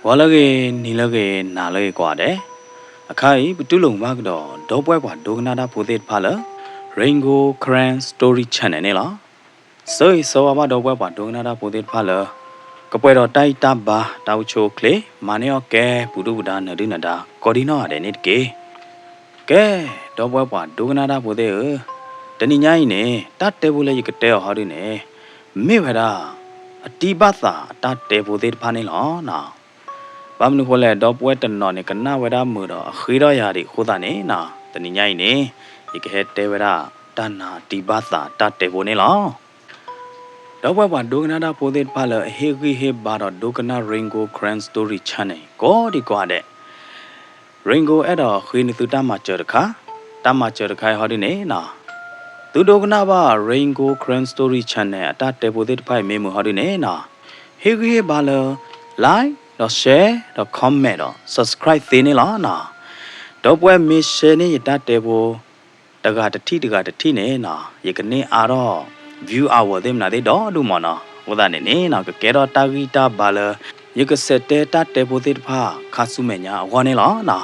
ဂီၤလၢအဂ့ၤ, နံၤလၢအဂ့ၤ, နၤလၢအဂ့ၤကိးဂၤဒဲး, အခါအံၤ ပတူၢ်လိာ်မုာ်ဘၣ်ကဒီး ဒီပုၢ်ဝဲၢ်ပှၤဒိကနၣ်တၢ်ဖိသ့ၣ်တဖၣ်လၢ Rain Gold Karen Story Channel န့ၣ်လီၤ. ဆၢဂ့ၤဆၢဝါဘၣ်ဒီပုၢ်ဝဲၢ်ပှၤဒိကနၣ်တၢ်ဖိသ့ၣ်တဖၣ်လၢ ကပှဲၤဒီးတၢ်ဂံၢ်တၢ်ဘါ တၢ်အိၣ်ဆူၣ်အိၣ်ချ့ မၤန့ၢ်အီၣ်ကဲ ပူၤဒုၣ်ပူၤဒါ နၢၤဒုၣ်နၢၤဒါ ကိးဒံနီၢ်ဂၤဒဲးန့ၣ်တက့ၢ်. ကဲ, ဒီပုၢ်ဝဲၢ်ပှၤဒိကနၣ်တၢ်ဖိသ့ၣ်ဧၢ, တနံၤညါအံၤန့ၣ် တၢ်တဲဖိလၢယကတဲအီၤဟီဒုန့ၣ် မ့ၢ်ဝဲဒၣ် အတံၢ်ဘၣ်သးအတၢ်တဲဖိသ့ၣ်တဖၣ်န့ၣ်လီၤ. ဘၣ်မနုၤဃိလဲၣ်, ဒီပုၢ်ဝဲၢ်တနီၤန့ၣ် ကနၣ်ဝဲဒၣ်မုာ်ဒီးအဃ့ထီၣ်ယၤဒံးအဃိသတးန့ၣ်, တနံၤညါအံၤန့ၣ် ယကဟဲတဲဝဲဒၣ် တၢ်နါအတံၢ်ဘၣ်သးတၢ်တဲဖိန့ၣ်လီၤ. ဒီပုၢ်ဝဲၢ်ပှၤဒိကနၣ်တၢ်ဖိသ့ၣ်တဖၣ်လၢအဟ့ၣ်ဂံၢ်ဟ့ၣ်ဘါဒီးဒိကနၣ် Rain Gold Karen Story Channel ကိးဒံကိးဂၤဒဲး, Rain Gold အဲၣ်ဒိးဃ့နသုတၢ်မၤစၢၤတခါ, တၢ်မၤစၢၤတခါအံၤဟီဒုန့ၣ်, သုဒိကနၣ်ဘၣ် Rain Gold Karen Story Channel အတၢ်တဲဖိသ့ၣ်တဖၣ်အံၤမ့ၢ်မုာ်ဟီဒုန့ၣ်, ဟ့ၣ်ဂံၢ်ဟ့ၣ်ဘါလၢ like ဒီး share ဒီး comment ဒီး subscribe သ့န့ၣ်လီၤ. ဒီပုၢ်ဝဲၢ်မ့ၢ် share န့ၢ်ယတၢ်တဲဖိ တဂၤတထံၣ်တဂၤတထံၣ်န့ၣ်, ယကန့ၢ်အါထီၣ် view hour သ့ၣ်မနုၤသ့ၣ်ဒီဒူၣ်မးနီၤ, အဃိသတးန့ၣ်န့ၣ် ကကဲထီၣ်တၢ်ဂံၢ်တၢ်ဘါလၢ ယကဆဲးတဲတၢ်တဲဖိသ့ၣ်တဖၣ်ခါဆူမဲာ်ညါအဂီၢ်န့ၣ်လီၤ.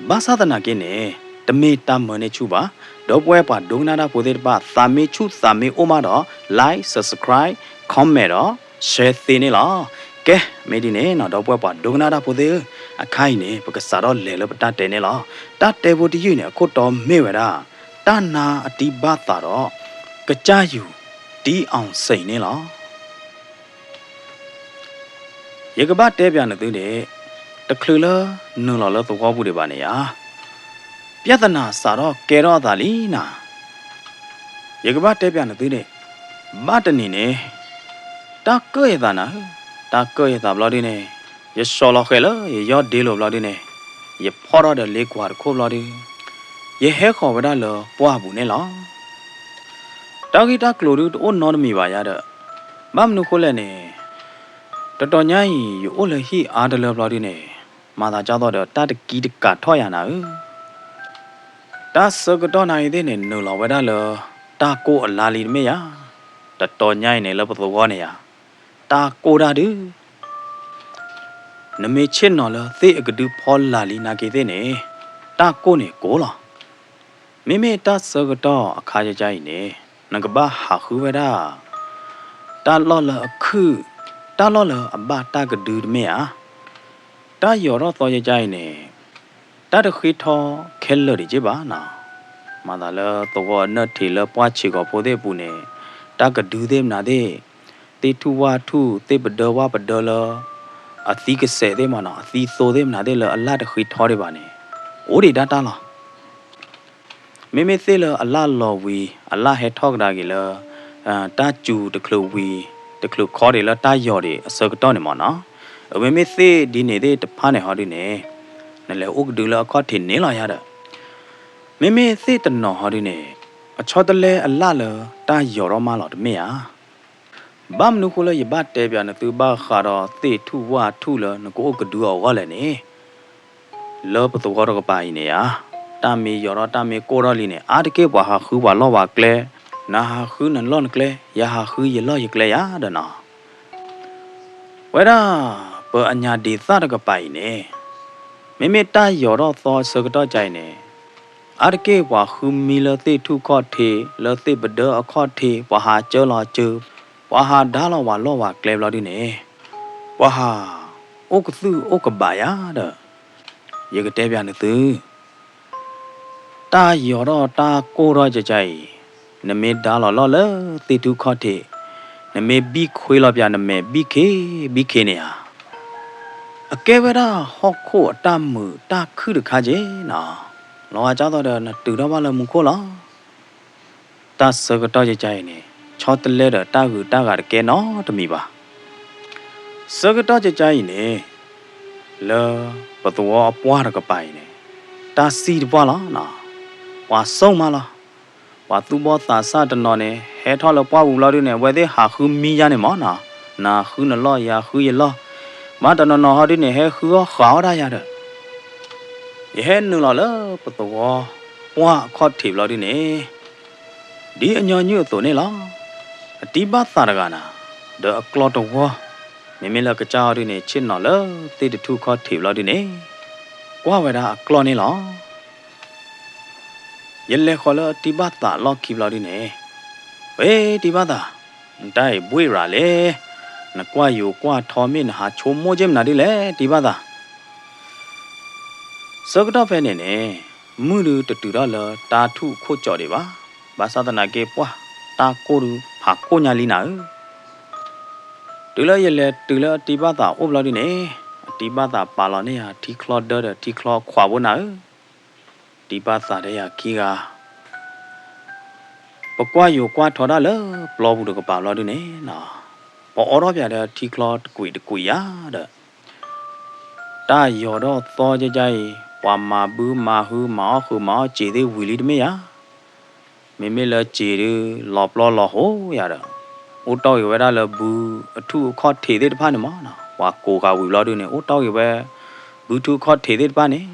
ဘၣ်ဆၣ်သနာ်က့န့ၣ် တမ့ၢ်တၢ်မၢန့ၢ်ဆူၣ်ဘၣ်. ဒီပုၢ်ဝဲၢ်ပှၤဒိကနၣ်တၢ်ဖိသ့ၣ်တဖၣ် သးမ့ၢ်ဆူၣ်သးမ့ၢ်အိၣ်မးဒီး like, subscribe, comment ဒီး share သ့န့ၣ်လီၤ. ကဲ, မ့ၢ်ဒ်န့ၣ်နီၤ ဒီပုၢ်ဝဲၢ်ပှၤဒိကနၣ်တၢ်ဖိသ့ၣ်ဧၢ, အခါအံၤန့ၣ် ပကစးထီၣ်လဲၤလၢပတၢ်တဲန့ၣ်လီၤ. တၢ်တဲဖိတယုၢ်န့ၣ် အခိၣ်တီမ့ၢ်ဝဲဒၣ် တၢ်နါအတံၢ်ဘၣ်သးဒီး ကစၢ်ယိၤတံၢ်အီၣ်စ့ၣ်န့ၣ်လီၤ. ယကဘၣ်တဲပၠးနသုန့ၣ်, တချုးလၢနုာ်လီၤလၢသဝီပူၤဒံးဘၣ်န့ၣ်ဧါ, ပြဿနာစးထီၣ်ကဲထီၣ်အသးလံနၤ. ယကဘၣ်တဲပၠးနသုန့ၣ်, ဘၣ်တနံၤန့ၣ် တၢ်ကၢၣ်ယသးနၤဧၢ, တၢ်ကၢၣ်ယသးဘျီဒုန့ၣ် ယဆီၣ်လီၤဃဲၤလၢယယီၢ်ဒ့လိာ်ဘျီဒုန့ၣ် ယဖီၣ်ထီၣ်ဒီးလ့ကွၢ်တခိၣ်ဘျီဒု ယဟဲဃီၤဝဲဒၣ်လၢပှၢ်ပူၤန့ၣ်လီၤ. တၢ်ဂ့ၢ်တၢ်ကျိၤဒုတအိၣ်နီတမံၤဘၣ်ယၤဒီး, ဘၣ်မနုၤဃိလဲၣ်န့ၣ်, တတီၤညါအံၤ ယအိၣ်လၢဟံၣ်အါတလၢဘျီဒုန့ၣ်, မၤသးဒ်သိးဒီးတၢ်တကံတကးထီၣ်ယၤနၤဧၢ. တၢ်ဆၢကတီၢ်နၤအံၤသ့ၣ်န့ၣ် နုာ်လီၤဝဲဒၣ်လၢတၢ်ကိၢ်အလါလံတမ့ၢ်ဧါ. တတီၤညါအံၤန့ၣ် လၢပသဝီန့ၣ်ဧါ, တၢ်ကိၢ်တၢ်ဒု နမ့ၢ်ဆ့ၣ်နီၤလၢသ့ၣ်အကဒုဖီလာ်လံနာ်က့သ့ၣ်န့ၣ်, တၢ်ကိၢ်န့ၣ်ကိၢ်လီၤ. မ့မ့ၢ်တၢ်ဆၢကတီၢ်အခါကကါအံၤန့ၣ်, နကဘၣ်ဟးဃုဝဲဒၣ် တၢ်လီၢ်လၢအခုၣ်, တၢ်လီၢ်လၢအဘၣ်တၢ်ကဒုတမ့ၢ်ဧါ. တၢ်ယီၤထီၣ်သီကကါအံၤန့ၣ်, တၢ်တဃ့ထီခဲလၢာ်ဒံးက့ဘၣ်နီၤ. မၤသးလၢသဝီအနၢၣ်ထံးလၢပှၢ်ဆံးကီၤဖိသ့ၣ်အပူၤန့ၣ်, တၢ်ကဒုသ့ၣ်မနုၤသ့ၣ်, သ့ၣ်ထူၣ်ဝၣ်ထူၣ် သ့ၣ်ပဒၢဝၣ်ပဒၢလၢ အသံကစဲးသ့ၣ်မးနီၤ, အသံသိသ့ၣ်မနုၤသ့ၣ်လၢအလၣ်တဃ့ထီဒံးဘၣ်န့ၣ်, အိၣ်ဒံးတၢ်တၢ်လီၤ. မ့မ့ၢ်သ့ၣ်လၢအလၣ်လီၤဝံၤ အလၣ်ဟဲထီၣ်ကဒါက့ၤလၢ တၢ်စူၤတချုးဝံၤ တချုးခီဒံးလၢတၢ်ယီၤဒံးအဆၢကတီၢ်န့ၣ်မးနီၤ. အမ့မ့ၢ်သ့ၣ်ဒ်န့ၣ်သ့ၣ်တဖၣ်န့ၣ်ဟီဒုန့ၣ်, နလဲၤအိၣ်ကဒုလၢအခီၣ်ထံးန့ၣ်လီၤယၤဒီး, မ့မ့ၢ်သ့ၣ်တနီၤဟီဒုန့ၣ်, အဆီတလဲအလၣ်လၢတၢ်ယီၤထီၣ်မးလီၤတမ့ၢ်ဧါ. ဘၣ်မနုၤဃိလၢယဘၣ်တဲပၠးနသုဘၣ်ဃးဒီးသ့ၣ်ထူၣ်ဝၣ်ထူၣ်လၢ နကအိၣ်ကဒုအဂီၢ်လဲၣ်န့ၣ်, လၢပသဝီတကပၤအံၤန့ၣ်ဧါ, တၢ်မ့ၢ်ယီၤထီၣ်တၢ်မ့ၢ်ကိၢ်ထီၣ်လံန့ၣ် အါတက့ၢ်ပှၤဟးဃုပှၤလီၢ်ပှၤကျဲ, နဟးဃုနလီၢ်နကျဲ, ယဟးဃုယလီၢ်ယကျဲယၤဒီးနီၤ. ဝဲဒၣ် ပအညၣ်ဒံးသၣ်တကပၤအံၤန့ၣ်, မ့မ့ၢ်တၢ်ယီၤထီၣ်သီဆၢကတီၢ်ကါအံၤန့ၣ်, အါတက့ၢ်ပှၤဃုမံလၢသ့ၣ်ထူၣ်ခီၣ်ထံး လၢသ့ၣ်ပဒၢအခီၣ်ထံး ပှၤဟးစၢလီၤစၢ, ပှၤဟးဒါလီၤပှၤလီၢ်ပှၤကျဲဘျီဒုန့ၣ်, ပှၤဟးအိၣ်ကသုၣ်အိၣ်ကဘၣ်ယၤဒီး, ယကတဲပၠးနသု တၢ်ယီၤထီၣ်တၢ်ကိၢ်ထီၣ်ကကါအံၤ, နမ့ၢ်ဒါလီၤလီၢ်လၢသ့ၣ်ထူၣ်ခီၣ်ထံး, နမ့ၢ်ဘံၣ်ခွ့လီၤပၠးနမဲာ်ဘံၣ်ခ့ဘံၣ်ခ့န့ၣ်ဧါ, အကဲဝဲဒၣ်ဟီၣ်ခိၣ်အတၢ်မုာ်တၢ်ခုၣ်တခါက့နီၤ. လီၤဂာ်ကၢ်သိးဒီးနတုၤထီၣ်ဘၣ်လၢမူခိၣ်လီၤ. တၢ်ဆၢကတီၢ်ကကါအံၤန့ၣ် ဆီတလဲဒီးတၢ်ဂုၤတၢ်ဂၤတကဲနီတမံၤဘၣ်. ဆၢကတီၢ်ကကါအံၤန့ၣ် လၢပသဝီအပှၢ်တကပၤအံၤန့ၣ် တၢ်စံၣ်တပှၢ်လီၤ. ပှၤစိာ်မးလီၤ. ပှၤသူၣ်ဘီၣ်သးစၢ်တနီၤန့ၣ် ဟဲထီၣ်လၢပှၢ်ပူၤဘျီဒုန့ၣ် အဝဲသ့ၣ်ဟးဃုမံယါန့ၣ်မးနီၤ, နဃုနလီၢ်ယဃုယလီၢ်, မ့ၢ်တနီၤနီၤဟီဒုန့ၣ် ဟဲဃုအီၣ်ဃးအီၣ်ဒၣ်ယၤဒီး ယဟဲနုာ်လီၤလၢပသဝီပှၢ်အခီၣ်ထံးဘျီဒုန့ၣ် ဒ်အညီနုၢ်အသိးန့ၣ်လီၤ. အတံၢ်ဘၣ်သးတဂၤနၤ ဒီးအကျီတဝီ မ့မ့ၢ်လၢကစၢ်အီၤဒုန့ၣ် ဆ့ၣ်နီၤလၢသ့ၣ်တထူၣ်ခီၣ်ထံးဘျီဒုန့ၣ် ကွၢ်ဝဲဒၣ်အကျီၢ်န့ၣ်လီၤ. ယလဲၤဃီၤလၢတံၤဘၣ်သးလီၢ်ခံဘျီဒုန့ၣ်, ဝ့ တံၤဘၣ်သး, နတၢ်အံၤဘှ့ၣ်ရၤလဲၣ်, နကွၢ်ယိၤကွၢ်ထီမ့ၢ်နဟးဆိကမိၣ်က့မနုၤဒုလဲၣ် တံၤဘၣ်သး. ဆၢကတီၢ်ဖဲန့ၣ်န့ၣ် မုၢ်ဒုတတုၤထီၣ်လၢတၢ်ထူၣ်ခိၣ်ကၠီးဒံးဘၣ်, ဘၣ်ဆၣ်သနာ်က့ပှၢ်တၢ်ကိၢ်ဒုဖးကိၢ်ညါလံနၤဧၢ. တုၤလၢယလဲၤတုၤလၢအတံၤဘၣ်သးအိၣ်ဘျီဒုန့ၣ်, အတံၤဘၣ်သးပာ်လီၤန့ၢ်ယၤထံချီဒၢဒီးထံချီခွးဖိနၤဧၢ. တံၤဘၣ်သးဒီးယၤခံဂၤ ပကွၢ်ယိၤကွၢ်ထီတၢ်လၢပျီပူၤတကပၤဘျီဒုန့ၣ်, ပအိးထီၣ်ပၠးဒီးထံချီတကွံာ်တကွံာ်ယၤဒီး တၢ်ယီၤဒီးသီကကါအံၤ ပှၤမၤဘုမၤဟုမၤအီၣ်ဃုာ်မၤအီၣ်စ့ၤသ့ၣ်ဝံၤလံတမ့ၢ်ဧါ. မ့မ့ၢ်လၢစ့ၤဒု လီၤပျီလီၤဟိယၤဒီး အိၣ်တီၢ်ဂ့ၤဝဲဒၣ်လၢဘုအထူၣ်အခီၣ်ထံးသ့ၣ်တဖၣ်န့ၣ်မး, ပှၤကိးဃာ်ဝံၤဘျီဒုန့ၣ် အိၣ်တီၢ်ဂ့ၤဝဲ ဘုထူၣ်အခီၣ်ထံးသ့ၣ်တဖၣ်န့ၣ်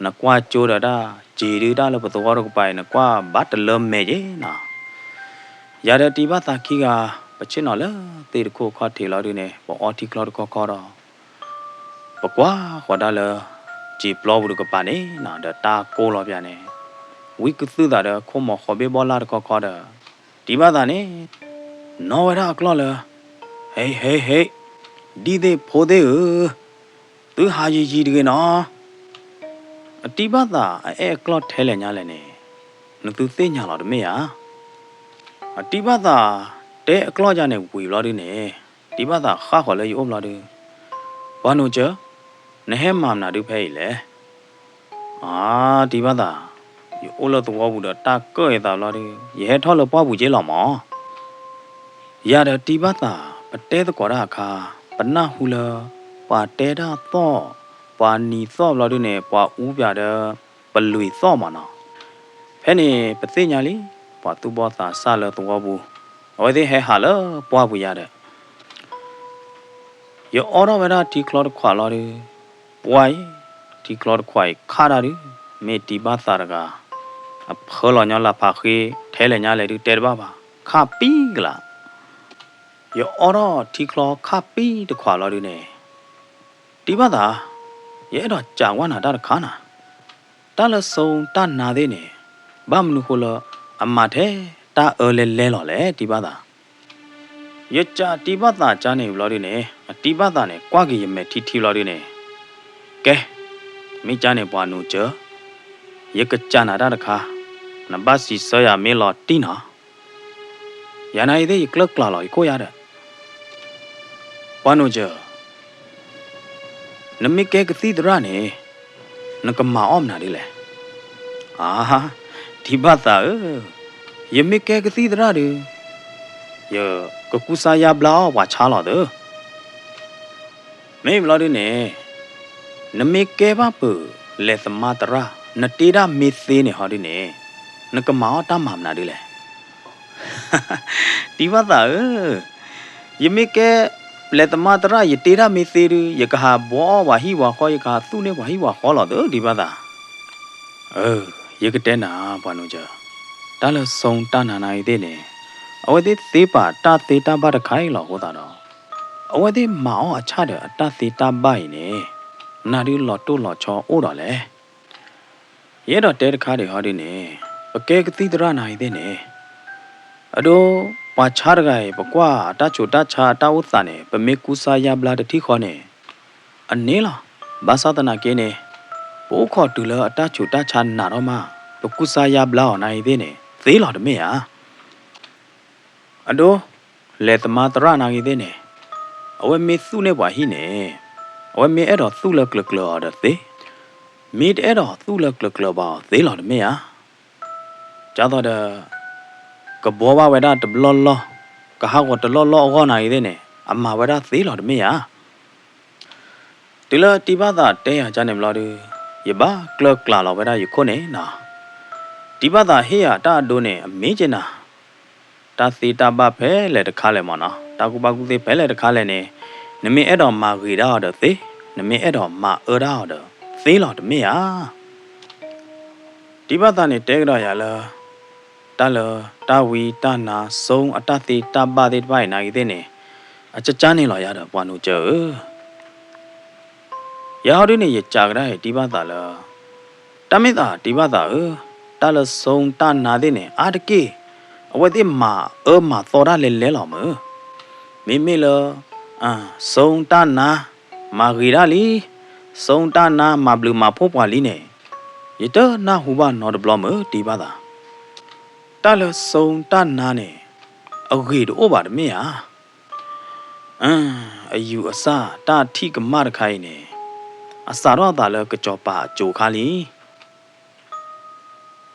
နကွၢ်ကၠိဒီးတၢ်စ့ၤဒုတၢ်လၢပသဝီတကပၤအံၤ နကွၢ်ဘၣ်တလၢမဲာ်က့နီၤ. ယၤဒီးတံၤဘၣ်သးခံဂၤ ပဆ့ၣ်နီၤလၢသ့ၣ်တခိၣ်ခီၣ်ထံးလီၤဒုန့ၣ် ပအီထံချီတခီခီဒီး ပကွၢ်ဃီၤတၢ်လၢ စ့ၤပျီပူၤတကပၤန့ၣ်နီၤ ဒီးတၢ်ကိၢ်လီၤပၠးန့ၣ် ဝံကသုၣ်သးဒီးခိၣ်မီၤဃီၤဘ့ၣ်ဘီလၢ်တခီခီဒီး တံၤဘၣ်သးန့ၣ် နီၣ်ဝဲဒၣ်အကျီၢ်လၢ ဟ့ဟ့ဟ့ ဒံၣ်သ့ၣ်ဖိသ့ၣ်ဧၢ, သုဟးယံၤယံၤတဂ့ၤနီၤ. အတံၤဘၣ်သးအအဲၣ်အကျီၢ်ထဲလဲၣ်ညါလဲၣ်န့ၣ် နသုသ့ၣ်ညါလီၤတမ့ၢ်ဧါ. အတံၤဘၣ်သးတဲအကျီၢ်ယါန့ၣ်ဝံၤဘျီဒုန့ၣ် တံၤဘၣ်သးဃၣ်ဃီၤလၢယအိၣ်ဘျီဒု ပှၤနိာ်စၢၤ နဟဲမၤမနုၤဒုဖဲအံၤလဲၣ်. အါ တံၤဘၣ်သး, ယအိၣ်လၢသဝီပူၤဒီးတၢ်ကၢၣ်အသးဘျီဒု ယဟဲထီၣ်လၢပှၢ်ပူၤက့လီၤမး. ယၤဒီးတံၤဘၣ်သး ပတဲသကိးတၢ်အခါ ပနၢ်ဟူလၢ ပှၤတဲတၢ်သီၣ်, ပှၤနံၤသီၣ်ဘျီဒုန့ၣ် ပှၤအူပၠးဒီး ပလွံၢ်သီၣ်မးနီၤ. ဖဲန့ၣ်ပသ့ၣ်ညါလံ ပှၤသူၣ်ဘီၣ်သးစၢ်လၢသဝီပူၤ, အဝဲသ့ၣ်ဟဲဟးလၢပှၢ်ပူၤယၤဒီး ယအီထီၣ်ဝဲဒၣ်ထံချီတခွးလီၤဒု, ပှၢ်အံၤ, ထံချီတခွးအံၤခါတၢ်ဒု, မ့ၢ်တံၤဘၣ်သးတဂၤ အဖၢလီၤညီလၢဖးဃ့ ထဲလဲၣ်ညါလဲၣ်ဒု တဲတဘၣ်ဘၣ်, ခါပံကလး. ယအီထီၣ်ထံချီခါပံတခွးလီၤဒုန့ၣ် တံၤဘၣ်သး, ယအဲၣ်ဒိးစံးဝဲနၤတၢ်တခါနၤ, တၢ်လၢစိတၢ်နါသ့ၣ်န့ၣ် ဘၣ်မနုၤဃိလၢ အမၤထဲတၢ်အၢလဲလဲလီၤလဲၣ် တံၤဘၣ်သး. ယစံးတံၤဘၣ်သးကန့ၣ်ဘျီဒုန့ၣ် အတံၤဘၣ်သးန့ၣ် ကွၢ်က့ၤယမဲာ်ထံထံဘျီဒုန့ၣ်, ကဲ, မ့ၢ်ကန့ၣ်ပှၤနိာ်စၢၤ, ယကစံးနၤတၢ်တခါ, နဘၣ်စံးဆၢယၤမ့ၢ်လီၤတံၢ်နီၤ. ယၤနၤအံၤသ့ၣ်ယကျၢၢ်ကျးလီၤယခိၣ်ယါဒီး ပှၤနိာ်စၢၤ, နမ့ၢ်ကဲကသံၣ်သရၣ်န့ၣ် နကမၤအီၣ်မနုၤဒ်လဲၣ်. အါ, တံၤဘၣ်သးဧၢ, ယမ့ၢ်ကဲကသံၣ်သရၣ်ဒီး ယကကူစါယါဘျါအီၣ်ပှၤဆါလီၤသၢ. မ့ၢ်ဘျီဒုန့ၣ် နမ့ၢ်ကဲဘၣ်ပၢၤလဲၤသမါသရၣ် နတ့တၢ်မ့ၢ်သ့န့ၣ်ဟီဒုန့ၣ် နကမၤအီၣ်တၢ်မၤမနုၤဒ်လဲၣ်. တံၤဘၣ်သးဧၢ, ယမ့ၢ်ကဲလဲၤသမါသရၣ် ယတ့တၢ်မ့ၢ်သ့ဒု ယကဟးဘှီအီၣ်ပှၤဟံၣ်ပှၤဃီ ယကဟးသူၣ်န့ၢ်ပှၤဟံၣ်ပှၤဃီလီၤသၢ တံၤဘၣ်သး. အၢ, ယကတဲနၤ ပှၤနိာ်စၢၤ, တၢ်လၢစိတၢ်နါနၤအံၤသ့ၣ်န့ၣ် အဝဲသ့ၣ်သ့ပာ်တၢ်သ့တၢ်ဘၣ်တခါအံၤလီၤအဃိသတးဒီး အဝဲသ့ၣ်မၤအီၣ်အဆၣ်ဒီးအတၢ်သ့တၢ်ဘၣ်အံၤန့ၣ် နၤဒုးလီၤတိၢ်လီၤဆီအိၣ်ဒီးလဲၣ်. ယအဲၣ်ဒိးတဲတခါဒံးဟီဒုန့ၣ် ပကဲကသံၣ်သရၣ်နၤအံၤသ့ၣ်န့ၣ် အဒိ ပှၤဆါတဂၤအံၤ ပကွၢ်အတၢ်ဆူးတၢ်ဆါအတၢ်အိၣ်သးန့ၣ် ပမ့ၢ်ကူစါယါဘျါတထံၣ်ဃီန့ၣ် အန့ၣ်လီၤ. ဘၣ်ဆၣ်သနာ်က့န့ၣ် ပအိၣ်ခိးတုၤလၢအတၢ်ဆူးတၢ်ဆါနးထီၣ်မး ပကူစါယါဘျါအီၤနၤအံၤသ့ၣ်န့ၣ် သ့လီၤတမ့ၢ်ဧါ. အဒိ လဲၤသမါသရၣ်နၤဂ့ၤသ့ၣ်န့ၣ် အဝဲမ့ၢ်သူၣ်န့ၢ်ပှၤဟံၣ်န့ၣ် အဝဲမ့ၢ်အဲၣ်ဒိးသူၣ်လၢကျၢၤကျၢၤအီၤဒီးသ့, မ့ၢ်တအဲၣ်ဒိးသူၣ်လၢကျၢၤကျၢၤဘၣ်အီၤသ့လီၤတမ့ၢ်ဧါ. ဒ်သိးဒီး ကဘှီဘၣ်ဝဲဒၣ်တဘျီလီၢ် ကဟးဂီၤတလီၢ်လီၢ်အဂီၢ်နၤဂ့ၤသ့ၣ်န့ၣ် အမၤဝဲဒၣ်သ့လီၤတမ့ၢ်ဧါ. တုၤလၢတံၤဘၣ်သးတဲယၤကန့ၣ်ဘျီဒု ယဘၣ်ကျၢၢ်ကျးလီၤဝဲဒၣ်ယခိၣ်န့ၣ်နီၤ. တံၤဘၣ်သးဟ့ၣ်ယၤတၢ်အဒိန့ၣ် အမ့ၢ်က့ၤနၤ တၢ်သ့တၢ်ဘၣ်ဖဲလဲၣ်တခါလဲၣ်မ့ၢ်နီၤ တၢ်ကူၣ်ဘၣ်ကူၣ်သ့ဖဲလဲၣ်တခါလဲၣ်န့ၣ် နမ့ၢ်အဲၣ်ဒိးမၤဂ့ၤဒၣ်အီၤဒီးသ့, နမ့ၢ်အဲၣ်ဒိးမၤအၢဒၣ်အီၤဒီးသ့လီၤတမ့ၢ်ဧါ. တံၤဘၣ်သးန့ၣ်တဲကဒီးယၤလၢ တၢ်လၢတၢ်ဝံတၢ်နါ စိအတၢ်သ့တၢ်ဘၣ်သ့ၣ်တဖၣ်အံၤနၤဂ့ၤသ့ၣ်န့ၣ် အကကါန့ၣ်လီၤယၤဒီး ပှၤနိကၢၢ်ဧၢ, ယဟီဒုန့ၣ် ယကးကဒါအံၤတံၤဘၣ်သးလၢ တၢ်မ့ၢ်သးတံၤဘၣ်သးဧၢ, တၢ်လၢစိတၢ်နါသ့ၣ်န့ၣ် အါတက့ၢ် အဝဲသ့ၣ်မၤအၢမၤသီတၢ်လဲၤလဲၤလီၤမုၢ်, မ့မ့ၢ်လၢ စိတၢ်နါ မၤဂ့ၤဒၣ်လံ, စိတၢ်နါ မၤဘျုးမၤဖှိၣ်ပှၤလံန့ၣ် ယတနၢ်ဟူဘၣ်နီတဘျီမုၢ်တံၤဘၣ်သး, တၢ်လၢစိတၢ်နါန့ၣ် အဂ့ၤတအိၣ်ဘၣ်တမ့ၢ်ဧါ. အယူၤအဆၣ်တၢ်ထံၣ်ကမၣ်တခါအံၤန့ၣ် အစးထီၣ်အသးလၢကစီၤပၤအစိၤခါလံ. ဒ်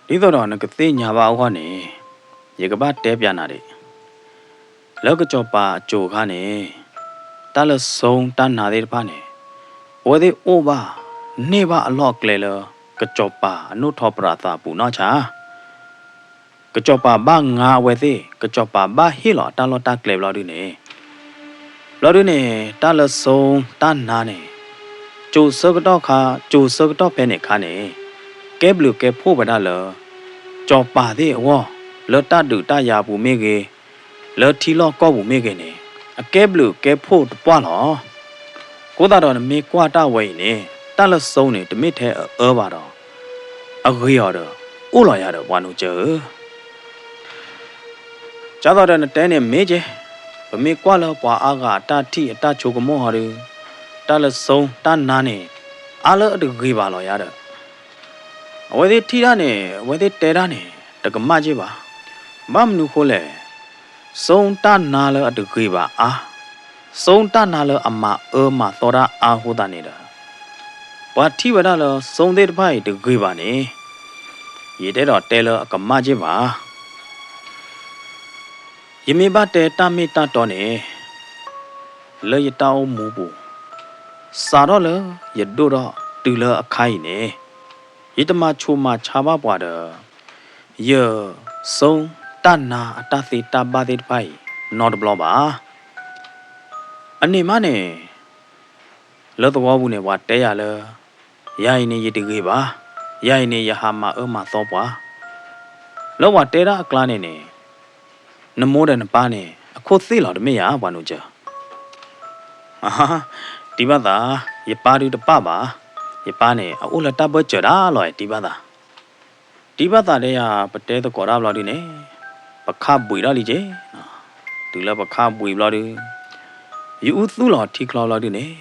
သိးဒီးနကသ့ၣ်ညါဘၣ်အဂီၢ်န့ၣ် ယကဘၣ်တဲပျးနၤဒံး, လၢကစီၤပၤအစိၤခါန့ၣ် တၢ်လၢစိတၢ်နါသ့ၣ်တဖၣ်န့ၣ် အဝဲသ့ၣ်အိၣ်ဘၣ်န့ၢ်ဘၣ်အလီၢ်အကျဲလၢ ကစီၤပၤအနိၣ်ထီၣ်ပြးသးအပူၤနီၢ်ဆါ ကစီၤပၤဘၣ်ငါအဝဲသ့ၣ်, ကစီၤပၤဘၣ်ဟ့ၣ်လီၤအတၢ်လီၢ်တၢ်ကျဲဘျီဒုန့ၣ်, ဘျီဒုန့ၣ် တၢ်လၢစိတၢ်နါန့ၣ် စိၤဆၢကတီၢ်ခါ, စိၤဆၢကတီၢ်ဖဲန့ၣ်ခါန့ၣ် ကဲဘျုးကဲဖှိၣ်ဝဲဒၣ်လၢ စီၤပၤသ့ၣ်အဂီၢ်, လၢတၢ်ဒုးတၢ်ယၤအပူၤမ့ၢ်ဂ့ၤ, လၢထံလီၢ်ကီၢ်ပူၤမ့ၢ်ဂ့ၤန့ၣ် အကဲဘျုးကဲဖှိၣ်တပှၢ်လီၤ. အဃိသတးဒီးနမ့ၢ်ကွၢ်တၢ်ဝဲအံၤန့ၣ် တၢ်လၢစိန့ၣ် တမ့ၢ်ထဲအအၢဘၣ်ဒီး အဂ့ၤအီၤဒီး အိၣ်လီၤယၤဒီး ပှၤနိကၢၢ်ဧၢ. ကၢ်သိးဒီးနတဲန့ၣ်မ့ၢ်က့, ပမ့ၢ်ကွၢ်လၢပှၤအါဂၤအတၢ်ထံၣ်အတၢ်ဆိကမိၣ်ဟီဒီး တၢ်လၢစိတၢ်နါန့ၣ် အါလၢအတဂ့ၤဘၣ်လီၤယၤဒီး အဝဲသ့ၣ်ထံၣ်တၢ်န့ၣ် အဝဲသ့ၣ်တဲတၢ်န့ၣ် တကမၣ်က့ၢ်ဘၣ်. ဘၣ်မနုၤဃိလဲၣ်, စိတၢ်နါလၢအတဂ့ၤဘၣ်အါ, စိတၢ်နါလၢအမၤအၢမၤသီတၢ်အါအဃိသတးန့ၣ်ဒီး ပှၤထံၣ်ဝဲဒၣ်လၢစိသ့ၣ်တဖၣ်အံၤတဂ့ၤဘၣ်န့ၣ် ယတအဲၣ်ဒိးတဲလၢအကမၣ်က့ၢ်ဘၣ်. ယမ့ၢ်ဘၣ်တဲတၢ်မ့ၢ်တၢ်တီန့ၣ် လၢယတၢ်အိၣ်မူပူၤ စးထီၣ်လၢယဒိၣ်ထီၣ်တုၤလၢအခါအံၤန့ၣ် ယတမၤဆူးမၤဆါဘၣ်ပှၤဒီး ယစိတၢ်နါအတၢ်သ့တၢ်ဘၣ်သ့ၣ်တဖၣ်အံၤ နီတဘျီဘၣ်. အန့ၣ်မးန့ၣ် လၢသဝီပူၤန့ၣ် ပှၤတဲယၤလၢ ယၤအံၤန့ၣ် ယတဂ့ၤဘၣ်, ယၤအံၤန့ၣ် ယဟးမၤအၢမၤသီပှၤ, လၢပှၤတဲတၢ်အကျါန့ၣ်န့ၣ် နမိၢ်ဒီးနပၢ်န့ၣ် အခိၣ်သ့ၣ်လီၤတမ့ၢ်ဧါ ပှၤနိကၢၢ်. တံၤဘၣ်သး, ယပၢ်ဒုးတပၣ်ဘၣ်, ယပၢ်န့ၣ် အအိၣ်လၢတၢ်ဘၢၣ်စၢၤဒၣ်လီၤ တံၤဘၣ်သး. တံၤဘၣ်သးဒဲယၤ ပတဲသကိးတၢ်ဘျီဒုန့ၣ် ပခါဘှံးထီၣ်လံက့ၢ်. တုၤလၢပခါဘှံးဘျီဒု ယအုၣ်သူၣ်လီၤထံချီဘျီဒုန့ၣ်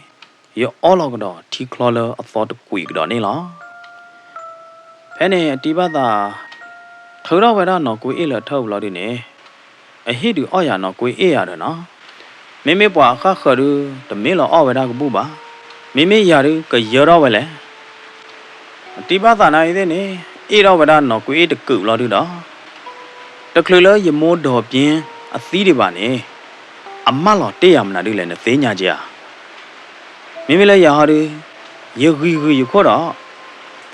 ယအီလီၤကဒီးထံချီလၢအသီတကွံာ်ကဒီးန့ၣ်လီၤ. ဖဲန့ၣ်အတံၤဘၣ်သး ထုးထီၣ်ဝဲဒၣ်နီၢ်ကွ့အ့ၣ်လၢအထၢၣ်ဘျီဒုန့ၣ် အဟ့ၣ်ဒုးအီၣ်ယၤနီၢ်ကွ့အ့ၣ်ယၤဒီးနီၤ, မ့မ့ၢ်ပှၤအဃၣ်ဃၢၤဒု တမ့ၢ်လၢအီၣ်ဝဲဒၣ်ကဘူၣ်ဘၣ်, မ့မ့ၢ်ယၤဒု ကယၢထီၣ်ဝဲလဲၣ်. အတံၤဘၣ်သးနၤအံၤသ့ၣ်န့ၣ် အ့ၣ်ထီၣ်ဝဲဒၣ်နီၢ်ကွ့အ့ၣ်တကုာ်ဘျီဒုဒီး တချုးလၢယမိၢ်ဒီးပၠ့အသံဒံးဘၣ်န့ၣ် အမၢလီၤတ့ၢ်ယၤမနုၤဒုလဲၣ် နသ့ၣ်ညါက့ၤဧါ. မ့မ့ၢ်လၢယၤဟီဒု ယဂံၤဂုာ်ယခိၣ်ဒီး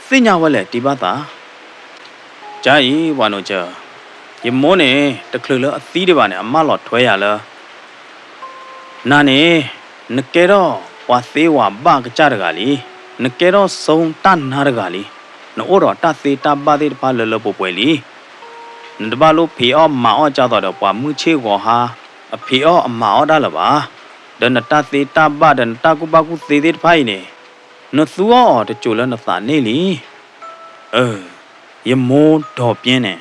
သ့ၣ်ညါဝဲလဲၣ်တံၤဘၣ်သး. ကါအံၤ ပှၤနိးကၢၤ, ယမိၢ်န့ၣ် တချုးလၢအသံဒံးဘၣ်န့ၣ် အမၢလီၤထွဲယၤလၢ နၤန့ၣ် နကဲထီၣ်ပှၤသ့ဝၤဘၣ်ကစၢ်တဂၤလံ, နကဲထီၣ်စိတၢ်နါတဂၤလံ, နအိၣ်ဒီးတၢ်သ့တၢ်ဘၣ်သ့ၣ်တဖၣ်လၢလၢပှဲၤပှဲၤလံ. နတဘၣ်လိၣ်ဖံးအီၣ်မၤအီၣ်ကၢ်သိးဒီးပှၤမုၢ်ဆ့ၣ်ဂီၤဟါ အဖံးအီၣ်အမၤအီၣ်တၢ်လၢၤဘၣ်. ဒီးနတၢ်သ့တၢ်ဘၣ်ဒီးနတၢ်ကူၣ်ဘၣ်ကူၣ်သ့သ့ၣ်တဖၣ်အံၤန့ၣ် နသူအီၣ်အီၤတစိၤလၢနသးန့ၣ်လံ. အၢ ယမိၢ်ဒီးပၠ့န့ၣ်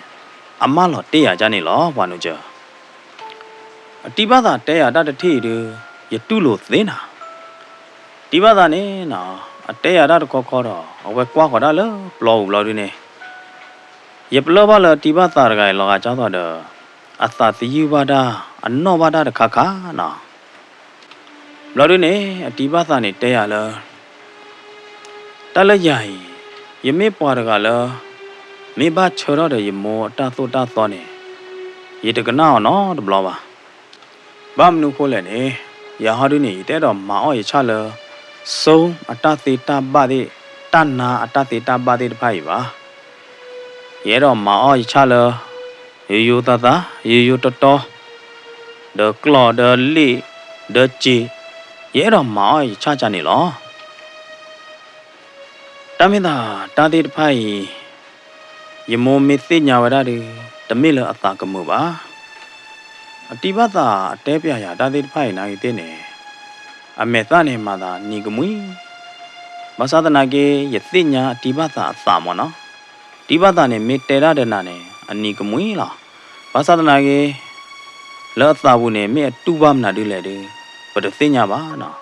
အမၢလီၤတ့ၢ်ယၤကၢ်န့ၣ်လီၤ ပှၤနိးကၢၤ. အတံၤဘၣ်သးတဲယၤတၢ်တထံၣ်အံၤဒု ယတူၢ်လိာ်သ့နၤ. တံၤဘၣ်သးန့ၣ်နီၤ အတဲယၤတၢ်တခီခီဒီး အဝဲကွၢ်ဃီၤတၢ်လၢပျီပူၤဘျီဒုန့ၣ် ယပလၢၢ်ဘၣ်လၢတံၤဘၣ်သးတဂၤအံၤလီၤဂာ်ကၢ်သိးဒီး အသးသယုၢ်ဘၣ်တၢ် အနီၣ်ဘၣ်တၢ်တခါခါနီၤ. ဘျီဒုန့ၣ် အတံၤဘၣ်သးန့ၣ်တဲယၤလၢ တၢ်လၢယၤအံၤ ယမ့ၢ်ပှၤတဂၤလၢ မ့ၢ်ဘၣ်ဆၢထီၣ်ဒီးယမိၢ်အတၢ်သိၣ်တၢ်သီန့ၣ် ယတကနၣ်အီၤနီတဘျီဘၣ်. ဘၣ်မနုၤဃိလဲၣ်န့ၣ် ယၤဟီဒုန့ၣ် ယတအဲၣ်ဒိးမၤအီၣ်ယဆၣ်လၢ စိအတၢ်သ့တၢ်ဘၣ်သ့ၣ် တၢ်နါအတၢ်သ့တၢ်ဘၣ်သ့ၣ်တဖၣ်အံၤဘၣ်. ယအဲၣ်ဒိးမၤအီၣ်ယဆၣ်လၢ ယိယိသးသး ယိယိတီတီ ဒီးကျီၢ်ဒီးလ့ၣ်ဒီးစ့ၤ ယအဲၣ်ဒိးမၤအီၣ်ယဆၣ်ကၢ်န့ၣ်လီၤ. တၢ်မ့ၢ်သးတၢ်သ့ၣ်တဖၣ်အံၤ ယမိၢ်မ့ၢ်သ့ၣ်ညါဝဲဒၣ်ဒီး တမ့ၢ်လၢအသးကမုာ်ဘၣ်. အတံၤဘၣ်သးအတဲပျးယၤတၢ်သ့ၣ်တဖၣ်အံၤ နာ်ဂ့ၤသ့ၣ်န့ၣ်, အမဲာ်သၣ်န့ၣ်မၤသးနံၤကမှံ, ဘၣ်ဆၣ်သနာ်က့ ယသ့ၣ်ညါအတံၤဘၣ်သးအသးမၢ်နီၤ. တံၤဘၣ်သးန့ၣ် မ့ၢ်တဲတၢ်ဒီးနၤန့ၣ် အနံၤကမှံလီၤ. ဘၣ်ဆၣ်သနာ်က့ လၢအသးပူၤန့ၣ် မ့ၢ်အတူၢ်ဘၣ်မနုၤဒ်လဲၣ်ဒီး ပတသ့ၣ်ညါဘၣ်နီၤ.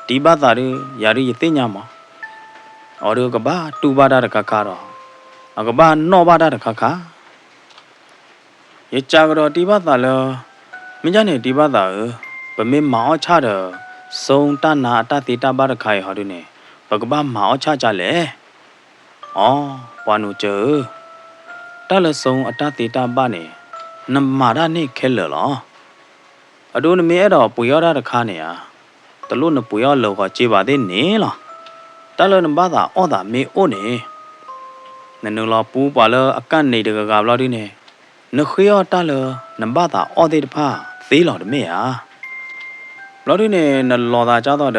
တံၤဘၣ်သးဒုး ယၤဒုးယသ့ၣ်ညါမၢ်, အဝဲဒုးကဘၣ်တူၢ်ဘၣ်တၢ်တခါခါဒီး အကဘၣ်နီၣ်ဘၣ်တၢ်တခါခါ ယစံးကဒီးတံၤဘၣ်သးလၢ မ့ၢ်ဒ်န့ၣ်တံၤဘၣ်သးဧၢ, ပမ့ၢ်မၤအီၣ်ဆၣ်ဒီး စိတၢ်နါအတၢ်သ့တၢ်ဘၣ်တခါအံၤဟီဒုးန့ၣ် ပကဘၣ်မၤအီၣ်ဆၣ်ကလဲၣ်. အိ, ပှၤနိစၢၤဧၢ, တၢ်လၢစိအတၢ်သ့တၢ်ဘၣ်န့ၣ် နမၤတၢ်န့ၣ်ခဲလၢာ်လီၤ. အဒိနမ့ၢ်အဲၣ်ဒိးပှ့ၤအီၣ်တၢ်တခါန့ၣ်ဧါ, တလိၣ်နပှ့ၤအီၣ်လၢာ်ဂီၤစ့ဘၣ်သ့ၣ်န့ၣ်လီၤ. တၢ်လၢနဘၣ်သးအီၣ်သးမ့ၢ်အိၣ်န့ၣ် နနုာ်လီၤပူပှၤလၢအကၣ်န့ၣ်တဂၤဂၤဘျီဒုးန့ၣ်, နဃ့အီၣ်တၢ်လၢနဘၣ်သးအီၣ်သ့ၣ်တဖၣ်သ့လီၤတမ့ၢ်ဧါ. ဘျီဒုးန့ၣ် နလီၤသးကၢ်သိး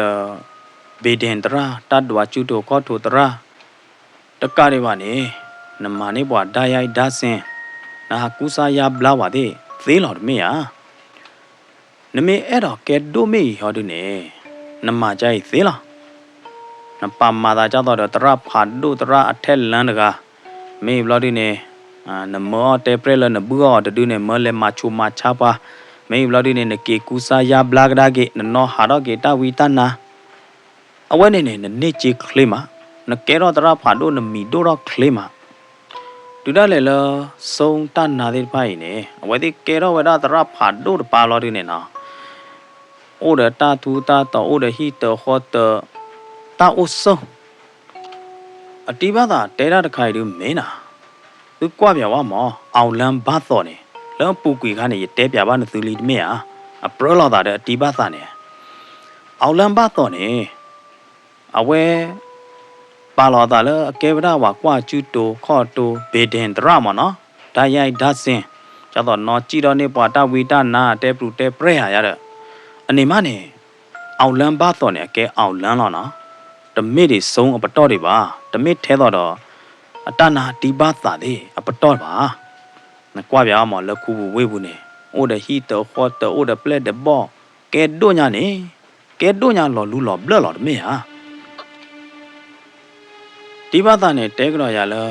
ဒီး ဘ့ၣ်ဒ့ၣ်သရၣ် တၢ်ဒွးစုတိာ်ခီၣ်တိာ်သရၣ် တကးဒံးဘၣ်န့ၣ်, နမၤန့ၢ်ပှၤဒါယါအံၤဒါစ့ၣ်, နဟးကူစါယါဘျါပှၤသ့ၣ်သ့လီၤတမ့ၢ်ဧါ. နမ့ၢ်အဲၣ်ဒိးကဲဒိၣ်မ့ၢ်အံၤဟီဒုးန့ၣ်, နမၤကါအံၤသ့လီၤ. နပာ်မၤသးကၢ်သိးဒီးသရၣ်ဖးဒိၣ်သရၣ်အထဲလၢတဂၤ, မ့ၢ်ဘျီဒုးန့ၣ်, နမၢအီၣ်တဲပြဲၢ်လၢနဘုၣ်အီၤတဒုန့ၣ် မၢလဲၤမၤဆူးမၤဆါပှၤ, မ့ၢ်ဘျီဒုးန့ၣ် နက့ၤကူစါယါဘျါကဒါက့ၤ နနီၣ်ဟးထီၣ်က့ၤတၢ်ဝံတၢ်နါ အဝဲန့ၣ်န့ၣ် နန့ၢ်က့ချ့မး, နကဲထီၣ်သရၣ်ဖးဒိၣ်နမံၤဒိၣ်ထီၣ်ချ့မး. တုၤဒၣ်လဲာ်လၢ စိတၢ်နါသ့ၣ်တဖၣ်အံၤန့ၣ် အဝဲသ့ၣ်ကဲထီၣ်ဝဲဒၣ်သရၣ်ဖးဒိၣ်တပၤဘျီဒုးန့ၣ်နီၤ, အိၣ်ဒီးတၢ်ထူတၢ်တီၤ အိၣ်ဒီးဟံၣ်တဃီတၢ, တၢ်အိၣ်ဆိၣ် အတံၤဘၣ်သးတဲတၢ်တခါအံၤဒုးမ့ၢ်နၤ, သုကွၢ်ပၠးဝဲမး အီၣ်လၢဘၣ်သီၣ်န့ၣ် လၢအပူၤကွံာ်အခါန့ၣ် ယတဲပၠးဘၣ်နသုလံတမ့ၢ်ဧါ, အပြၢလိာ်သးဒီးအတံၤဘၣ်သးန့ၣ်, အီၣ်လၢဘၣ်သီၣ်န့ၣ် အဝဲ ပာ်လီၤအသးလၢအကဲဝဲဒၣ်ပှၤကွၢ်စုတိာ်ခီၣ်တိာ် ဘ့ၣ်ဒ့ၣ်သရၣ်မးနီၤ, ဒါယါအံၤဒါစ့ၣ်, ကၢ်သိးနီၣ်စံၣ်ထီၣ်န့ၢ်ပှၤတၢ်ဝံတၢ်နါ တဲပျုၤတဲပြဲၢ်ယၤဒီး, အန့ၣ်မးန့ၣ် အီၣ်လၢဘၣ်သီၣ်န့ၣ် အကဲအီၣ်လၢလီၤနီၤ, တမ့ၢ်ဒံးစိအပတီၢ်ဒံးဘၣ်, တမ့ၢ်ထဲသိးဒီး အတၢ်နါတံၤဘၣ်သးသ့ၣ်အပတီၢ်ဘၣ်. နကွၢ်ပၠးမးလၢခူပူၤဝ့ၢ်ပူၤန့ၣ် အိၣ်ဒီးဟံၣ်တဃီတၢ အိၣ်ဒီးပျဲၢ်ဒီးဘီၣ် ကဲဒိၣ်ညါန့ၣ်, ကဲဒိၣ်ညါလီၤလူလီၤဘျၢၣ်လီၤတမ့ၢ်ဧါ. တံၤဘၣ်သးန့ၣ် တဲကဒီးယၤလၢ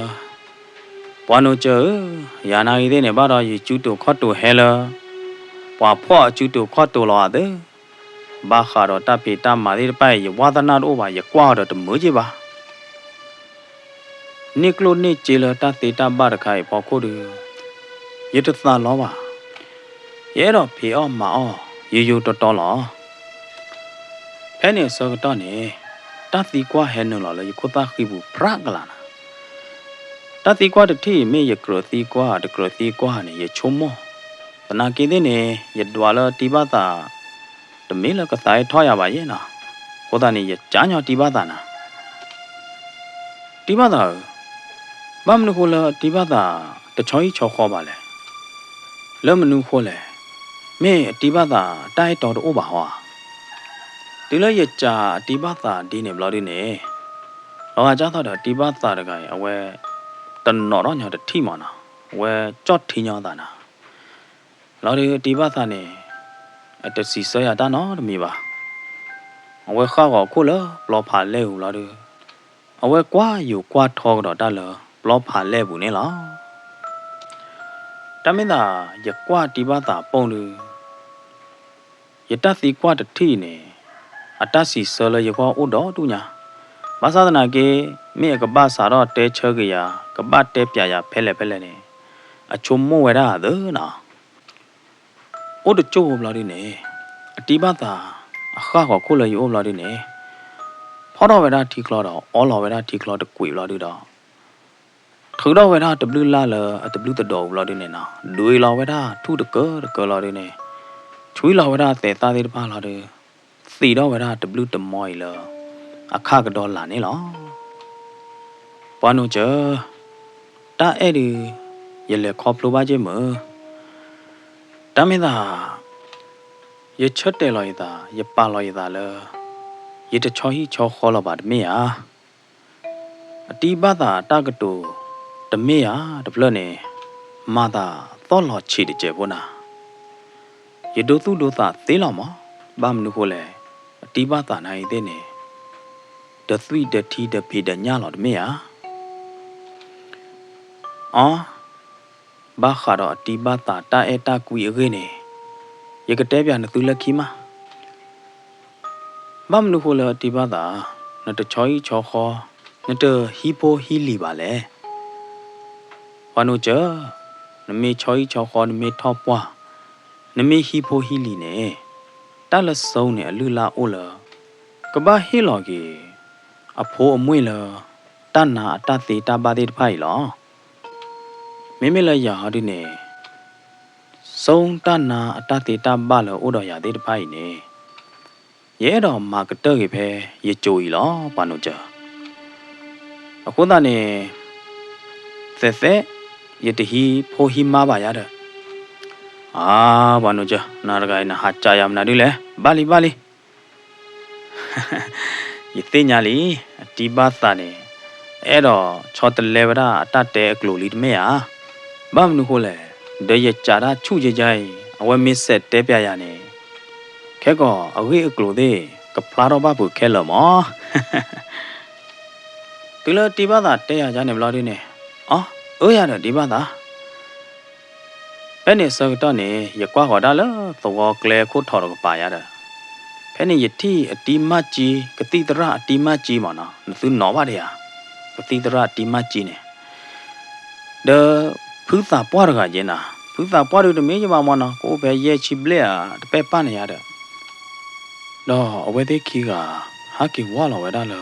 ပှၤနိစၢၤဧၢ, ယၤနာ်ဂ့ၤသ့ၣ်န့ၣ် ဘၣ်ဒီးယစုတိာ်ခီၣ်တိာ်ဟဲလၢ ပှၤဖှီၣ်အစုတိာ်ခီၣ်တိာ်လီၤအသၢ, ဘၣ်ဃးဒီးတၢ်ဖံးတၢ်မၤသ့ၣ်တဖၣ်အံၤ ယဝါသနာတအိၣ်ဘၣ်, ယကွၢ်အီၤဒီးတမုာ်က့ဘၣ်. န့ၢ်ကျိၣ်န့ၢ်စ့လၢတၢ်သ့တၢ်ဘၣ်တခါအံၤအဖီခိၣ်ဒီး ယတသးလီဘၣ်. ယအဲၣ်ဒိးဖံးအီၣ်မၤအီၣ် ယိယိတီတီလီၤ. ဖဲန့ၣ်အဆၢကတီၢ်န့ၣ် တၢ်သံကွၢ်ဟဲနုာ်လီၤလၢယခိၣ်သၣ်ဃံပူၤပြးကလာ်နၤ. တၢ်သံကွၢ်တထံၣ်အံၤ မ့ၢ်ယကြၢးသံကွၢ် တကြၢးသံကွၢ်န့ၣ် ယဆိကမိၣ်, သနာ်က့သ့ၣ်န့ၣ် ယဒွးလၢတံၤဘၣ်သး တမ့ၢ်လၢကသးဟဲထီၣ်ယၤဘၣ်ယဲနီၤ. အဃိသတးန့ၣ် ယကၠါညီတံၤဘၣ်သးနၤ, တံၤဘၣ်သးဧၢ, ဘၣ်မနုၤဃိလၢတံၤဘၣ်သး တဆီဟံၣ်ဆီဃီဘၣ်လဲၣ်. လၢမနုၤဃိလဲၣ်, မ့ၢ်အတံၤဘၣ်သးတၢ်အဲၣ်တီတအိၣ်ဘၣ်ဟီဧါ. တုၤလၢယကၠးအတံၤဘၣ်သးဒ်န့ၣ်ဘျီဒုန့ၣ်, လီၤဂာ်ကၢ်သိးဒီးတံၤဘၣ်သးတဂၤအံၤ အဝဲ တနီၤထီၣ်ညီတထံၣ်မးနီၤ, အဝဲကၠီၣ်ထံညီသးနၤ. လီၤဒုးတံၤဘၣ်သးန့ၣ် အတစံးဆၢယၤတၢ်နီတမံၤဘၣ်. အဝဲဃၣ်ဂီၤခိၣ်လၢပျီဖးလဲၢ်ပူၤလီၤဒုး, အဝဲကွၢ်ယိၤကွၢ်ထီကဒီးတၢ်လၢပျီဖးလဲၢ်ပူၤန့ၣ်လီၤ. တၢ်မ့ၢ်သး ယကွၢ်တံၤဘၣ်သးပိၢ်ဒုး ယတၢ်သံကွၢ်တထံၣ်အံၤန့ၣ် အတၢ်စံးဆၢလၢယဂီၢ်အိၣ်ဒီဒူၣ်ညါ, ဘၣ်ဆၣ်သနာ်က့ မ့ၢ်အကဘၣ်စးထီၣ်တဲဆၢက့ၤယၤ ကဘၣ်တဲပျးယၤဖဲလဲၣ်ဖဲလဲၣ်န့ၣ် အဆိကမိၣ်ဝဲဒၣ်အသၢနီၤ. အိၣ်တကၠိၢ်ဘျီဒုန့ၣ် အတံၤဘၣ်သး အဃၣ်ဂီၤခိၣ်လၢယအိၣ်ဘျီဒုန့ၣ် ဖီၣ်ထီၣ်ဝဲဒၣ်ထံချီဒီး အီလီၤဝဲဒၣ်ထံချီတကွံာ်ဘျီဒုဒီး ထုးထီၣ်ဝဲဒၣ်တဘျုးလၢ်လၢအတဘျုးတဒီးအူဘျီဒုန့ၣ်နီၤ, ဒွံးလီၤဝဲဒၣ်ထူၣ်တကၢတကၢလီၤဒုန့ၣ်, ဆွံလီၤဝဲဒၣ်သဲးသၣ်သ့ၣ်တဖၣ်လီၤဒု, သံးထီၣ်ဝဲဒၣ်တဘျုးတမီအံၤလၢ အခၣ်ကဒီလၢ်န့ၣ်လီၤ. ပှၤနိစၢၤ, တၢ်အဲၣ်ဒုး ယလဲၤခီဖျိဘၣ်က့ၢ်မုၢ်, တၢ်မ့ၢ်သး ယဆၢတဲာ်လီၤယသး ယပာ်လီၤယသးလၢ ယတဆီဟံၣ်ဆီဃီလီၤဘၣ်တမ့ၢ်ဧါ. အတံၤဘၣ်သးတၢ်ကတိၤတမ့ၢ်ဧါတဖျၢၣ်န့ၣ် မၤသးသီၣ်လီၤဆံးတစဲးဖိနၤ. ယဒိသူၣ်ဒိသးသ့လီၤမး, ဘၣ်မနုၤဃိလဲၣ်, အတံၤဘၣ်သးနၤအံၤသ့ၣ်န့ၣ် ဒီးသွံၣ်ဒီးထံဒီးဖံးဒီးညၣ်လီၤတမ့ၢ်ဧါ. အီ, ဘၣ်ဃးဒီးအတံၤဘၣ်သးတၢ်အဲၣ်တၢ်ကွံအဂ့ၢ်န့ၣ်, ယကတဲပၠးနသုလၢခံမး. ဘၣ်မနုၤဃိလၢအတံၤဘၣ်သး, နတဆီဟံၣ်ဆီဃီ, နတဟံးဖိဟံးလံၤဘၣ်လဲၣ်. ပှၤနိးစၢၤ, နမ့ၢ်ဆီဟံၣ်ဆီဃီ နမ့ၢ်ထီၣ်ပှၢ်, နမ့ၢ်ဟံးဖိဟံးလံၤန့ၣ်, တၢ်လၢစိန့ၣ်အလုၢ်အလၢ်အိၣ်လၢ ကဘၣ်ဟ့ၣ်လီၤက့ၤ အဖိအမုၣ်လၢ တၢ်နါအတၢ်သ့တၢ်ဘၣ်သ့ၣ်တဖၣ်အံၤလီၤ. မ့မ့ၢ်လၢယၤဟီဒုန့ၣ်, စိတၢ်နါအတၢ်သ့တၢ်ဘၣ်လၢအိၣ်ဒီးယၤသ့ၣ်တဖၣ်အံၤန့ၣ်, ယအဲၣ်ဒိးမၤကတၢၢ်က့ၤဖဲယစိၤအံၤလီၤ ပှၤနိးစၢၤ. အဃိသတးန့ၣ်, သဲးသဲး, ယတဟံးဖိဟံးမါဘၣ်ယါဒီး. အါ, ပှၤနိးစၢၤ, နၤတဂၤအံၤ နဟးကးယၤမနုၤဒ်လဲၣ်, ဘၣ်လံဘၣ်လံ. ယသ့ၣ်ညါလံ, အတံၤဘၣ်သးန့ၣ် အဲၣ်ဒိးဆီတလဲဝဲဒၣ်အတၢ်တဲအကျိၤလံတမ့ၢ်ဧါ. ဘၣ်မနုၤဃိလဲၣ်, ဒီးယကးတၢ်ဆူၣ်ယဲယါအံၤ အဝဲမ့ၢ်စဲးတဲပၠးယၤန့ၣ်, ခဲကီးအဂ့ၢ်အကျိၤသ့ၣ် ကဖျါထီၣ်ဘၣ်ဖုးခဲလၢာ်မး. တုၤလၢတံၤဘၣ်သးတဲယၤဒ်န့ၣ်ဘျီဒုန့ၣ်, အီ, အၢယၤဒီးတံၤဘၣ်သး ဖဲန့ၣ်အဆၢကတီၢ်န့ၣ် ယကွၢ်ဃီၤဒၣ်လၢသဝီကျဲအခိၣ်ထီးတကပၤယါဒီး, ဖဲန့ၣ်ယထံၣ်အတံၤမၢ်ကၠံ, ကသံၣ်သရၣ်အတံၤမၢ်ကၠံမးနီၤ, နသုနီၤဘၣ်ဒံးဧါ, ကသံၣ်သရၣ်အတံၤမၢ်ကၠံန့ၣ်, ဒီးဖုသးပှၢ်တဂၤယဲနၤ, ဖုသးပှၢ်ဒုတမ့ၢ်ယဘၣ်မးနီၤ, ကအိၣ်ဖဲယဲၢ်ဆံဘျဲၣ်ဧါ, တပဲၢ်ပၢ်န့ၣ်ယါဒီး, ဒီးအဝဲသ့ၣ်ခံဂၤ ဟးက့ၤဝၢ်လီၤဝဲဒၣ်လၢ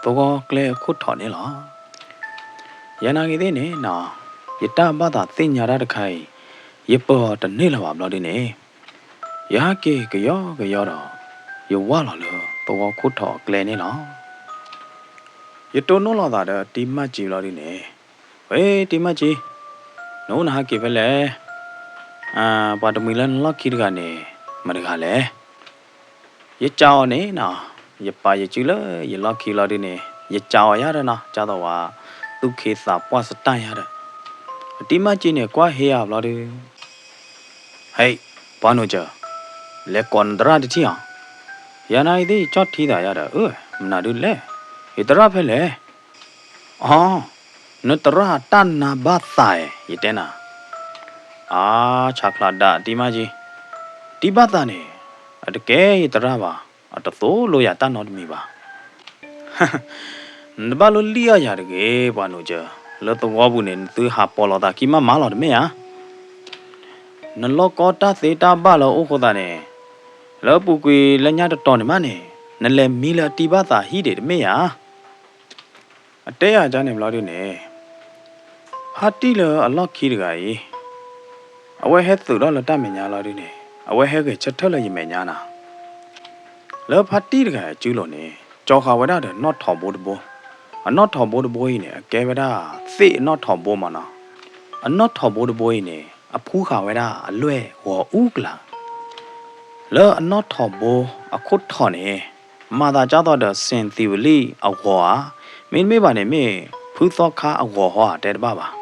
သဝီကျဲအခိၣ်ထီးန့ၣ်လီၤ. ယနာ်ဂ့ၤသ့ၣ်န့ၣ်နီၤ, ယတၢ်ဘၣ်သးသ့ၣ်ညါတၢ်တခါအံၤ ယပၢၤအီၤတန့ၢ်လၢၤဘၣ်ဘျီဒုန့ၣ်, ယဟးက့ၤကယီကယီဒီး ယဝၢ်လီၤလၢသဝီခိၣ်ထီးအကျဲန့ၣ်လီၤ. ယတိၢ်နီၣ်လိာ်သးဒီးတံၤမၢ်ကၠံဘျီဒုန့ၣ်, ဝဲတံၤမၢ်ကၠံ, နအိၣ်နဟးက့ၤဖဲလဲၣ်. ပှၤတမှံၤလၢနလီၢ်ခံတဂၤန့ၣ် မတၤတဂၤလဲၣ်. ယကးအီၤန့ၣ်နီၤ, ယပာ်ယစုလၢယလီၢ်ခံဘျီဒုန့ၣ် ယကးအီၤယါဒီးနီၤ, ကသိးဝဲ သူၣ်ခ့သးပှၢ်စတၢၢ်ယါဒီး, အတံၤမၢ်ကၠံန့ၣ် ကွၢ်ဟ့အီၤဘျီဒု, ဟဲ, ပှၤနိးစၢၤ, လဲၤကိးနသရၣ်တထံၣ်ဧါ. ယနာ်ဂ့ၤသ့ၣ် ယကၠီၣ်ထံသးယါဒီး, အၢ, မနုၤဒုလဲၣ်, ယသရၣ်ဖဲလဲၣ်. အီ, နသရၣ်တၢ်နါဘၣ်သးဧါ ယတဲနၤ. အါ, ဆးချးဒၣ်တံၤမၢ်ကၠံ, တံၤဘၣ်သးန့ၣ် အတကဲယသရၣ်ဘၣ်, အတသိၣ်လိယၤတၢ်နီတမံၤဘၣ်. နတဘၣ်လိလံၣ်အီၣ်ယၤတဂ့ၤ ပှၤနိးစၢၤ, လၢသဝီပူၤန့ၣ် နသုဟးပိာ်လိာ်သးခံမးမးလီၤတမ့ၢ်ဧါ. နလီၢ်ကီတၢ်သ့တၢ်ဘၣ်လၢအအိၣ်ဃိသးန့ၣ်, လၢအပူၤကွံာ်လၢညါတတီၤန့ၣ်မးန့ၣ်, နလဲၤမံလၢအတံၤဘၣ်သးဟံၣ်ဒံးတမ့ၢ်ဧါ. အတဲယၤဒ်န့ၣ်ဘျီဒုန့ၣ်, ဖါတံၢ်လၢအလီၢ်ခံတဂၤအံၤ, အဝဲဟဲသုးထီၣ်လၢတၢ်မဲာ်ညါလီၤဒုန့ၣ်, အဝဲဟဲဂဲၤဆၢထၢၣ်လၢယမဲာ်ညါနၤ. လၢဖါတံၢ်တဂၤအစုလိၤန့ၣ် ကၠီဃာ်ဝဲဒၣ်ဒီးနီၣ်ထိးဘိတဘိ, အနီၣ်ထိးဘိတဘိအံၤန့ၣ် အကဲဝဲဒၣ်သ့ၣ်အနီၣ်ထိးဘိမးနီၤ. အနီၣ်ထိးဘိတဘိအံၤန့ၣ် အဖှူဃာ်ဝဲဒၣ်အလွဲၢ်ဂီၤအူကလး လၢအနီၣ်ထိးဘိအခိၣ်ထီးန့ၣ်, မၤသးကၢ်သိးဒီး စ့ၣ်သံဝလံၣ်အဂီၤဧါ, မ့တမ့ၢ်ဘၣ်န့ၣ် မ့ၢ်ဖုသီခါအဂီၤဟီဧါ တဲတဘၣ်ဘၣ်.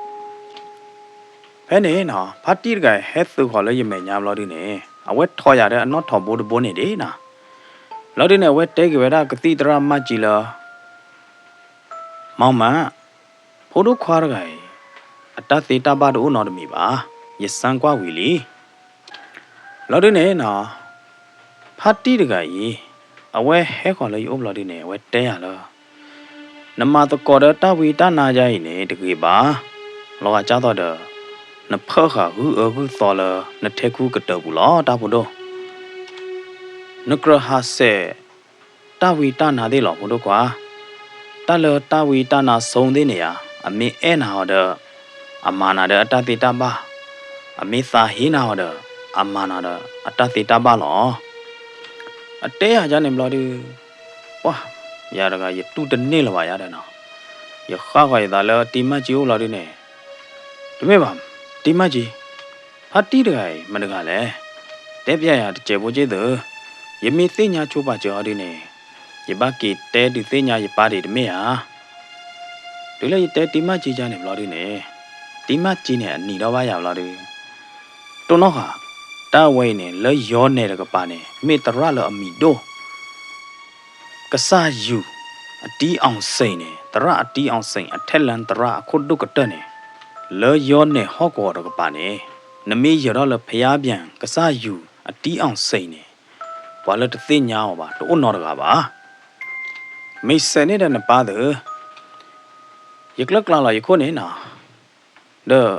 ဖဲန့ၣ်နီၤ, ဖါတံၢ်တဂၤဟဲသုးဃီၤလၢယမဲာ်ညါဘျီဒုန့ၣ်, အဝဲထိးယၤဒီးအနီၣ်ထိးဘိတဘိန့ၣ်ဒၣ်နီၤ. ဘျီဒုန့ၣ် အဝဲတဲက့ၤဝဲဒၣ်ကသံၣ်သရၣ်မၢ်ကၠံလၢ မီမး, ဖိဒိၣ်ခွါတဂၤအံၤ အတၢ်သ့တၢ်ဘၣ်တအိၣ်နီတမံၤဘၣ်, ယစမ်းကွၢ်ဝံၤလံ. ဘျီဒုန့ၣ်နီၤ, ဖါတံၢ်တဂၤအံၤ အဝဲဟဲဃီၤလၢယအိၣ်ဘျီဒုန့ၣ် အဝဲတဲယၤလၢ နမၤသကိးဒီးတၢ်ဝံတၢ်နါယါအံၤန့ၣ်တဂ့ၤဘၣ်. လီၤဂာ်ကၢ်သိးဒီး နဖၢၣ်ဃာ်ဂုၢ်အၢဂုၢ်သီလၢနထဲခူကတၢၢ်ပူၤလီၤ တၢ်ဖိဒိၣ်. နကြၢးဟးဆှဲး တၢ်ဝံတၢ်နါသ့ၣ်လီၤ ဖိဒိၣ်ခွါ. တၢ်လၢတၢ်ဝံတၢ်နါဆိသ့ၣ်န့ၣ်ဧါ, အမ့ၢ်အဲၣ်နၤအီၤဒီး အမၤနၤဒီးအတၢ်သ့တၢ်ဘၣ်, အမ့ၢ်သးဟ့နၤအီၤဒီး အမၤနၤဒီးအတၢ်သ့တၢ်ဘၣ်လီၤ. အတဲယၤဒ်န့ၣ်ဘျီဒု, ပှၤ, ယၤတဂၤယတူၢ်တန့ၢ်လၢၤဘၣ်ယၤဒီးနီၤ. ယဃၣ်ဃီၤယသးလၢတံၤမၢ်ကၠံအိၣ်ဘျီဒုန့ၣ်, တမ့ၢ်ဘၣ်, တံၤမၢ်ကၠံ, ဖါတံၢ်တဂၤအံၤ မတၤတဂၤလဲၣ်. တဲပျဲယၤတစဲးဖိက့ၢ်သု, ယမ့ၢ်သ့ၣ်ညါဆိပာ်စၢၤအီၤဒုန့ၣ်, ယဘၣ်က့ၤတဲဒုးသ့ၣ်ညါယပၢ်ဒံးတမ့ၢ်ဧါ. တုၤလၢယတဲတံၤမၢ်ကၠံဒ်န့ၣ်ဘျီဒုန့ၣ်, တံၤမၢ်ကၠံန့ၣ်အနံၤထီၣ်ဘၣ်ယၤဘျီဒု, တိၢ်နီၣ်ဃာ်, တၢ်ဝဲအံၤန့ၣ် လၢယီၤနဲၣ်တကပၤန့ၣ် မ့ၢ်သရၣ်လၢအမံၤဒိၣ် ကစၢ်ယုၢ်အတံအီၣ်စ့ၣ်န့ၣ် သရၣ်အတံအီၣ်စ့ၣ် အထဲလၢသရၣ်အခိၣ်ဒိၣ်ကတၢၢ်န့ၣ် လၢယီၤနဲၣ်ဟီၣ်ကဝီၤတကပၤန့ၣ် နမ့ၢ်ယၢၤထီၣ်လၢဖယါပၠၣ်ကစၢ်ယုၢ်အတံအီၣ်စ့ၣ်န့ၣ် ပှၤလၢတသ့ၣ်ညါအီၤဘၣ် တအိၣ်နီတဂၤဘၣ်. မ့ၢ်စဲးန့ၣ်ဒီးနပၢ်သု ယကျၢၢ်ကျါလီၤယခိၣ်န့ၣ်နီၤ, ဒီး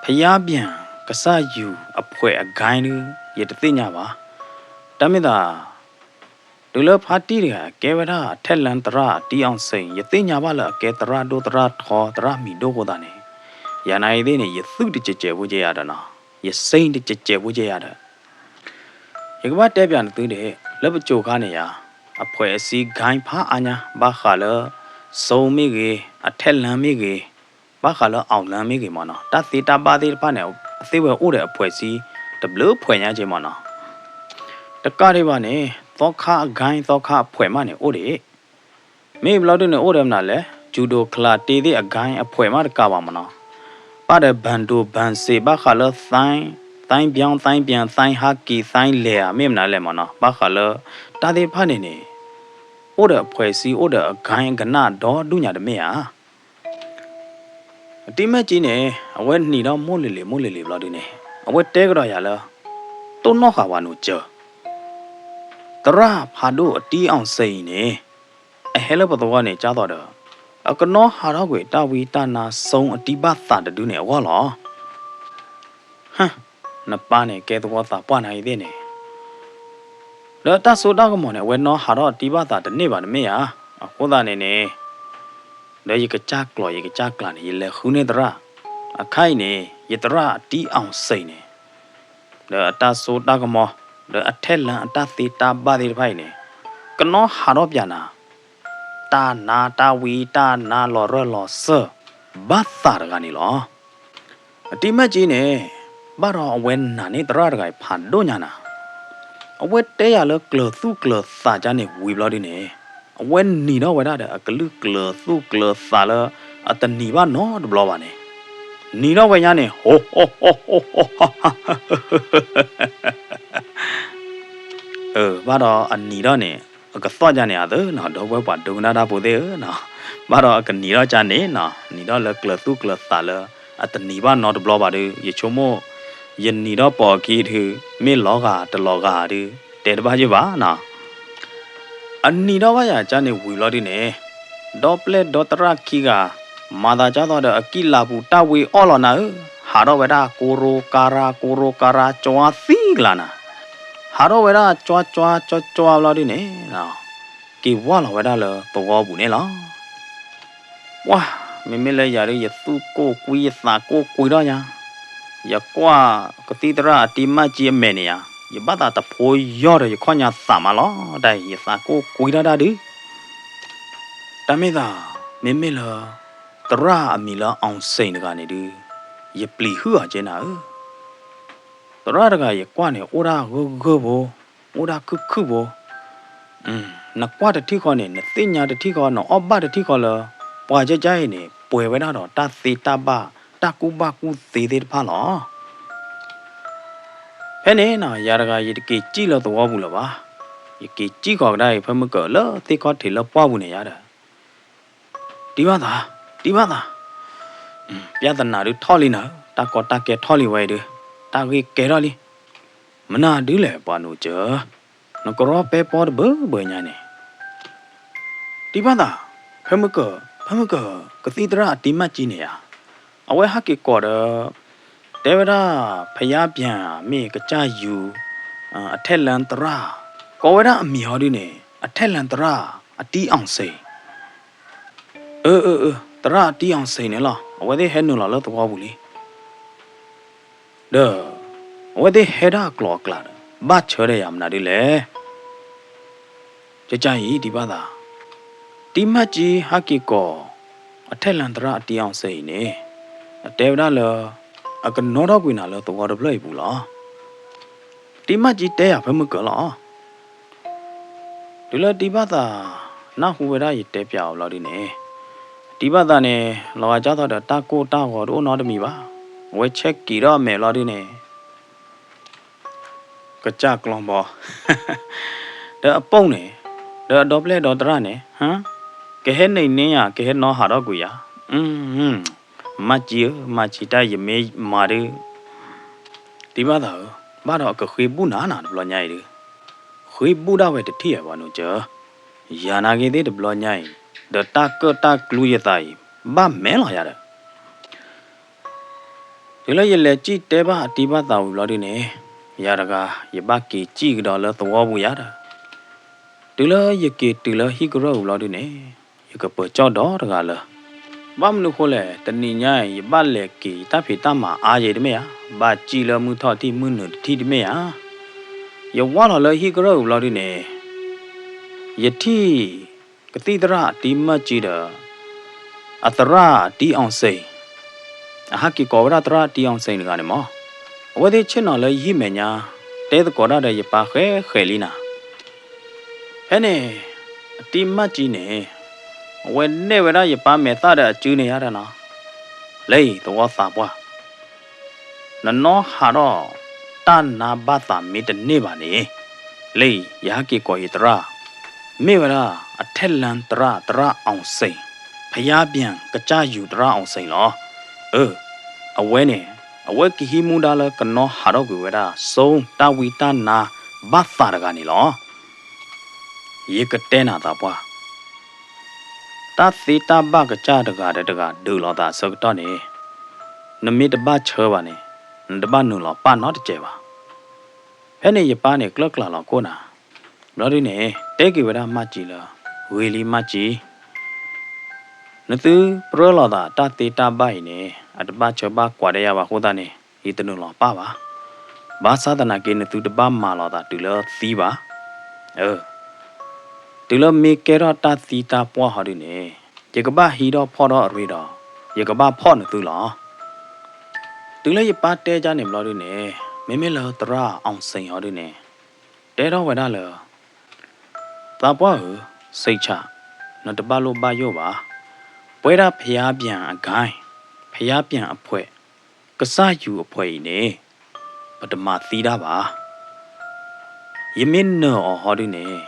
ဖယါပၠၣ်ကစၢ်ယုၢ်အဖှဲးအဂၤဒု ယတသ့ၣ်ညါဘၣ်. တၢ်မ့ၢ်သး တုၤလၢဖါတံၢ်တဂၤ ကဲဝဲဒၣ်အထဲလၢသရၣ်အတံအီၣ်စ့ၣ် ယသ့ၣ်ညါဘၣ်လၢအကဲသရၣ်ဒိၣ်သရၣ်ထီ သရၣ်မံၤဒိၣ်အဃိသတးန့ၣ် ယၤနာ်အံၤသ့ၣ်န့ၣ် ယသူၣ်တစဲးစဲးဖိကဲယၤဒီးနီၤ, ယစ့တစဲးစဲးဖိကဲယၤဒီး ယကဘၣ်တဲပၠးနသုဒၣ် လၢပစိၤခါန့ၣ်ယၤ အဖှဲးအစံဂၤဖးအါညါ ဘၣ်ဃးလၢ စိမ့ၢ်ဂ့ၤ, အထဲလၢမ့ၢ်ဂ့ၤ, ဘၣ်ဃးလၢအီၣ်လၢမ့ၢ်ဂ့ၤမ့ၢ်နီၤ, တၢ်သ့တၢ်ဘၣ်သ့ၣ်တဖၣ်န့ၣ် အသ့ၣ်ဝဲအိၣ်ဒီးအဖှဲးစံ တဘျုးဖှဲးညါက့မ့ၢ်နီၤ. တကးဒံးဘၣ်န့ၣ် သီခါအဂၤ သီခါအဖှဲးမးန့ၣ်အိၣ်ဒံး မ့ၢ်ဘျီဒုန့ၣ် အိၣ်ဒီးမနုၤလဲၣ်, ကၠူဒိၣ်ချးတ့သ့ၣ်အဂၤအဖှဲးမးတကးဘၣ်မ့ၢ်နီၤ, ဘၣ်ဒီးဘၣ်ဒိၣ်ဘၣ်စ့း ဘၣ်ဃးလၢ သဲဘၠီသဲပၠၣ် သဲဟးက့ၤ သဲလဲၤဧါ မ့ၢ်မနုၤလဲၣ်မ့ၢ်နီၤ, ဘၣ်ဃးလၢ တၢ်သ့ၣ်တဖၣ်န့ၣ်န့ၣ် အိၣ်ဒီးအဖှဲးစံ အိၣ်ဒီးအဂၤအကနၣ်ဒီဒူၣ်ညါတမ့ၢ်ဧါ. အတံၤမၢကၠံန့ၣ် အဝဲနံၤဒီးမိၢ်လ့ၤလ့ၤမိၢ်လ့ၤလ့ၤဘျီဒုန့ၣ် အဝဲတဲကဒီးယၤလၢ တိၢ်နီၣ်ဃာ်ပှၤနီၢ်ကၠၢ သရၣ်ဖးဒိၣ်အတံၤအီၣ်စ့ၣ်အံၤန့ၣ် အဟဲလၢပသဝီန့ၣ် ကၢ်သိးဒီး အကနီၣ်ဟးထီၣ်ကွံာ်တၢ်ဝံတၢ်နါစိအတံၤဘၣ်သးတဒုန့ၣ်အဂီၢ်လီၤ. ဟၢ နပၢ်န့ၣ် ကဲသဝီသးပှၢ်နၤအံၤသ့ၣ်န့ၣ် ဒီးတၢ်စိတၢ်ကမီၤန့ၣ် အဝဲနီၣ်ဟးထီၣ်အတံၤဘၣ်သးတန့ၢ်ဘၣ်တမ့ၢ်ဧါ. အဃိသတးန့ၣ်န့ၣ် ဒီးယကစၢ်ကျိာ်ယကစၢ်ကျါန့ၣ် ယလဲၤဃုန့ၢ်သရၣ် အခါအံၤန့ၣ် ယသရၣ်အတံၤအီၣ်စ့ၣ်န့ၣ် ဒီးအတၢ်စိတၢ်ကမီၤ ဒီးအထဲလၢအတၢ်သ့တၢ်ဘၣ်သ့ၣ်တဖၣ်အံၤန့ၣ် ကနီၣ်ဟးထီၣ်ပၠးနၤ တၢ်နါတၢ်ဝံတၢ်နါလီၤရၢၢ်လီၤစၢၢ် ဘၣ်သးတဂၤန့ၣ်လီၤ. အတံၤမၢကၠံန့ၣ် ဘၣ်ဒီးအဝဲနာ်န့ၢ်သရၣ်တဂၤအံၤဖးဒိၣ်ညါနၤ အဝဲတဲယၤလၢကျၢၤသူၣ်ကျၢၤသးကၠါန့ၣ်ဝံၤဘျီဒုန့ၣ် အဝဲနံၤထီၣ်ဝဲဒၣ်ဒီးအကလုၢ်ကျၢၤသူၣ်ကျၢၤသးလၢ အတနံၤဘၣ်နီတဘျီဘၣ်န့ၣ် နံၤထီၣ်ဝဲညါန့ၣ် ဟိ ဘၣ်ဒီးအနံၤထီၣ်န့ၣ် အကသီၣ်ကၠါန့ၣ် အသၢနီၤ ဒီပုၢ်ဝဲၢ်ပှၤဒိကနၣ်တၢ်ဖိသ့ၣ်ဧၢနီၤ ဘၣ်ဒီးအကနံၤထီၣ်ကၠါန့ၣ်နီၤ နံၤထီၣ်လၢကျၢၤသူၣ်ကျၢၤသးလၢ အတနံၤဘၣ်နီတဘျီဘၣ်ဒု ယဆိကမိၣ် ယနံၤထီၣ်ပိာ်အခံဒု မ့ၢ်လီၤဂာ်တလီၤဂာ်ဒု တဲတဘၣ်ယုၢ်ဘၣ်နီၤ အနံၤထီၣ်ဘၣ်ယၤကၠါန့ၣ်ဝံၤဘျီဒုန့ၣ် ဒီပျဲၢ်ဒီသရၣ်ခံဂၤ မၤသးကၢ်သိးဒီးအကံၣ်လၤပူၤတၢ်ဝံအီၣ်လီၤနၤဧၢ, ဟးထီၣ်ဝဲဒၣ်ကိရိကါရါ ကိရိကါရါ ကၠွါသံကလၤနၤ, ဟးထီၣ်ဝဲဒၣ်ကၠွါကၠွါကၠွါကၠွါဘျီဒုန့ၣ် က့ၤဝၢ်လီၤဝဲဒၣ်လၢသဝီပူၤန့ၣ်လီၤ. ပှၢ် မ့မ့ၢ်လၢယၤဒု ယသူၣ်ကိၢ်ကွံ ယသးကိၢ်ကွံထီၣ်ညါ, ယကွၢ်ကသံၣ်သရၣ်အတံၤမၢကၠံအမဲာ်န့ၣ်ယါ, ယဘၣ်သးတဖိယီၢ်ဒီးယခီၣ်ညါသးမးလီၤ, တၢ်အံၤ ယသးကိၢ်ကွံထီၣ်တၢ်ဒု တၢ်မ့ၢ်သး မ့မ့ၢ်လၢ သရၣ်အမံၤလၢ အောင်စိန် တဂၤန့ၣ်ဒု ယပျံၤဟုၣ်အီၤကဲနၤဧၢ, သရၣ်တဂၤယကွၢ်န့ၣ် အိၣ်ဒၣ်ဂၢၢ်ဂၢၢ်ဖိ, အိၣ်ဒၣ်ခုၣ်ခုၣ်ဖိ, နကွၢ်တထံၣ်ဃီန့ၣ် နသ့ၣ်ညါတထံၣ်ဃီ နအီၣ်ဘၣ်တထံၣ်ဃီလၢ ပှၤကၠၢကၠၢအံၤန့ၣ် ပှဲၤဝဲဒၣ်ဒီးတၢ်သ့တၢ်ဘၣ် တၢ်ကူၣ်ဘၣ်ကူၣ်သ့သ့ၣ်တဖၣ်လီၤ. ဖဲန့ၣ်နီၤ ယၤတဂၤယတက့ၤစံၣ်လၢသဝီပူၤလၢၤဘၣ်, ယက့ၤစံၣ်ဃီၤကဒါအံၤ ဖဲမုၢ်ကၢၤလၢသ့ၣ်ခီၣ်ထံးလၢပှၢ်ပူၤန့ၣ်ယါဒီး တံၤဘၣ်သး, တံၤဘၣ်သး, ပျၢ်သနာ်ဒုထီၣ်လံနၤ, တၢ်ကီတၢ်ခဲထီၣ်လံဝဲအံၤဒု, တၢ်ဂ့ၢ်ကဲထီၣ်လံ, မနုၤဒုလဲၣ်ပှၤနိးစၢၤ, နကရီပဲပီတဘၢဘၢညါန့ၣ် တံၤဘၣ်သး, ဖဲမုၢ်ကၢၤ, ဖဲမုၢ်ကၢၤ ကသံၣ်သရၣ်အတံၤမၢကၠံန့ၣ်ဧါ, အဝဲဟဲက့ၤကိးဒီး တဲဝဲဒၣ် ဖယါပျၢၤမ့ၢ်ကစၢ်ယွၤ အထဲလၢသရၣ်, ကိးဝဲဒၣ်အမံၤဟီဒုန့ၣ် အထဲလၢသရၣ် အတံၤအောင်စိန်, အၢ အၢ အၢ သရၣ်အတံၤအောင်စိန်န့ၣ်လီၤ, အဝဲသ့ၣ်ဟဲနုာ်လီၤလၢသဝီပူၤလံ ဒီး အဝဲသ့ၣ်ဟဲဒၣ်အကျိၤအကျဲဒီး ဘၣ်ဆၢထၢၣ်ယၤမနုၤဒ်လဲၣ်. ကကါအံၤ တံၤဘၣ်သး, တံၤမၢကၠံဟဲက့ၤကိး အထဲလၢသရၣ်အတံၤအောင်စိန်အံၤန့ၣ် အတဲဝဲဒၣ်လၢ အကနီၣ်ထီၣ်ကွံာ်နၤလၢသဝီတဖျၢၣ်အံၤပူၤလီၤ. တံၤမၢကၠံတဲယၤဖဲမုၢ်ကၢၤလီၤ. တုၤလၢတံၤဘၣ်သး နၢ်ဟူဝဲဒၣ်ယတဲပၠးအီၤဘျီဒုန့ၣ်, တံၤဘၣ်သးန့ၣ် လီၤဂာ်ကၢ်သိးဒီးတၢ်ကိၢ်တၢ်ဂီၤတအိၣ်နီတမံၤဘၣ်. အဝဲဆဲးက့ၤထီၣ်အမဲာ်ဘျီဒုန့ၣ်, ကစၢ်ကျီဘီ, ဒီးအပိၢ်န့ၣ်, ဒီးအဒီပျဲၢ်ဒီသရၣ်န့ၣ်, ဟ, ကဟဲနံၤန့ၢ်ယၤ ကဟဲနီၣ်ဟးထီၣ်ကွံာ်ယၤ, မၤကၠံဧၢ, မၤကၠံတၢ်ယမ့ၢ်မၤဒုး, တံၤဘၣ်သးဧၢ, ဘၣ်ဒီးအကဃ့ဘူၣ်နၤနၤတဘျီညါအံၤဒုး, ဃ့ဘူၣ်ဒၣ်ဝဲတထံၣ်ဧါ ပှၤနုၤကၠၢ, ယၤနာ်က့ၤသ့ၣ်တဘျီညါအံၤ, ဒီးတၢ်ကၢၣ်တၢ်ကျူယသးအံၤ, ဘၣ်မဲာ်လီၤယၤဒီး တုၤလၢယလဲၤစံၣ်တဲဘၣ်အတံၤဘၣ်သးဝံၤဘျီဒုန့ၣ်, ယၤတဂၤ ယဘၣ်က့ၤစံၣ်ကဒီးလၢသဝီပူၤယၤဒီး, တုၤလၢယက့ၤတုၤလၢဟံၣ်ကရၢၢ်ဝံၤဘျီဒုန့ၣ်, ယကပၢၤကၠီၣ်ဒီတဂၤလၢ, ဘၣ်မနုၤဃိလဲၣ် တနံၤညါအံၤ ယဘၣ်လဲၤက့ၤယတၢ်ဖံးတၢ်မၤအါယံၤတမ့ၢ်ဧါ, ဘၣ်စံၣ်လၢမုၢ်ထီၣ်တထံၣ်မုၢ်နုာ်တထံၣ်တမ့ၢ်ဧါ, ယဝၢ်လီၤလၢဟံၣ်ကရၢၢ်ဝံၤဘျီဒုန့ၣ်, ယထံၣ် ကသံၣ်သရၣ်အတံၤမၢ်ကၠံဒီး အသရၣ်အတံၤအီၣ်စ့ၣ်, အဟးက့ၤကိးဝဲဒၣ်သရၣ်အတံၤအီၣ်စ့ၣ်တဂၤန့ၣ်မး, အဝဲသ့ၣ်ဆ့ၣ်နီၤလၢယဟံၣ်မဲာ်ညါ, တဲသကိးတၢ်ဒီးယပၢ်ဃဲးဃဲးလံနၤ, ဖဲန့ၣ် အတံၤမၢ်ကၠံန့ၣ် အဝဲနဲၣ်ဝဲဒၣ်ယပၢ်မဲာ်သၣ်ဒီးအစုန့ၣ်ယါဒီးနီၤ, လၢအံၤသဝီသးပှၢ် နနီၣ်ဟးထီၣ်တၢ်နါဘၣ်သးမ့ၢ်တန့ၢ်ဘၣ်န့ၣ်, လၢအံၤယဟဲက့ၤကိးယသရၣ်, မ့ၢ်ဝဲဒၣ် အထဲလၢသရၣ် သရၣ်အီၣ်စ့ၣ်, ဖယါပၠၣ်ကစၢ်ယူၤသရၣ်အီၣ်စ့ၣ်လီၤ. အၢ, အဝဲန့ၣ် အဝဲကဟံးမူဒါလၢကနီၣ်ဟးထီၣ်ကွံာ်ဝဲဒၣ် စိတၢ်ဝံတၢ်နါဘၣ်သးတဂၤန့ၣ်လီၤ. ယကတဲနၤသးပှၢ် တၢ်သ့တၢ်ဘၣ်ကစၢ်တဂၤဒီးတဂၤဒုးလိာ်သးအဆၢကတီၢ်န့ၣ်, နမ့ၢ်တဘၣ်ဆၢဘၣ်န့ၣ်, နတဘၣ်နုာ်လီၤပၣ်နီတစဲးဘၣ်. ဖဲန့ၣ်ယပၢ်န့ၣ်ကျၢၢ်ကျၢ်လီၤခိၣ်နၤ, ဘျီဒုန့ၣ် တဲက့ၤဝဲဒၣ်မၢ်ကၠံလၢ, ဂ့ၤလံမၢ်ကၠံ နသုပြၢလိာ်သးတၢ်သ့တၢ်ဘၣ်အံၤန့ၣ် အတဘၣ်ဆၢဘၣ်ကွၢ်တယါဘၣ်အဃိသတးန့ၣ် ယတနုာ်လီၤပၣ်ဘၣ်. ဘၣ်ဆၣ်သနာ်က့နသုတဘၣ်မၤလိာ်သးတုၤလၢသံဘၣ်. အၢ, တုၤလၢမ့ၢ်ကဲထီၣ်တၢ်သံတၢ်ပှၢ်ဟီဒုန့ၣ်, ယကဘၣ်ဟံးထီၣ်ဖီၣ်ထီၣ်အရ့ဒီး, ယကဘၣ်ဖီၣ်နသုလီၤ. တုၤလၢယပၢ်တဲကၢ်န့ၣ်ဘျီဒုန့ၣ်, မ့မ့ၢ်လၢသရၣ်အီၣ်စ့ၣ်ဟီဒုန့ၣ်, တဲထီၣ်ဝဲဒၣ်လၢ သးပှၢ်ဧၢ, စိတ်ချ, နတဘၣ်လိၣ်ဘၣ်ယိၣ်ဘၣ်. ပဝဲဒၣ်ဖယါပၠၣ်အဂၤ, ဖယါပၠၣ်အဖှဲး, ကစၢ်ယူၤအဖှဲးအံၤန့ၣ်, ပတမၤသံတၢ်ဘၣ်. ယမ့ၢ်နၢၤအီၤဟီဒုန့ၣ်,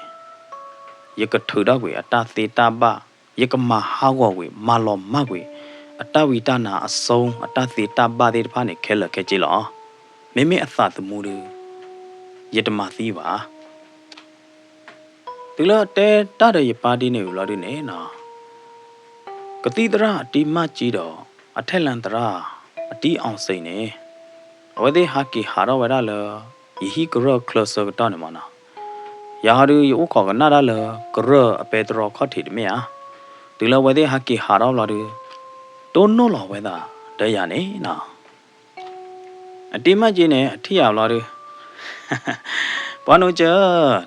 ယကထုးထီၣ်ကွံာ်အတၢ်သ့တၢ်ဘၣ်, ယကမၤဟးဂီၤကွံာ် မၤလီၤမၢ်ကွံာ် အတၢ်ဝံတၢ်နါအစိ အတၢ်သ့တၢ်ဘၣ်သ့ၣ်တဖၣ်န့ၣ် ခဲလၢာ်ခဲဆ့လီၤ. မ့မ့ၢ်အသးသမူဒု ယတမၤသံဘၣ်. တုၤလၢတဲတၢ်ဒီးယပၢ်ဒ်န့ၣ်ဝံၤလီၤဒုန့ၣ်နီၤ, ကသံၣ်သရၣ်အတံၤမၢ်ကၠံဒီး အထဲလၢသရၣ်အတံၤအီၣ်စ့ၣ်န့ၣ်, အဝဲသ့ၣ်ဟးက့ၤဟးထီၣ်ဝဲဒၣ်လၢ ယဟံၣ်ကရၢၢ်ချၢဆၢကတီၢ်န့ၣ်မးနီၤ. ယၤဟီဒု ယအိၣ်ခိးကနၣ်တၢ်လၢကရၢၢ်အပဲတြီခီၣ်ထံးတမ့ၢ်ဧါ. တုၤလၢအဝဲသ့ၣ်ဟးက့ၤဟးထီၣ်ဘျီဒု တိၢ်နီၣ်လီၤဝဲသးဒီးယၤန့ၣ်နီၤ. အတံၤမၢ်ကၠံန့ၣ် အထံၣ်ယၤဘျီဒု ပှၤနိကၠၢ,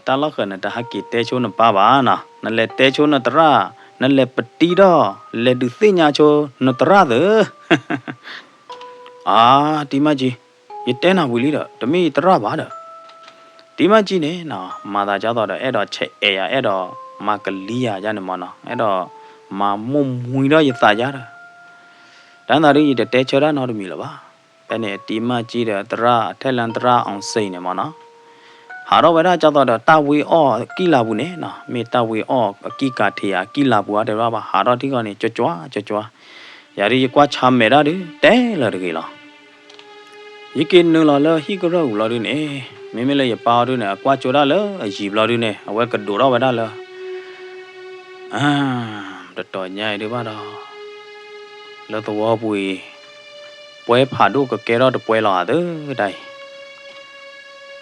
တၢ်လီၢ်ဃၢၤနတဟးက့ၤတဲဆိနပၢ်ဘၣ်နီၤ, နလဲၤတဲဆိနသရၣ်, နလဲၤပတံထီၣ်, လဲၤဒုးသ့ၣ်ညါဆိနသရၣ်သၢ. အါ, တံၤမၢ်ကၠံ, ယတဲနၤဝံၤလံဒီး တမ့ၢ်ယသရၣ်ဘၣ်ဒီး. တံၤမၢ်ကၠံန့ၣ်နီၤ မၤသးဒ်သိးဒီး အဲၣ်ဒိးဆဲးအဲးယၤ အဲၣ်ဒိးမၤကလံၤယၤယါန့ၣ်မးနီၤ, အဲၣ်ဒိးမၤမိၢ်မှံဒီးယသးယါဒီး တၢ်သးဒု ယတတဲဆၢတၢ်နီတမံၤလၢၤဘၣ်. ဖဲန့ၣ် အတံၤမၢ်ကၠံဒီးသရၣ် အထဲလၢသရၣ်အီၣ်စ့ၣ်န့ၣ်မးနီၤ, ဟးထီၣ်ဝဲဒၣ်ဒ်သိးဒီးတၢ်ဝ့အီၣ်အကံၢ်လါပူၤန့ၣ်နီၤ, မ့ၢ်တၢ်ဝ့အီၣ်အကံၢ်ကးထံးဧါ အကံၢ်လါပူၤဧါတဲဘၣ်ဘၣ်, ဟးထီၣ်ထံၣ်ဃီန့ၣ် ကၠွကၠွကၠွကၠွ, ယၤဒု ယကွၢ်ဆါမဲာ်ဒၣ်ဒု တဲလၢၤတဂ့ၤလီၤ. ယက့ၤနုာ်လီၤလၢဟံၣ်ကရၢၢ်ဝံၤလီၤဒုန့ၣ်, မ့မ့ၢ်လၢယပၢ်အီၤဒုန့ၣ် အကွၢ်ကၠိဒၣ်လၢအယံၤဘျီဒုန့ၣ် အဝဲကဒိးထီၣ်ဝဲဒၣ်လၢ အါ, တတီၤညါအံၤဒုဘၣ်ဒီး လၢသဝီပူၤအံၤ ပှဲၤဖးဒိၣ်ကကဲထီၣ်တပှဲၤလီၤဧါသၢတၢ်အံၤ,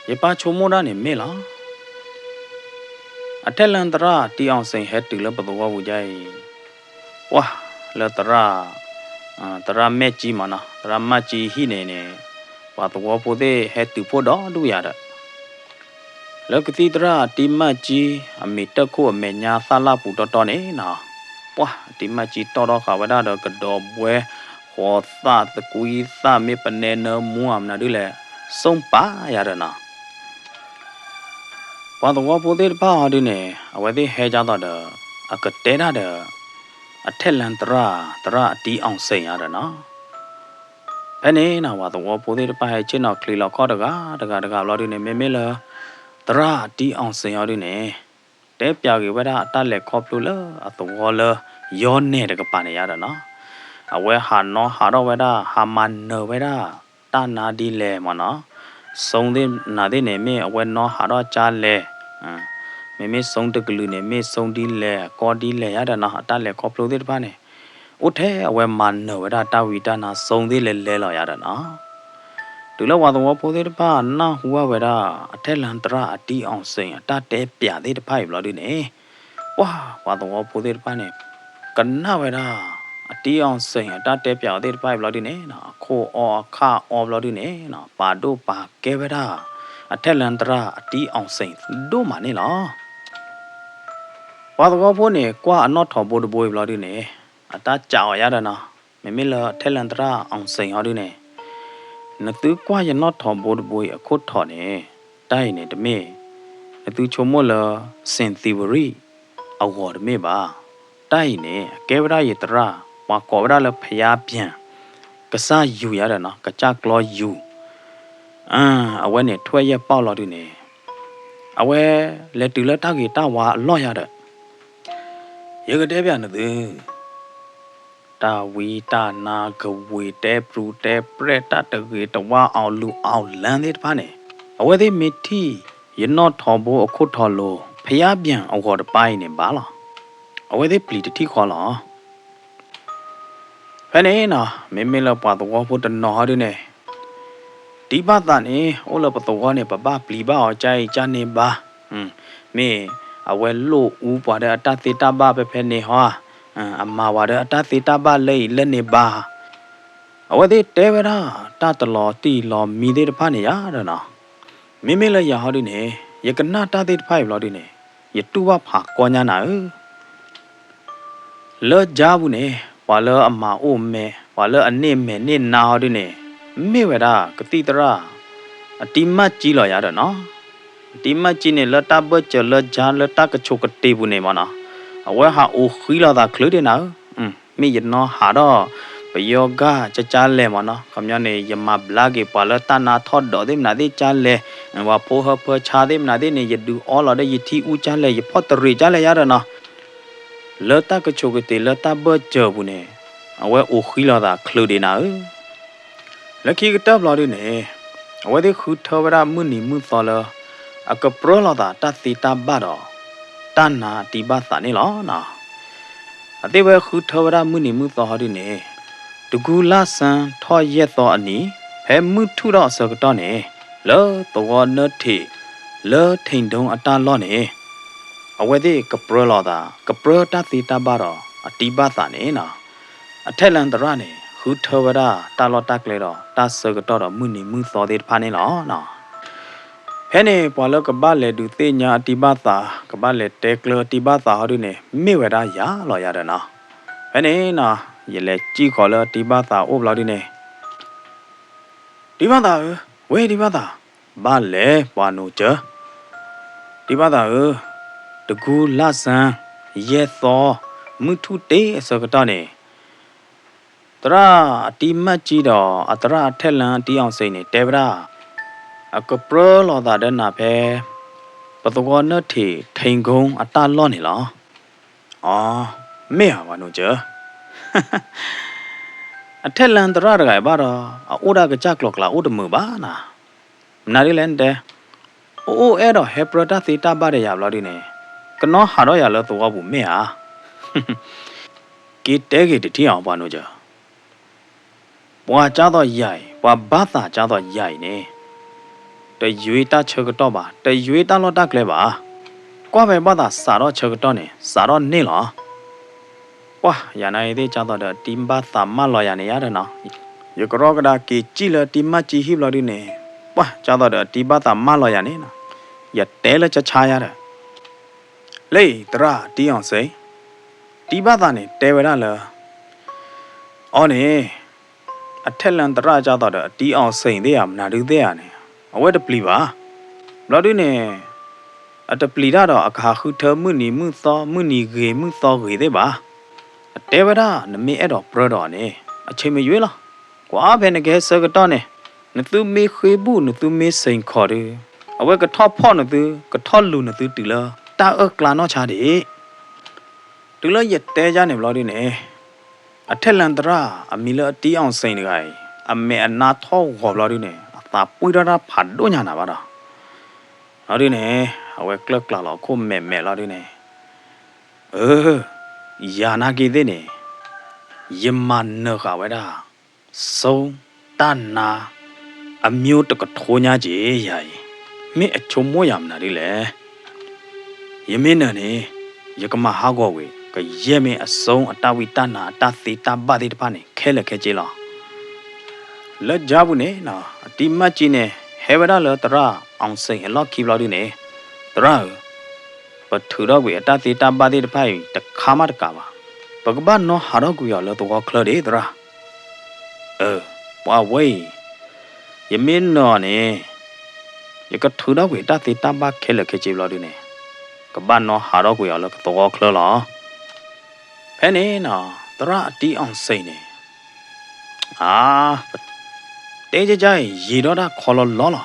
ယပၢ်ဆိကမိၣ်ဒၣ်န့ၣ်မ့ၢ်လီၤ. အထဲလၢသရၣ်တံၤအီၣ်စ့ၣ် ဟဲတုၤလၢပသဝီပူၤဒ်အံၤ, ပှၤလၢသရၣ်, သရၣ်မဲာ်ကၠံမးနီၤ, သရၣ်မဲာ်ကၠံဟံၣ်န့ၣ်န့ၣ်, ပှၤသဝီဖိသ့ၣ်ဟဲတုၤဖှိၣ်ဒီဒူၣ်ယၤဒီး လၢကသံၣ်သရၣ်အတံၤမၢ်ကၠံ အမံၤတၢၢ်ခိၣ်အမဲာ်ညါသၣ်လၣ်ပူၤတီတီန့ၣ်နီၤ, ပှၤအတံၤမၢ်ကၠံတီၣ်ထီၣ်ဃာ်ဝဲဒၣ်ဒီးကဒီးဘှဲ ဃိးသၣ်သကွံသၣ် မ့ၢ်ပနဲနၢမူအမနုၤဒုလဲၣ် စိၢ်ပာ်ယၤဒီးနီၤ. ပှၤသဝီဖိသ့ၣ်တဖၣ်အီၤဒုန့ၣ် အဝဲသ့ၣ်ဟဲဒ်သိးဒီး အကတဲဒၣ်ဒီး အထဲလၢသရၣ် သရၣ်အတံၤအီၣ်စ့ၣ်ယၤဒီးနီၤ. ဖဲန့ၣ်နီၤ ပှၤသဝီဖိသ့ၣ်တဖၣ်ဟဲဆ့ၣ်နီၤချံးလီၤခီၣ်တဂၤတဂၤတဂၤဘျီဒုန့ၣ် မ့မ့ၢ်လၢ သရၣ်အတံအီၣ်စ့ၣ်ဟီဒုန့ၣ် တဲပၠးဂ့ၤဝဲဒၣ်အတၢ်လဲၤခီဖျိလၢအသဝီလၢ ယီနဲၣ်တကပၤန့ၣ်ယါဒီးနီၤ, အဝဲဟးနီၣ်ဟးထီၣ်ဝဲဒၣ် ဟးမၤနၢၤဝဲဒၣ် တၢ်နါဒ်လဲၣ်မ့ၢ်နီၤ, စုသ့ၣ်နၤသ့ၣ်န့ၣ် မ့ၢ်အဝဲနီၣ်ဟးထီၣ်ကၠါလဲၣ်, မ့မ့ၢ်စုတကလုာ်န့ၣ် မ့ၢ်စုဒ်လဲၣ် ကီဒ်လဲၣ်ယါဒီးနီၤ အတၢ်လဲၤခီဖျိသ့ၣ်တဖၣ်န့ၣ် အိၣ်ထဲအဝဲမၤနၢၤဝဲဒၣ်တၢ်ဝံတၢ်နါစုသ့ၣ်လဲၤလဲၤလီၤယါဒီးနီၤ, တုၤလၢပှၤသဝီဖိသ့ၣ်တဖၣ်နၢ်ဟူဘၣ်ဝဲဒၣ် အထဲလၢသရၣ်အတံအီၣ်စ့ၣ်အတၢ်တဲပၠးသ့ၣ်တဖၣ်အံၤဘျီဒုန့ၣ် ပှၤပှၤသဝီဖိသ့ၣ်တဖၣ်န့ၣ် ကနၣ်ဝဲဒၣ် အတံအီၣ်စ့ၣ်အတၢ်တဲပၠးအီၤသ့ၣ်တဖၣ်အံၤဘျီဒုန့ၣ် အခိၣ်အီအခၣ်အီဘျီဒုန့ၣ် ပာ်ဒိၣ်ပာ်ကဲဝဲဒၣ် အထဲလၢသရၣ်အတံအီၣ်စ့ၣ်ဒိၣ်မးန့ၣ်လီၤ. ပှၤသဝီဖိန့ၣ် ကွၢ်အနီၣ်ထိးဘိတဘိအံၤဘျီဒုန့ၣ် အတၢ်စံးအီၤယါဒီးနီၤ, မ့မ့ၢ်လၢထဲလၢသရၣ်အီၣ်စ့ၣ်ဟီဒုန့ၣ် နသုကွၢ်ယနီၣ်ထိးဘိတဘိအံၤအခိၣ်ထိးန့ၣ် တၢ်အံၤန့ၣ်တမ့ၢ် နသုဆိကမိၣ်လၢ စ့ၣ်သံဝရံၣ် အဂီၤတမ့ၢ်ဘၣ်. တၢ်အံၤန့ၣ် အကဲဝဲဒၣ်ယသရၣ် ပှၤကိးဝဲဒၣ်လၢဖယါပၠၣ် ကစၢ်ယူၤယါဒီးနီၤ ကစၢ်ကျီယူၤ အဝဲန့ၣ်ထွဲယဲၢ်ပီၣ်လီၤဒုန့ၣ် အဝဲလဲၤတုၤလၢတၢ်ဂ့ၤတၢ်ဝါအလီၢ်ယါဒီး ယကတဲပၠးနသု တၢ်ဝံတၢ်နါကဝ့ၤတဲပြူတဲပြဲၢ်တၢ်တဂ့ၤတဝါအီၤလူၤအီၤလၢသ့ၣ်တဖၣ်န့ၣ် အဝဲသ့ၣ်မ့ၢ်ထံၣ် ယနီၣ်ထိးဘိအခိၣ်ထိးလိၤ ဖယါပၠၣ်အဂီၤတပၤအံၤန့ၣ်ဘၣ်လီၤ. အဝဲသ့ၣ်ပျံၤတထံၣ်ဃီလီၤ. ဖဲန့ၣ်နီၤ မ့မ့ၢ်လၢပှၤသဝီဖိတနီၤဟီဒုန့ၣ် တံၤဘၣ်သးန့ၣ် အိၣ်လၢပသဝီန့ၣ် ပဘၣ်ပျံၤဘၣ်အီၤကၠါအံၤကၠါန့ၣ်ဘၣ်. မ့ၢ်အဝဲလိၣ်အူပှၤဒီးအတၢ်သ့တၢ်ဘၣ်ဖဲဖဲန့ၣ်ဟီဧါ, အမၤပှၤဒီးအတၢ်သ့တၢ်ဘၣ်လၢအံၤလၢန့ၣ်ဘၣ်. အဝဲသ့ၣ်တဲဝဲဒၣ် တၢ်တလီၤတံၢ်လီၤမံသ့ၣ်တဖၣ်န့ၣ်ယါဒီးနီၤ, မ့မ့ၢ်လၢယၤဟီဒုန့ၣ် ယကနၣ်တၢ်သ့ၣ်တဖၣ်အံၤဘျီဒုန့ၣ် ယတူၢ်ဘၣ်ဖးကီညါနၤဧၢ လၢကၠါပူၤန့ၣ် ပှၤလၢအမၤအိၣ်မဲာ် ပှၤလၢအန့ၢ်မဲာ်န့ၢ်နါဟီဒုန့ၣ် မ့ၢ်ဝဲဒၣ်ကသံၣ်သရၣ် အတံၤမၣ်ကၠံလီၤယါဒီးနီၤ, အတံၤမၣ်ကၠံန့ၣ် လၢတၢ်ဘၢၣ်စၢၤလၢကၠါလၢတၢ်ကဆိးကတ့ၤပူၤန့ၣ်မ့ၢ်နီၤ, အဝဲဟးအိၣ်ဃံလီၤသးချုးဒံးနၤဧၢ, မ့ၢ်ယနီၣ်ဟးထီၣ် ပယီၤဂၢ်ကၠါကၠါလဲၣ်မ့ၢ်နီၤ, ခီပညီန့ၣ် ယမၤဘျါက့ၤပှၤလၢတၢ်နါထီၣ်ဒီးသ့ၣ်မနုၤသ့ၣ်ကၠါလဲၣ်, ပှၤဖိဟၢဖၢဆါသ့ၣ်မနုၤသ့ၣ်န့ၣ် ယဒုးအီလီၤဒီးယထံအူကၠါလဲၣ် ယဖီၣ်တရံးကၠါလဲၣ်ယါဒီးနီၤ လၢတၢ်ကဆိးကတ့ၤလၢတၢ်ဘၢၣ်စၢၤပူၤန့ၣ် အဝဲအိၣ်ဃံလီၤသးချုးဒံးနၤဧၢ, လၢခံကတၢၢ်ဘျီဒုန့ၣ် အဝဲသ့ၣ်ဃုထၢဝဲဒၣ်မုၢ်နံၤမုၢ်သီလၢ အကပြၢလိာ်သးတၢ်သ့တၢ်ဘၣ်ဒီး တၢ်နါအတံၤဘၣ်သးန့ၣ်လီၤ. အသ့ၣ်ဝဲဃုထၢဝဲဒၣ်မုၢ်နံၤမုၢ်သီဟီဒုန့ၣ် တကူလၢ်စၢထီၣ်ယဲၢ်သီအနံၤ ဖဲမုၢ်ထူၣ်ထီၣ်အဆၢကတီၢ်န့ၣ် လၢသဝီနၢထံး လၢထိၣ်ဒိအတၢ်လီၢ်န့ၣ် အဝဲသ့ၣ်ကပြၢလိာ်သး ကပြၢတၢ်သ့တၢ်ဘၣ်ဒီးအတံၤဘၣ်သးန့ၣ်နီၤ, အထဲလၢသရၣ်န့ၣ် ဃုထၢဝဲဒၣ်တၢ်လီၢ်တၢ်ကျဲဒီးတၢ်ဆၢကတီၢ်ဒီးမုၢ်နံၤမုၢ်သီသ့ၣ်တဖၣ်န့ၣ်လီၤ. ဖဲန့ၣ် ပှၤလၢကဘၣ်လဲၤဒုးသ့ၣ်ညါအတံၤဘၣ်သး ကဘၣ်လဲၤတဲကျၢအတံၤဘၣ်သးဟီဒုန့ၣ် မ့ၢ်ဝဲဒၣ်ယၤလီၤယၤဒီးနီၤ, ဖဲန့ၣ်နီၤ ယလဲၤစံၣ်ဃီၤလၢအတံၤဘၣ်သးအိၣ်ဘျီဒုန့ၣ် တံၤဘၣ်သးဧၢ, ဝဲတံၤဘၣ်သး, ဘၣ်လဲၤပှၤနိးစၢၤ, တံၤဘၣ်သးဧၢ, တကူလၢ်စၢ ယဲၢ်သီ မုၢ်ထူၣ်တ့ၢ်အဆၢကတီၢ်န့ၣ် သရၣ်အတံၤမၣ်ကၠံဒီးအသရၣ်အထဲလၢအတံၤအီၣ်စ့ၣ်န့ၣ် တဲဝဲဒၣ် အကပြၢလိာ်သးဒီးနၤဖဲ ပသဝီနၢထံးထိၣ်ဒိအတၢ်လီၢ်န့ၣ်လီၤ. အ မ့ၢ်ဧါ ပှၤနိးစၢၤ, အထဲလၢသရၣ်တဂၤအံၤဘၣ်ဒီး အအိၣ်ဒၣ်ကစၢ်ကျိၤကျါအိၣ်တမုာ်ဘၣ်နၤ, မနုၤဒ်လဲၣ်နတဲ, အအိၣ်အဲၣ်ဒိးဟဲပြၢတၢ်သ့တၢ်ဘၣ်ဒီးယၤဘျီဒုန့ၣ် ကနီၣ်ဟးထီၣ်ယၤလၢသဝီပူၤမ့ၢ်ဧါ. က့ၤတဲဂ့ၤတထံၣ်အီၤ ပှၤနိးစၢၤ, ပှၤကၢ်သိးယၤအံၤ ပှၤဘၣ်သးကၢ်သိးယၤအံၤန့ၣ် တယွ့တၢ်ဆၢကတီၢ်ဘၣ်, တယွ့တၢ်လီၢ်တၢ်ကျဲဘၣ်. ကွၢ်ဖဲဘၣ်သးစးထီၣ်ဆၢကတီၢ်န့ၣ် စးထီၣ်န့ၢ်လီၤ. ပှၤယၤနာ်အံၤသ့ၣ်ကၢ်သိးဒီးတံၤဘၣ်သးမၢလီၤယၤန့ၣ်ယါဒီးနီၤ, ယကရီကဒါက့ၤစံၣ်လၢတံၤမၣ်ကၠံဟံၣ်ဘျီဒုန့ၣ် ပှၤကၢ်သိးဒီးတံၤဘၣ်သးမၢလီၤယၤန့ၣ်နီၤ, ယတဲလၢဆါဆါယါဒီး လၢသရၣ်တံၤအီၣ်စ့ၣ်, တံၤဘၣ်သးန့ၣ်တဲဝဲဒၣ်လၢ အီၤန့ၣ် အထဲလၢသရၣ်ကၢ်သိးဒီးတံၤအီၣ်စ့ၣ်သ့ၣ်ဧါ မနုၤဒုသ့ၣ်ဧါန့ၣ် အဝဲတပျံၤဘၣ်. ဘျီဒုန့ၣ် အတပျံၤတၢ်ဒီးအကဟးဃုထၢမုၢ်နံၤမုၢ်သီ မုၢ်နံၤဂ့ၤမုၢ်သီဂ့ၤသ့ၣ်ဘၣ်. အတဲဝဲဒၣ်နမ့ၢ်အဲၣ်ဒိးပြၢဒီးအီၤန့ၣ် အဆ့မယွ့လီၤ. ကွၢ်ဖဲနကဟဲဆၢကတီၢ်န့ၣ်, နသုမ့ၢ်ဃ့ဘူၣ် နသုမ့ၢ်စ့ၣ်ခီၣ်ဒီး, အဝဲကထီၣ်ဖီၣ်နသု ကထီၣ်လူၤနသုတုၤလၢတၢ်အၢၣ်ကျါနီၢ်ဆါဒံး. တုၤလၢယတဲယါန့ၣ်ဘျီဒုန့ၣ်, အထဲလၢသရၣ်အမံၤလၢအတံအီၣ်စ့ၣ်တဂၤအံၤ အမဲာ်အနါထီၣ်ဂီၤဘျီဒုန့ၣ် အသးပှံၢ်ထီၣ်တၢ်ဖးဒိၣ်ညါနၤဘၣ်ဒီး, လီၤဒုန့ၣ်, အဝဲကျၢၢ်ကျါလီၤခိၣ်မဲာ်မဲာ်လီၤဒုန့ၣ်, အၢ, ယၤနာ်က့သ့ၣ်န့ၣ်, ယမၤနၢၤဃာ်ဝဲဒၣ် စိတၢ်နါ အမျိုးတကထိညါက့ၤယၤအံၤ, မ့ၢ်အဆိကမိၣ်ယၤမနုၤဒ်လဲၣ်. ယမ့ၢ်နၢၤန့ၣ်, ယကမၤဟးဂီၤကွံာ် ကယဲၢ်မ့ၢ်အစိအတၢ်ဝံတၢ်နါအတၢ်သ့တၢ်ဘၣ်သ့ၣ်တဖၣ်န့ၣ် ခဲလၢာ်ခဲဆ့လီၤ. လၢယါပူၤန့ၣ်, အတံမၢ်ကံန့ၣ် ဟဲဝဲဒၣ်လၢသရၣ်အီၣ်စ့ၣ်အလီၢ်ခံဘျီဒုန့ၣ်, သရၣ်ဧၢ, ပထုးထီၣ်ကွံာ်အတၢ်သ့တၢ်ဘၣ်သ့ၣ်တဖၣ်အံၤ တခါမးတကးဘၣ်. ပကဘၣ်နီဟးထီၣ်ကွံာ်အီၤလၢသဝီချၢဒံးသရၣ်. အၢ, ပှၤဝဲအံၤ, ယမ့ၢ်နၢၤအီၤန့ၣ်, ယကထုးထီၣ်ကွံာ်တၢ်သ့တၢ်ဘၣ်ခဲလၢာ်ခဲဆ့ဘျီဒုန့ၣ်, ကဘၣ်နီဟးထီၣ်ကွံာ်အီၤလၢကသဝီချၢလီၤ. ဖဲန့ၣ်နီၤ, သရၣ်အတံအီၣ်စ့ၣ်န့ၣ်, အါ, တဲကကါအံၤ ယံာ်ထီၣ်တၢ်ခီလီၤလီၤလီၤ.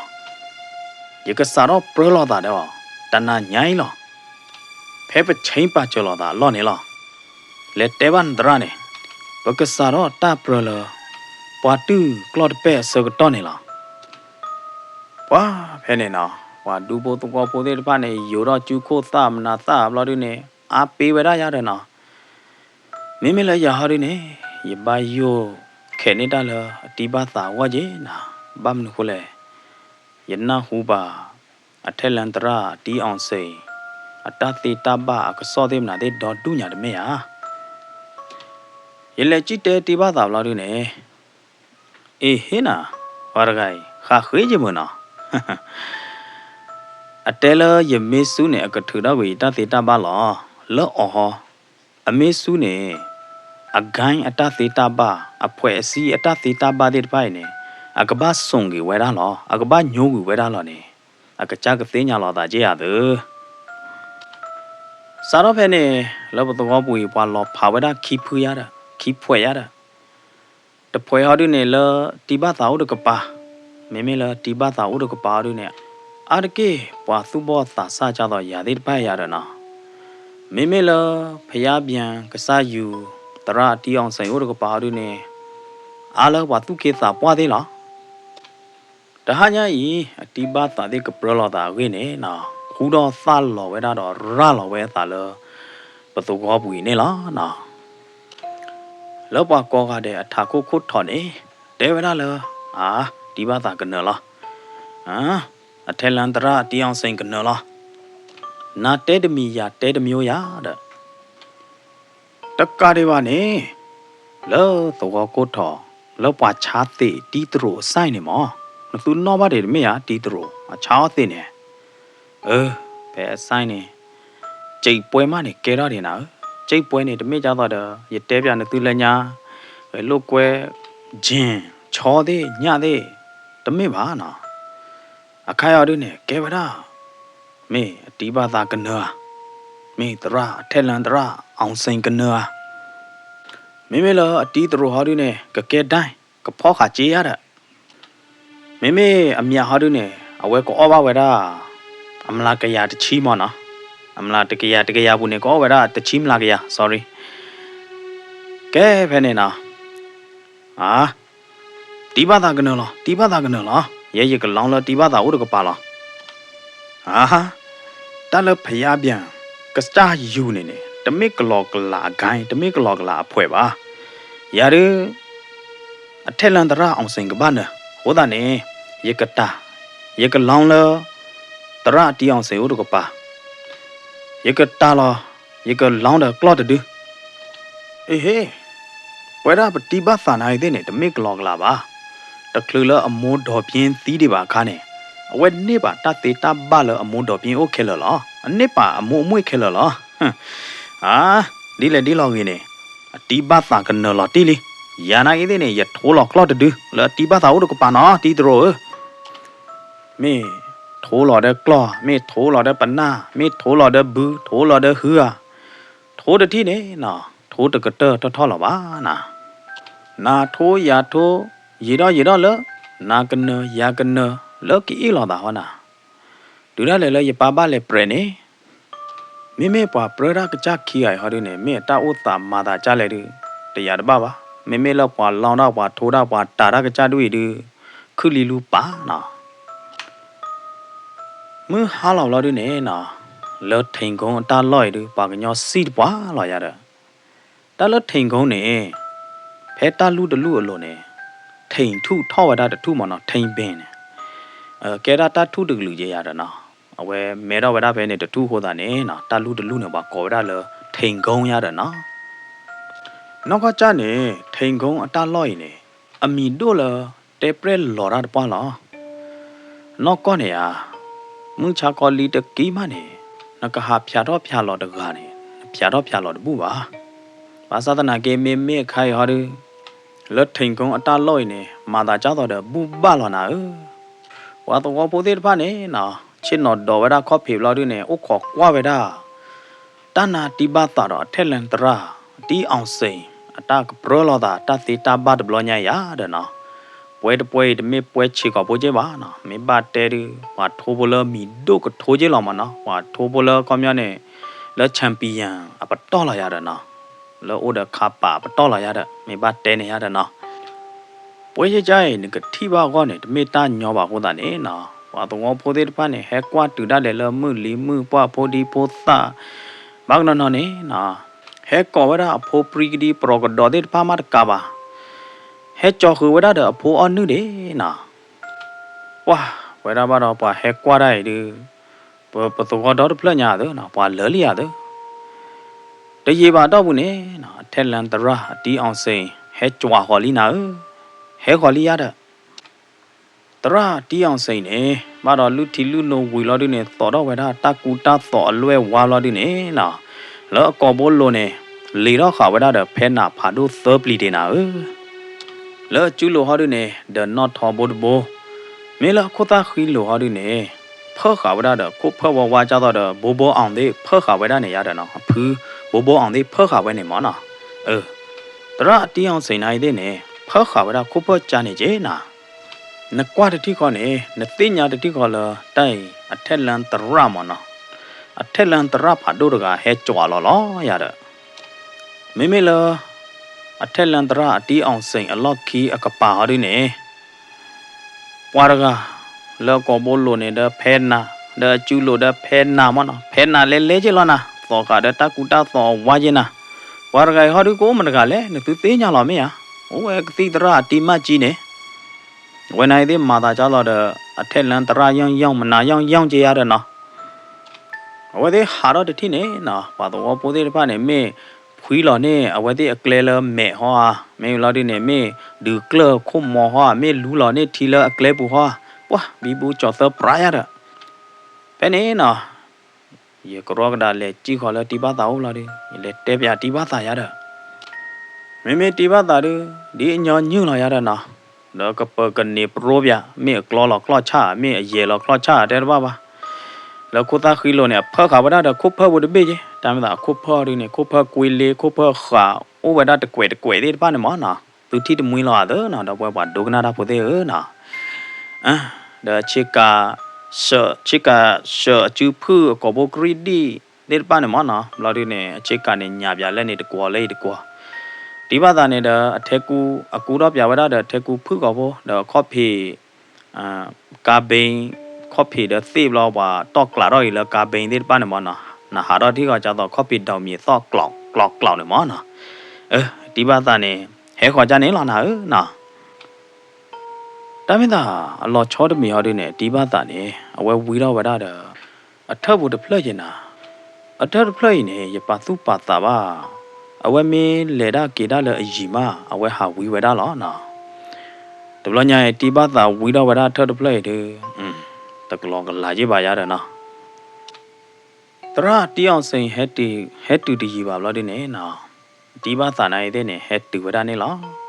ယကစးထီၣ်ပြၢလိာ်သးဒီး တနၤညါအံၤလီၤ. ဖဲပဆ့ပာ်စၢၤလိာ်သးအလီၢ်န့ၣ်လီၤ. လဲၤတဲဘၣ်နသရၣ်န့ၣ်, ပကစးထီၣ်တၢ်ပြၢလၢ ပှၤတူၢ်ကျီၢ်တပဲၢ်အဆၢကတီၢ်န့ၣ်လီၤ. ပှၤဖဲန့ၣ်နီၤ, ပှၤဒူဖိသဝီဖိသ့ၣ်တဖၣ်န့ၣ် ယိၤထီၣ်ကၠူခိၣ်သၣ်မနၤသၣ်ဘျီဒုန့ၣ် အါပ့ၤဝဲဒၣ်ယၤဒီးနီၤ. မ့မ့ၢ်လၢယၤဟီဒုန့ၣ်, ယဘၣ်ယိၣ်ခဲးန့ၢ်တၢ်လၢအတံဘၣ်သးအဂီၢ်က့ၤနၤ, ဘၣ်မနုၤဃိလဲၣ်, ယနၢ်ဟူဘၣ် အထဲလၢသရၣ်အတံအီၣ်စ့ၣ်, အတၢ်သ့တၢ်ဘၣ်အကစီၣ်သ့ၣ်မနၤသ့ၣ်ဒီဒူၣ်ညါတမ့ၢ်ဧါ. ယလဲၤကံၣ်တဲတံဘၣ်သးဘျီဒုန့ၣ်, အ့ဟ့နၤ, ပှၤတဂၤအံၤ ဃးဃ့ယမုာ်နီၤ. အတဲလၢယမ့ၢ်စူန့ၣ် အကထုးထီၣ်ကွံာ်ယတၢ်သ့တၢ်ဘၣ်လီၤ. လၢအီၤဟီ, အမ့ၢ်စူန့ၣ်, အဂိုင်းအတၢ်သ့တၢ်ဘၣ်, အဖှဲးအစံအတၢ်သ့တၢ်ဘၣ်သ့ၣ်တဖၣ်အံၤန့ၣ်, အကဘၣ်ဆိၣ်ဂ့ၤဝဲဒၣ်လီၤ, အကဘၣ်ညိကွံာ်ဝဲဒၣ်လီၤန့ၣ်, အကစၢ်ကသ့ၣ်ညါလီၤသးက့ဧါသၢ. စးထီၣ်ဖဲန့ၣ်, လၢပသဝီပူၤအံၤ ပှၤလီၤဖးဝဲဒၣ်ခံဖုယါဒီး, ခံဖှဲးယါဒီး, တဖှဲးဟီဒုန့ၣ် လၢတံဘၣ်သးအိၣ်တကပၤ, မ့မ့ၢ်လၢတံဘၣ်သးအိၣ်တကပၤဟီဒုန့ၣ်, အါတက့ၢ်ပှၤသူၣ်ဘီၣ်သးစၢ်ကၢ်သိးယၤသ့ၣ်တဖၣ်ယါဒီးနီၤ, မ့မ့ၢ်လၢ ဖယါဘျၢၣ် ကစၢ်ယွၤ သရၣ်အတံအီၣ်စ့ၣ်အိၣ်တကပၤဟီဒုန့ၣ်, အါလၢပှၤသူၣ်က့သးပှၢ်သ့ၣ်လီၤ. တဟါညါအံၤ အတံဘၣ်သးသ့ၣ်ကပြၢလိာ်သးအဂ့ၢ်န့ၣ်, ဃူဒီးသၣ်လီၤဝဲဒၣ်ဒီးရၤလီၤဝဲအသးလၢ ပသဝီပူၤအံၤန့ၣ်လီၤ. လၢပှၤကိးဂၤဒဲးအထးခိၣ်ခိၣ်ထီၣ်န့ၣ်, တဲဝဲဒၣ်လၢ, အါ, တံဘၣ်သးကနၢၤလီၤ. အါ, အထဲလၢသရၣ်အတံအီၣ်စ့ၣ်ကနၢၤလီၤ. နၤတဲတမံၤယၤတဲတမံၤယၤဒီး တကးဒံးဘၣ်န့ၣ်, လၢသဝီကိၢ်ထီၣ်, လၢပှၤဆါသ့ၣ်တံတရိာ်အစဲန့ၣ်မး, နသုနီၣ်ဘၣ်ဒံးတမ့ၢ်ဧါ, တံတရိာ်အဆါအီၣ်သ့ၣ်န့ၣ်, အၢ, ဖဲအစဲန့ၣ်, စံးပှဲၤမးန့ၣ်ကဲထီၣ်ဒံးနၤဧၢ, စံးပှဲၤန့ၣ်တမ့ၢ်ကၢ်သိးဒီး ယတဲပျးနသုလၢညါ, လိာ်ကွဲ, ကၠ့ၣ်, ဆီသ့ၣ်ညၣ်သ့ၣ်, တမ့ၢ်ဘၣ်နီၤ. အခါအံၤဒုန့ၣ် ကဲဝဲဒၣ်, မ့ၢ်အတံဘၣ်သးကနၢၤဧါ, မ့ၢ်သရၣ်အထဲလၢသရၣ် အောင်စိန် ကနၢၤဧါ, မ့မ့ၢ်လၢအတံတရိာ်ဟီဒုန့ၣ် ကကဲဒၣ် ကဖီၣ်ဃာ်စ့ယါဒီး, မ့မ့ၢ်အမၠးဟီဒုန့ၣ် အဝဲကအီၣ်ဘၣ်ဝဲဒၣ် အမျးကယၤတဆံမးနီၤ, အမျးတကယၤ တကယၤပူၤန့ၣ် ကအီၣ်ဝဲဒၣ်တဆံမျးကယၤ sorry, ကဲဖဲန့ၣ်နီၤ, အ တံဘၣ်သးကနၢၤလီၤ, တံဘၣ်သးကနၢၤလီၤ, ယဲယကလီလၢတံဘၣ်သးအိၣ်တကပၤလီၤ. အ တၢ်လၢဖယါဘျၢၣ် ကစၢ်ယွၤန့ၣ်န့ၣ် တမ့ၢ်ကလီကလးအဂၤ, တမ့ၢ်ကလီကလးအဖှဲးဘၣ်. ယၤဒု အထဲလၢသရၣ် အောင်စိန် ကဘၣ်နၢၤ, အဃိသတးန့ၣ် ယကတၢ်, ယကလီလၢ သရၣ်အတံ အောင်စိန် အိၣ်တကပၤ, ယကတၢ်လီၤ, ယကလီဒီးကျီၢ်တဒု အ့ဟ့, ပဝဲဒၣ်ပတံဘၣ်သးနၤအံၤသ့ၣ်န့ၣ် တမ့ၢ်ကလီကလးဘၣ်. တချုးလၢအမိၢ်ဒီးပၠ့သံဒံးဘၣ်အခါန့ၣ်, အဝဲန့ၢ်ဘၣ်တၢ်သ့တၢ်ဘၣ်လၢအမိၢ်ဒီးပၠ့အိၣ်ခဲလၢာ်လီၤ. အန့ၢ်ဘၣ်အမိၢ်အမွေၢ်ခဲလၢာ်လီၤ. အ ဒ်လဲၣ်ဒ်လဲၣ်ဂ့ၤန့ၣ်, အတံဘၣ်သးကနၢၤလီၤတံၢ်လံ. ယၤနာ်အံၤသ့ၣ်န့ၣ် ယထိလီၤကျီၢ်တဒု လၢအတံဘၣ်သးအိၣ်တကပၤနီၤ တံတရိာ်ဧၢ. မ့ၢ်ထိလီၤဒီးကျီၢ်, မ့ၢ်ထိလီၤဒီးပနၢ်, မ့ၢ်ထိလီၤဒီးဘု, ထိလီၤဒီးဟုဧါ, ထိတထံၣ်န့ၣ်နီၤ, ထိတကတၢၢ်ထီၣ်ထီၣ်လီၤဘၣ်နၤ. နၤထိယၤထိ, ယံာ်ဒီးယံာ်ဒီးလၢ နၤကနၢၤယၤကနၢၤ လၢကအ့ၣ်လိာ်သးဟီနၤ, တုၤဒၣ်လဲာ်လၢယပၢ်ဘၣ်လဲၤပြဲးန့ၣ်, မ့မ့ၢ်ပှၤပြၢတၢ်ကစၢ်ခံဂၤအံၤဟီဒုန့ၣ် မ့ၢ်အတၢ်အိၣ်သးမၤသးကၢ်လဲၣ်ဒု, တယၤတဘၣ်ဘၣ်. မ့မ့ၢ်လၢပှၤလီတၢ်ပှၤထိတၢ်ပှၤတၤတၢ်ကစၢ်ဒုအံၤဒု, ခုၣ်လံလူပာ်နီၤ မုၢ်ဟါလီၤဘျီဒုန့ၣ်နီၤ, လၢထိန်ကုန်းအတၢ်လီၢ်အံၤဒု ပှၤကညီစံၣ်တပှၢ်လီၤယၤဒီး, တၢ်လၢထိန်ကုန်းန့ၣ်, ဖဲတၢ်လူၢ်တလူၢ်အလိၤန့ၣ်, ထိန်ထူၣ်ထီၣ်ဝဲဒၣ်တထူၣ်မ့ၢ်နီၤ, ထိန်ပင်န့ၣ်, ကဲဒၣ်တၢ်ထူၣ်တကလုာ်က့ယၤဒီးနီၤ, အဝဲမဲထီၣ်ဝဲဒၣ်ဖဲန့ၣ်တထူၣ်အဃိသတးန့ၣ်နီၤ, တၢ်လူၢ်တလူၢ်န့ၣ် ပှၤကိးဝဲဒၣ်လၢထိန်ကုန်းယၤဒီးနီၤ နီၢ်ကီၢ်ကၢ်န့ၣ် ထိန်ကုန်းအတၢ်လီၢ်အံၤန့ၣ်, အမံၤဒိၣ်လၢတဲပြဲၢ်လီၤတၢ်တပှၢ်လီၤ. နီၢ်ကီၢ်န့ၣ်ဧါ, မုၢ်ဆါခီလံတကံမးန့ၣ်, နကဟးဖၠးထီၣ်ဖၠးလီၤတဂၤန့ၣ်, နဖၠးထီၣ်ဖၠးလီၤတဘူၣ်ဘၣ်. ဘၣ်ဆၣ်သနာ်က့ မ့မ့ၢ်အခါအံၤဟီဒု, လၢထိန်ကုန်းအတၢ်လီၢ်အံၤန့ၣ် မၤသးကၢ်သိးဒီးဘူၣ်ဘၣ်လီၤနၤဧၢ ပှၤသဝီဖိသ့ၣ်တဖၣ်န့ၣ်နီၤ, ဆ့ၣ်နီၤဒိးဝဲဒၣ်ခီၣ်ဖံးဘျီဒုန့ၣ် အိၣ်ခိးကွၢ်ဝဲဒၣ် တၢ်နါတံၢ်ဘၣ်သးဒီးအထဲလၢတရၣ် တံၢ်အီၣ်စ့ၣ် အတၢ်ကပြၢလိာ်သးတၢ်သ့တၢ်ဘၣ်တဘျီညါယၤဒီးနီၤ, ပှဲၤတပှဲၤအံၤတမ့ၢ်ပှဲၤဆံးကိာ်ဖိက့ဘၣ်နီၤ, မ့ၢ်ဘၣ်တဲဒု ပှၤထိဖိလၢမံၤဒိၣ်ကထိက့လီၤမ့ၢ်နီၤ, ပှၤထိဖိလၢခီပညီန့ၣ်, လၢ champion အပတီၢ်လီၤယၤဒီးနီၤ, လၢအိၣ်ဒီးခါပာ်အပတီၢ်လီၤယၤဒီး မ့ၢ်ဘၣ်တဲန့ၣ်ယၤဒီးနီၤ ပှဲၤယကါအံၤ နကထံၣ်ဘၣ်အဂီၢ်န့ၣ် တမ့ၢ်တၢ်ညီဘၣ်အဃိသတးန့ၣ်နီၤ, ပှၤသဝီဖိသ့ၣ်တဖၣ်န့ၣ် ဟဲကွၢ်တုၤဒၣ်လဲာ်လၢမုၢ်လံၤမုၢ်ပှၢ်ဖိဒံဖိသၣ်, ဘၣ်ကနီၤနီၤန့ၣ်နီၤ, ဟဲကိးဝဲဒၣ်အဖိပြံကဒံပရီကဒီးသ့ၣ်တဖၣ်မးတကးဘၣ်, ဟဲကၠီၤဃုာ်ဝဲဒၣ်ဒီးအဖိအီၣ်နုၢ်ဒ့နီၤ ပှၤဝဲဒၣ်ဘၣ်ဒီးပှၤဟဲကွၢ်ဒၣ်အံၤဒု, ပ ပသဝီဒီတဖျၢၣ်ညါသုနီၤ, ပှၤလၢာ်လံယၤသု, တယံာ်ဘၣ်အတီၢ်ပူၤန့ၣ်နီၤ, အထဲလၢတရၣ် တံၢ်အီၣ်စ့ၣ် ဟဲကၠီၤဃီၤလံနၤဧၢ, ဟဲဃီၤလံယၤဒီး တရၣ်တံၢ်အီၣ်စ့ၣ်န့ၣ် ဘၣ်ဒီးလုၢ်ထံလုၢ်နိဝံၤလီၤဒုန့ၣ် သိးထီၣ်ဝဲဒၣ်တၢ်ကူတၢ်သိးအလွဲၢ်ဝါလီၤဒုန့ၣ်နီၤ, လၢအကိာ်ဘိလိၤန့ၣ် လ့ၤထီၣ်ဃာ်ဝဲဒၣ်ဒီးဖဲနၤဖးဒိၣ်သၢပျံၤတ့ၢ်နၤဧၢ လၢအစုလိၤဟီဒုန့ၣ် ဒီးနီၣ်ထီဘိတဘိ, မ့ၢ်လၢအခိၣ်သၣ်ဃံလိၤဟီဒုန့ၣ် ဖၢၣ်ဃာ်ဝဲဒၣ်ဒီးခိၣ်ဖၢၣ်ဝါဝါကၢ်သိးဒီး ဘိဘိအီၣ်သ့ၣ်ဖၢၣ်ဃာ်ဝဲဒၣ်န့ၣ်ယၤဒီးနီၤ, အဖု ဘိဘိအီၣ်သ့ၣ်ဖၢၣ်ဃာ်ဝဲန့ၣ်မ့ၢ်နီၤ, အ တရၣ်တံၢ်အီၣ်စ့ၣ်နၤအံၤသ့ၣ်န့ၣ် ဖၢၣ်ဃာ်ဝဲဒၣ်ခိၣ်ဖၢၣ်ကၢ်န့ၣ်က့နၤ နကွၢ်တထံၣ်ဃီန့ၣ် နသ့ၣ်ညါတထံၣ်ဃီလၢတၢ်အံၤ အထဲလၢတရၣ်မ့ၢ်နီၤ, အထဲလၢတရၣ်ဖးဒိၣ်တဂၤဟဲကၠီၤလီၤလီၤယၤဒီး, မ့မ့ၢ်လၢ အထဲလၢတရၣ်အတံၢ်အီၣ်စ့ၣ်အလီၢ်ခံအကပၤဟီဒုန့ၣ် ပှၤတဂၤ လၢကိာ်ဘိလိၤန့ၣ် ဒီးဖဲနၤ ဒီးအစုလိၤဒီးဖဲနၤမ့ၢ်နီၤ, ဖဲနၤလဲၤလဲၤက့လီၤနၤ, သိးဃာ်ဒီးတၢ်ကူတၢ်သိးအဝါက့နၤ, ပှၤတဂၤအံၤဟီဒုကအိၣ်မတဂၤလဲၣ် နသုသ့ၣ်ညါလီၤမ့ၢ်ဧါ, အိၣ်ဝဲကသံၣ်သရၣ်အတံၢ်မးကံန့ၣ်, အဝဲန့ၣ်သ့ၣ်မၤသးကၢ်လီၤဒီး အထဲလၢတရၣ်ယီၢ်ယီၢ်မနၤယီၢ်ယီၢ်က့ယၤဒီးနီၤ အဝဲသ့ၣ်ဟးထီၣ်တထံၣ်န့ၣ်နီၤ ပှၤသဝီဖိသ့ၣ်တဖၣ်န့ၣ် မ့ၢ်ဖှံလီၤန့ၢ်အဝဲသ့ၣ်အကျဲလၢမဲာ်ဟီဧါ, မ့ၢ်လီၤဒုန့ၣ် မ့ၢ်ဒုးကျၢၢ်ခိၣ်မီၤဟီဧါ, မ့ၢ်လူလီၤန့ၢ်ထံလၢအကျဲပူၤဟီဧါ, ပှၤဘံဘူကၠီၤသၢပြးယၤဒီး, ဖဲန့ၣ်နီၤ ယကရီကဒါလဲၤစံၣ်ဃီလၢတံၢ်ဘၣ်သးအိၣ်လီၤဒုး ယလဲၤတဲပၠးတံၢ်ဘၣ်သးယၤဒီး မ့မ့ၢ်တံၢ်ဘၣ်သးဒုး ဒ်အညီနုၢ်လီၤယၤဒီးနီၤ, ဒီးကပၢၤကန့ၢ်ပရိပၠး မ့ၢ်အကျီလီၤကျီၢ်ဆၣ် မ့ၢ်အယဲၢ်လီၤကျီၢ်ဆၣ်တဲတဘၣ်ဘၣ်, လၢခိၣ်သၣ်ဃံလိၤန့ၣ် အဖၢၣ်ဃာ်ဝဲဒၣ်ဒီးခိၣ်ဖၢၣ်ပူၤတဘ့ၣ်က့, တၢ်မ့ၢ်သးအခိၣ်ဖၢၣ်ဒုးန့ၣ် ခိၣ်ဖၢၣ်ကွ့လ့ ခိၣ်ဖၢၣ်ဃာ် အိၣ်ဝဲဒၣ်တကွဲးတကွဲးသ့ၣ်တဖၣ်န့ၣ်မ့ၢ်နီၤ, သုထံၣ်တမှံလီၤဧါသ့နီၤ ဒီပုၢ်ဝဲၢ်ပှၤဒိကနၣ်တၢ်ဖိသ့ၣ်ဧၢနီၤ ဒီးဆ့ကၤ ဆၢ ဆ့ကၤဆၢအစုဖုၣ်အကိာ်ဘိကရံၣ်ဒံၣ်သ့ၣ်တဖၣ်န့ၣ်မ့ၢ်နီၤ, ဘျီဒုးန့ၣ် အဆ့ကၤန့ၣ်ညၣ်ပၠးလဲၣ်န့ၣ်တကွီၤလၢအံၤတကွီၤ, တံၢ်ဘၣ်သးန့ၣ်ဒီးအထဲကူ အကူထီၣ်ပၠးဝဲဒၣ်ဒီးထဲကူဖုၣ်ကိာ်ဘိ ဒီးခီၣ်ဖံး ကါဘ့ ခီၣ်ဖံးဒီးသ့ၣ်ဘျီပှၤတီၢ်ကျးထီၣ်အံၤလၢကါဘ့သ့ၣ်တဖၣ်န့ၣ်မ့ၢ်နီၤ, နဟးထီၣ်ထံၣ်ဃီကၢ်သိးခီၣ်ဖံးဒီးမံၤသီၣ်ကျီးကျီးကျီးန့ၣ်မ့ၢ်နီၤ, တံၢ်ဘၣ်သးန့ၣ် ဟဲဃီၤကၢ်န့ၣ်လီၤနၤဧၢနီၤ တၢ်မ့ၢ်သး အလီၤဆီတမံၤဟီဒုးန့ၣ် တံၢ်ဘၣ်သးန့ၣ် အဝဲဝံထီၣ်ဝဲဒၣ်ဒီး အထၢၣ်ပူၤတဖျၢၣ်ယဲနၤ, အထၢၣ်တဖျၢၣ်အံၤန့ၣ် ယပာ်သူၣ်ပာ်သးဘၣ်, အဝဲမ့ၢ်လဲၤဒၣ်က့ၤဒၣ်လၢအယံၤမး အဝဲဟးဝံဝဲဒၣ်လီၤနီၤ, တဘျီညါအံၤ တံၢ်ဘၣ်သးဝံထီၣ်ဝဲဒၣ်ထၢၣ်တဖျၢၣ်အံၤဒုး, တကလီကလးက့ဘၣ်ယၤဒီးနီၤ သရၣ်တံၢ်အီၣ်စ့ၣ် ဟဲတုၤတယံာ်ဘၣ်ဘျီဒုးန့ၣ်နီၤ, တံၢ်ဘၣ်သးနၤအံၤသ့ၣ်န့ၣ် ဟဲတုၤဝဲဒၣ်န့ၣ်လီၤ.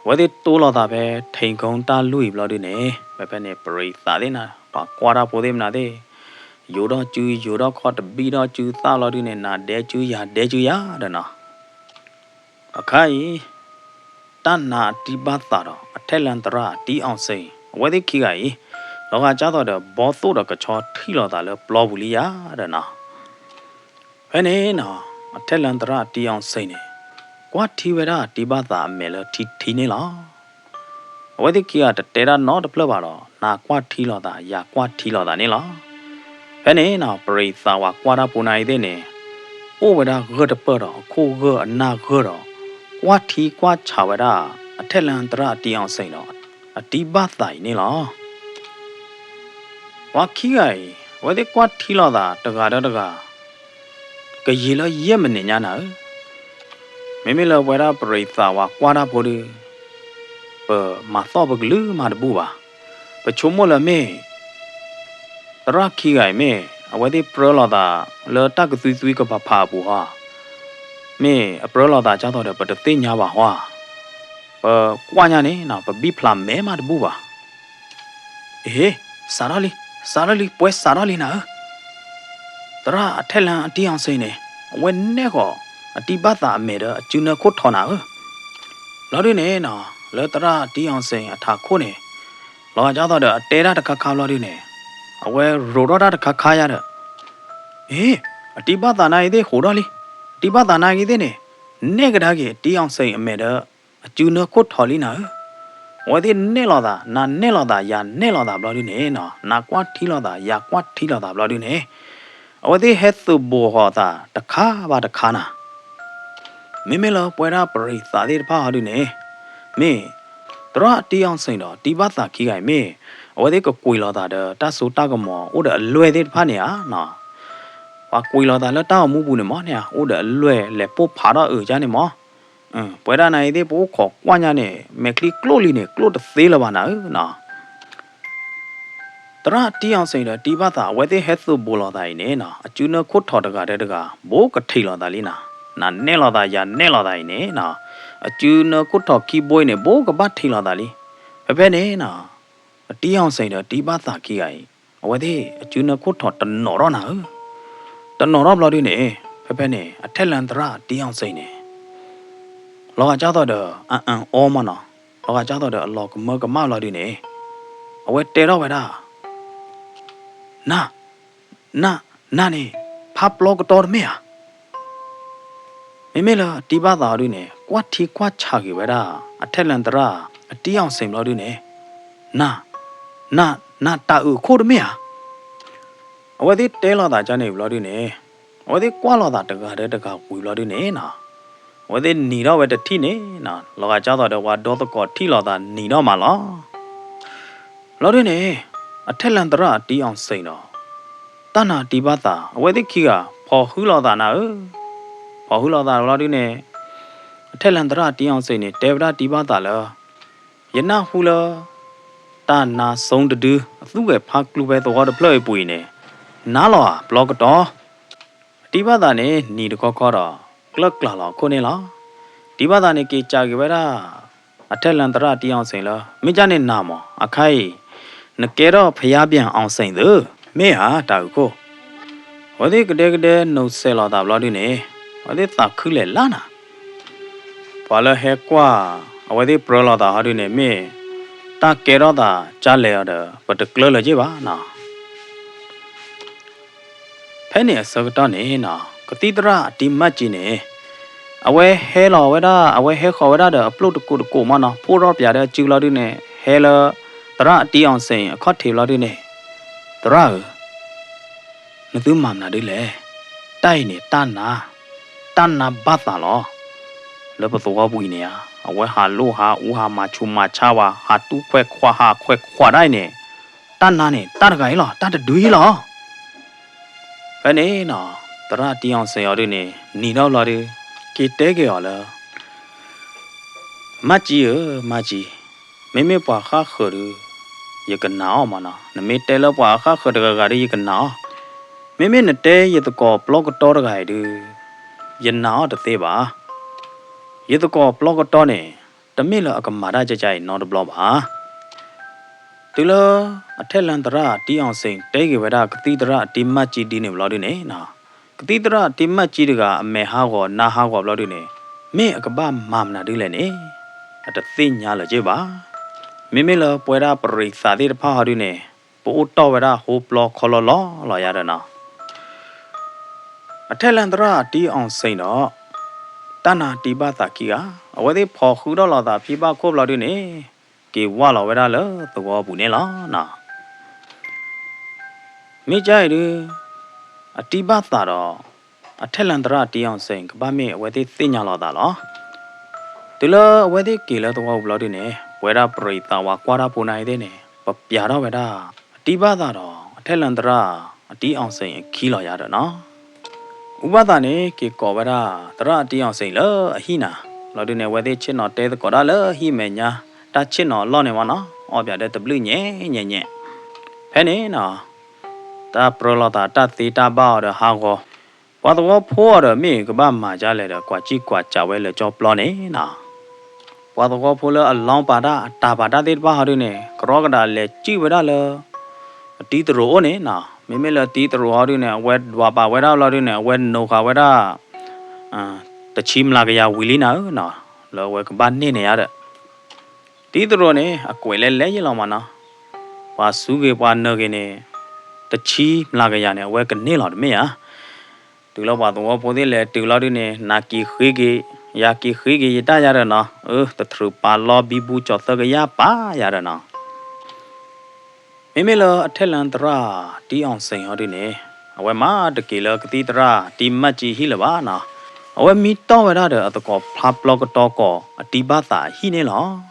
အဝဲသ့ၣ်တိလီၤသးဖဲ ထိန်ကုန်းတၢ်လွံၢ်အံၤဘျီဒုးန့ၣ် ဖဲဖဲန့ၣ် ပရံးသးသ့ၣ်နၤ ပှၤကွၢ်တၢ်ဖိသ့ၣ်မနုၤသ့ၣ်, ယိၤထီၣ်စု ယိၤထီၣ်ခီၣ်တဘံၣ်ထီၣ်စုသၣ်လီၤဒုးန့ၣ် နၤဒဲစုယၤဒဲစုယၤဒီးနီၤ, အခါအံၤ တၢ်နာ်အတံၢ်ဘၣ်သးဒီး အထဲလၣ်သရၣ်တံၢ်အီၣ်စ့ၣ် အဝဲသ့ၣ်ခံဂၤအံၤ လီၤဂာ်ကၢ်သိးဒီး ဘီသိၣ်ဒီးကဆီထံၣ်လိာ်သးလၢပျီပူၤလံယၤဒီးနီၤ. ဖဲန့ၣ်နီၤ အထဲလၣ်သရၣ်တံၢ်အီၣ်စ့ၣ်န့ၣ် ကွၢ်ထံဝဲဒၣ်တံၢ်ဘၣ်သးအမဲာ်လၢထံထံန့ၣ်လီၤ. အဝဲသ့ၣ်ခံဂၤတတဲတၢ်နီတဖျၢၣ်ဘၣ်ဒီး နၤကွၢ်ထံလိာ်သး ယၤကွၢ်ထံလိာ်သးန့ၣ်လီၤ. ဖဲန့ၣ်နီၤ ပရံးသးဝဲကွၢ်တၢ်ဖိနၤအံၤသ့ၣ်န့ၣ် အိၣ်ဝဲဒၣ်ဂၢၢ်တပၢၢ်ဒီး အခိၣ်ဂၢၢ်အနၢ်ဂၢၢ်ဒီး ကွၢ်ထံကွၢ်ဆးဝဲဒၣ် အထဲလၣ်သရၣ်တံၢ်အီၣ်စ့ၣ်ဒီး အတံၢ်ဘၣ်သးအံၤန့ၣ်လီၤ. ပှၤခံဂၤအံၤ အဝဲသ့ၣ်ကွၢ်ထံလိာ်သးတဂၤဒီးတဂၤ ကယံာ်လၢယဲၢ်မံးနံးညါနၤဧၢ, မ့မ့ၢ်လၢပဝဲဒၣ်ပရံးသးဝဲကွၢ်တၢ်ဖိဒီး ပမၤသီၣ်ပကလုာ်မးတဘူၣ်ဘၣ်. ပဆိကမိၣ်လၢမ့ၢ် သရၣ်ခံဂၤအံၤမ့ၢ် အဝဲသ့ၣ်ပြၢလိာ်သးလၢတၢ်ကသွံသွံကဖးဖးအပူၤဟီ, မ့ၢ်အပြၢလိာ်သးကၢ်သိးဒီး ပတသ့ၣ်ညါဘၣ်ဟီဧါ, ပကွၢ်ညါန့ၣ်နီၤ ပဘံၣ်ဖျးမဲာ်မးတဘူၣ်ဘၣ်. အ့, စးထီၣ်လံ, စးထီၣ်လံ, ပှဲၤစးထီၣ်လံနၤဧၢ, သရၣ်အထဲလၣ်အတံၢ်အီၣ်စ့ၣ်န့ၣ် အဝဲနဲၣ်ဃီၤအတံၢ်ဘၣ်သးအမဲာ်ဒီးအစုနၢခိၣ်ထီးနၤဧၢ. ဘျီဒုန့ၣ်နီၤ လၢသရၣ်အတံၢ်အီၣ်စ့ၣ်အထးခိၣ်န့ၣ် လီၤဂာ်ကၢ်သိးဒီးအတဲတၢ်တခါခါဘျီဒုန့ၣ် အဝဲရိးထီၣ်တၢ်တခါခါယါဒီး အ့, အတံၢ်ဘၣ်သးနၤအံၤသ့ၣ်ဃိးထီၣ်လံ, အတံၢ်ဘၣ်သးနၤအံၤသ့ၣ်န့ၣ် နဲၣ်ကဒါက့ၤအတံၢ်အီၣ်စ့ၣ်အမဲာ်ဒီး အစုနၢခိၣ်ထီးလံနၤဧၢ. အဝဲသ့ၣ်နဲၣ်လိာ်သး, နၤနဲၣ်လိာ်သး, ယၤနဲၣ်လိာ်သးဘျီဒုန့ၣ်နီၤ, နကွၢ်ထံလိာ်သး, ယၤကွၢ်ထံလိာ်သးဘျီဒုန့ၣ် အဝဲသ့ၣ်ဟဲသုးဘူးဃီၤအသးတခါဘၣ်တခါနၤ. မ့မ့ၢ်လၢပဝဲဒၣ်ပရံးသးသ့ၣ်တဖၣ်ဟီဒုန့ၣ် မ့ၢ် သရၣ်အတံၢ်အီၣ်စ့ၣ်ဒီးတံၢ်ဘၣ်သးခံဂၤအံၤမ့ၢ် အဝဲသ့ၣ်ကကွံာ်လိာ်သးဒီးတၢ်စိတၢ်ကမီၤအိၣ်ဒီးအလွဲၢ်သ့ၣ်တဖၣ်န့ၣ်ဧါနီၤ. ပှၤကွံာ်လိာ်သးလၢတၢ်အိၣ်မူပူၤန့ၣ်မ့ၢ်န့ၣ် အိၣ်ဒီးအလွဲၢ်လဲၤပိၢ်ဖးထီၣ်အုးကၢ်န့ၣ်မ့ၢ် ပဝဲဒၣ်နၤအံၤသ့ၣ် ပအိၣ်ခိးကွၢ်ညါန့ၣ် မဲာ်ချံကျိၣ်လံန့ၣ် ကျိၣ်တသ့လၢၤဘၣ်နၤဧၢနီၤ. သရၣ်တံၢ်အီၣ်စ့ၣ်ဒီးတံၢ်ဘၣ်သး အဝဲသ့ၣ်ဟဲသုးဘူးလိာ်သးအံၤန့ၣ်နီၤ အစုနၢခိၣ်ထီးတဂၤဒီးတဂၤ ဘူးကထံးလိာ်သးလံနၤ. နၤနဲၣ်လိာ်သး ယၤနဲၣ်လိာ်သးအံၤန့ၣ်နီၤ အစုနၢခိၣ်ထီးခံဘိအံၤန့ၣ် ဘူးကဘၣ်ထံးလိာ်သးလံ. ဖဲဖဲန့ၣ်နီၤ အတံၢ်အီၣ်စ့ၣ်ဒီးတံၢ်ဘၣ်သးခံဂၤအံၤ အဝဲသ့ၣ်အစုနၢခိၣ်ထီးတနီၤထီၣ်နၤဧၢ. တနီၤထီၣ်ဘျီဒုန့ၣ် ဖဲဖဲန့ၣ် အထဲလၣ်သရၣ်တံၢ်အီၣ်စ့ၣ်န့ၣ် လီၤဂာ်ကၢ်သိးဒီး အအၣ်အီမ့ၢ်နီၤ, လီၤဂာ်ကၢ်သိးဒီးအလီၤကမၢကမၣ်ဘျီဒုန့ၣ် အဝဲတဲထီၣ်ဝဲဒၣ် နၤ, နၤ, နၤန့ၣ် ဖးပျီကတီၤတမ့ၢ်ဧါ. မ့မ့ၢ်လၢအတံၢ်ဘၣ်သးအီၤဒုန့ၣ် ကွၢ်ထံကွၢ်ဆးက့ၤဝဲဒၣ် အထဲလၣ်သရၣ် အတံၢ်အီၣ်စ့ၣ်ဘျီဒုန့ၣ် နၤ, နၤ, နၤတၢ်အုးခိၣ်တမ့ၢ်ဧါ. အဝဲသ့ၣ်တဲလိာ်သးကၢ်န့ၣ်ဘျီဒုန့ၣ် အဝဲသ့ၣ်ကွၢ်လိာ်သးတဂၤဒီးတဂၤဝံၤဘျီဒုန့ၣ်နီၤ အဝဲသ့ၣ်နံၤထီၣ်ဝဲတထံၣ်န့ၣ်နီၤ လီၤဂာ်ကၢ်သိးဒီးပှၤဒီသကိးထံၣ်လိာ်သးနံၤထီၣ်မးလီၤ. ဘျီဒုန့ၣ် အထဲလၣ်သရၣ်အတံၢ်အီၣ်စ့ၣ်ဒီး တၢ်နါတံၢ်ဘၣ်သး အဝဲသ့ၣ်ခံဂၤ ဖီၣ်ဟုလိာ်သးနၤဧၢ, ဖီၣ်ဟုလိာ်သးဘျီဒုန့ၣ် အထဲလၣ်သရၣ်အတံၢ်အီၣ်စ့ၣ်န့ၣ် တဲဝဲဒၣ်တံၢ်ဘၣ်သးလၢ ယနၢ်ဟူလၢ တၢ်နါစိတဒု အသူၣ်ဂဲၤဖးကျူဖဲသဝီတဖျၢၣ်အံၤပူၤအံၤန့ၣ် နါလီၤဧါ ပျီကတီၤ. တံၢ်ဘၣ်သးန့ၣ် နံၤတခီခီဒီး ကျၢၢ်ကျၢ်လီၤအခိၣ်န့ၣ်လီၤ. တံၢ်ဘၣ်သးန့ၣ်က့ၤစံးက့ၤဝဲဒၣ် အထဲလၣ်သရၣ်တံၢ်အီၣ်စ့ၣ်လၢ မ့ၢ်ကၢ်န့ၣ်နၤမး အခါအံၤ နကဲထီၣ်ဖယါပၠၣ်အီၣ်စ့ၣ်သု မ့ၢ်ဧါ တၢ်အုးခိၣ်. အဝဲသ့ၣ်ကဒဲကဒဲနိးစဲးလိာ်သးဘျီဒုန့ၣ် အဝဲသ့ၣ်သးခုလဲၤလၢ်နၤ ပှၤလၢဟဲကွၢ် အဝဲသ့ၣ်ပြၢလိာ်သးဟီဒုန့ၣ် မ့ၢ်တၢ်ကဲထီၣ်သးကၢ်လဲၤအီၤဒီး ပတကျၢၤလၢၤက့ၤဘၣ်နီၤ. ဖဲန့ၣ်အဆၢကတီၢ်န့ၣ်နီၤ ကသံၣ်သရၣ်အတံၢ်မၢ်ကၠံန့ၣ် အဝဲဟဲလီၤဝဲဒၣ် အဝဲဟဲဃီၤဝဲဒၣ်ဒီးအပျိၣ်တကိးတကိးမးနီၤ ဖှိၣ်ထီၣ်ပၠးဒီးအစုဘျီဒုန့ၣ် ဟဲလၢ သရၣ်အတံၢ်အီၣ်စ့ၣ်အခီၣ်ထံးဘျီဒုန့ၣ် သရၣ်ဧၢ နသုမၤမနုၤဒ်လဲၣ်. တၢ်အံၤန့ၣ် တၢ်နါ, တၢ်နါဘၣ်သးလီၤ. လၢပသဝီပူၤအံၤန့ၣ်ဧါ, အဝဲဟးလိၣ်ဟးအူဟးမၤဆူးမၤဆါဝဲ ဟးတူၢ်ခွဲးခွးဟးခွဲးခွးဒၣ်အံၤန့ၣ်, တၢ်နါန့ၣ် တၢ်တဂၤအံၤလီၤ, တၢ်တဒုအံၤလီၤ. ဖဲန့ၣ်နီၤ, သရၣ်တံၢ်အီၣ်စ့ၣ်အီၤဒုန့ၣ် နံၤထီၣ်ဘျီဒု, က့ၤတဲက့ၤအီၤလၢ မၢ်ကၠံဧၢ, မၢ်ကၠံ, မ့မ့ၢ်ပှၤဃၣ်ဃၢၤဒု, ယကနာ်အီၤမးနီၤ. နမ့ၢ်တဲလၢပှၤအဃၣ်ဃၢၤတဂၤဂၤဒု ယကနာ်အီၤ. မ့မ့ၢ်နတဲယသကိးပျီကတီတဂၤအံၤဒု, ယနာ်အီၤတသ့ဘၣ်. ယသကိးပျီကတီန့ၣ် တမ့ၢ်လၢအကမၤတၢ်ကကါအံၤနီတဘျီဘၣ်. တုၤလၢ အထဲလၢသရၣ်တံၢ်အီၣ်စ့ၣ် တဲက့ၤဝဲဒၣ်ကသံၣ်သရၣ်အတံၢ်မၢ်ကၠံဒ်န့ၣ်ဘျီဒုန့ၣ်, ကသံၣ်သရၣ်အတံၢ်မၢ်ကၠံတဂၤ အမဲာ်ဟးဂီၤနါဟးဂီၤဘျီဒုန့ၣ်, မ့ၢ်အကဘၣ်မၤမနုၤဒ်လဲၣ်န့ၣ် အတသ့ၣ်ညါလၢၤက့ဘၣ်. မ့မ့ၢ်လၢပဝဲဒၣ်ပရံးသးသ့ၣ်တဖၣ်ဟီဒုန့ၣ် ပအိၣ်တီၢ်ဝဲဒၣ်ဟိပျီခီလီလီလီၤယၤဒီးနီၤ. အထဲလၢသရၣ်တံအီၣ်စ့ၣ်ဒီး တၢ်နါတံဘၣ်သးခံဂၤ အဝဲသ့ၣ်ဖီၣ်ဃုထီၣ်လိာ်သးဖံဘၣ်ခိၣ်ဘျီဒုန့ၣ် က့ၤဝၢ်လီၤဝဲဒၣ်လၢသဝီပူၤန့ၣ်လီၤနီၤ. မ့ၢ်ကါအံၤဒု အတံဘၣ်သးဒီး အထဲလၢသရၣ်တံအီၣ်စ့ၣ် ကဘၣ်မ့ၢ်အဝဲသ့ၣ်သ့ၣ်ညါလိာ်သးလီၤ. တုၤလၢအဝဲသ့ၣ်က့ၤလၢသဝီပူၤဘျီဒုန့ၣ် ပဝဲဒၣ်ပရံးသးဝၤကွၢ်တၢ်ဖိနၤအံၤသ့ၣ်န့ၣ် ပပျးထီၣ်ဝဲဒၣ် အတံဘၣ်သးဒီး အထဲလၢသရၣ်အတံအီၣ်စ့ၣ်အခံလီၤယၤဒီးနီၤ. အူဘၣ်သးန့ၣ် က့ၤကိးဝဲဒၣ် သရၣ်အတံအီၣ်စ့ၣ်လၢအဟံၣ်နၤ, ဘျီဒုန့ၣ် အဝဲသ့ၣ်ဆ့ၣ်နီၤတဲသကိးတၢ်လၢဟံၣ်မဲာ်ညါ, တၢ်ဆ့ၣ်နီၤအလီၢ်န့ၣ်မနီၤ, အီၣ်ပၠးဒီးတဘျုးညဲညဲညဲ. ဖဲန့ၣ်နီၤ တၢ်ပြၢလိာ်သးတၢ်သ့တၢ်ဘၣ်အီၤဒီးဟးဂီၤ, ပှၤသဝီဖိအီၤဒီးမ့ၢ်ကဘၣ်မၤဒ်လဲၣ်ဒီး ကွၢ်ကံၣ်ကွၢ်စးဝဲလၢကၠီပျီန့ၣ်နီၤ. ပှၤသဝီဖိလၢအလီၤပာ်တၢ်အတၢ်ပာ်တၢ်သ့ၣ်တဖၣ်ဟီဒုန့ၣ် ကရီကဒးလဲၤစုၣ်ဝဲဒၣ်လၢ အတံတရူးအိၣ်န့ၣ်နီၤ. မ့မ့ၢ်လၢတံတရူးဟီဒုန့ၣ် အဝဲဒွးပာ်ဝဲဒၣ်ဘျီဒုန့ၣ် အဝဲနိၤဃာ်ဝဲဒၣ် တဆံမျးကယၤဝံၤလံနၤဧၢနီၤ, လၢအဝဲကဘၣ်န့ၢ်န့ၣ်ဧါဒီး တံတရူးန့ၣ် အကွဲးလဲၤလဲၤယဲလီၤမးနီၤ. ပှၤစူးဂ့ၤပှၤနၢၤဂ့ၤန့ၣ် တဆံမျးကယၤန့ၣ် အဝဲကန့ၢ်လီၤတမ့ၢ်ဧါ. တုၤလၢပှၤသဝီဖိသ့ၣ်လဲၤတုၤလီၤဒုန့ၣ် နၤက့ၤဃ့က့ၤ ယၤက့ၤဃ့က့ၤယတၢ်ယၤဒီးနီၤ, အၢ တထြူးပာ်လီၤဘံဘူကၠီၤသၢကယၤပာ်ယၤဒီးနီၤ. မ့မ့ၢ်လၢအထဲလၢသရၣ်တံအီၣ်စ့ၣ်ဟီဒုန့ၣ် အဝဲမၤတက့ၤလၢကသံၣ်သရၣ်တံမၣ်ကၠံဟံၣ်လၢၤဘၣ်နီၤ. အဝဲမံတီၢ်ဝဲဒၣ်ဒီးအသကိးဖျါပျီကတီၤကိးအတံဘၣ်သးအဟံၣ်န့ၣ်လီၤ.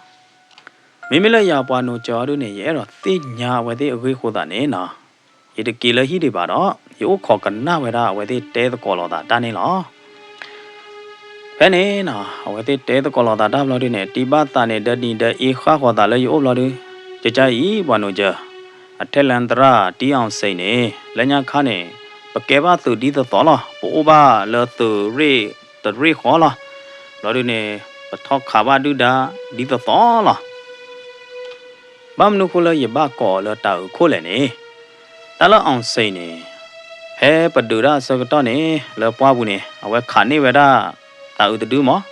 မ့မ့ၢ်လၢယၤပှၤနိးစၢၤဟီဒုန့ၣ် ယအဲၣ်ဒိးသ့ၣ်ညါအဝဲသ့ၣ်အဂ့ၢ်အဃိသတးန့ၣ်နီၤ, ယတက့ၤလၢဟံၣ်ဒံးဘၣ်ဒီး ယအိၣ်ခိးကနၣ်ဝဲဒၣ်အဝဲသ့ၣ်တဲသကိးလိာ်သးတၢ်န့ၣ်လီၤ. ဖဲန့ၣ်နီၤ အဝဲသ့ၣ်တဲသကိးလိာ်သးတၢ်ဘျီဒုန့ၣ် တံဘၣ်သးန့ၣ် ဒီနံၤဒီအ့ဃၣ်ဃီၤသးလၢယအိၣ်ဘျီဒု, ကကါအံၤပှၤနိးစၢၤ, အထဲလၢသရၣ်တံအီၣ်စ့ၣ်န့ၣ် လၢညါခါန့ၣ် ပကဲဘၣ်သုးဒ်သိးသိးလီၤ. ပအိၣ်ဘၣ်လၢသုးရ့ၣ်တရ့ၣ်ဃီလီၤ. ဘျီဒုန့ၣ် ပထီၣ်ခးဘၣ်ဒုၣ်ဒါဒ်သိးသိးလီၤ. ဘၣ်မနုၤဃိလၢယဘၣ်ကိးအီၤလၢတၤအုးခိၣ်လဲၣ်န့ၣ်, တၢ်လၢအီၣ်စ့ၣ်န့ၣ် ဖဲပဒုးတၢ်အဆၢကတီၢ်န့ၣ် လၢပှၢ်ပူၤန့ၣ် အဝဲခးန့ၢ်ဝဲဒၣ်တၤအုးတဒုမး,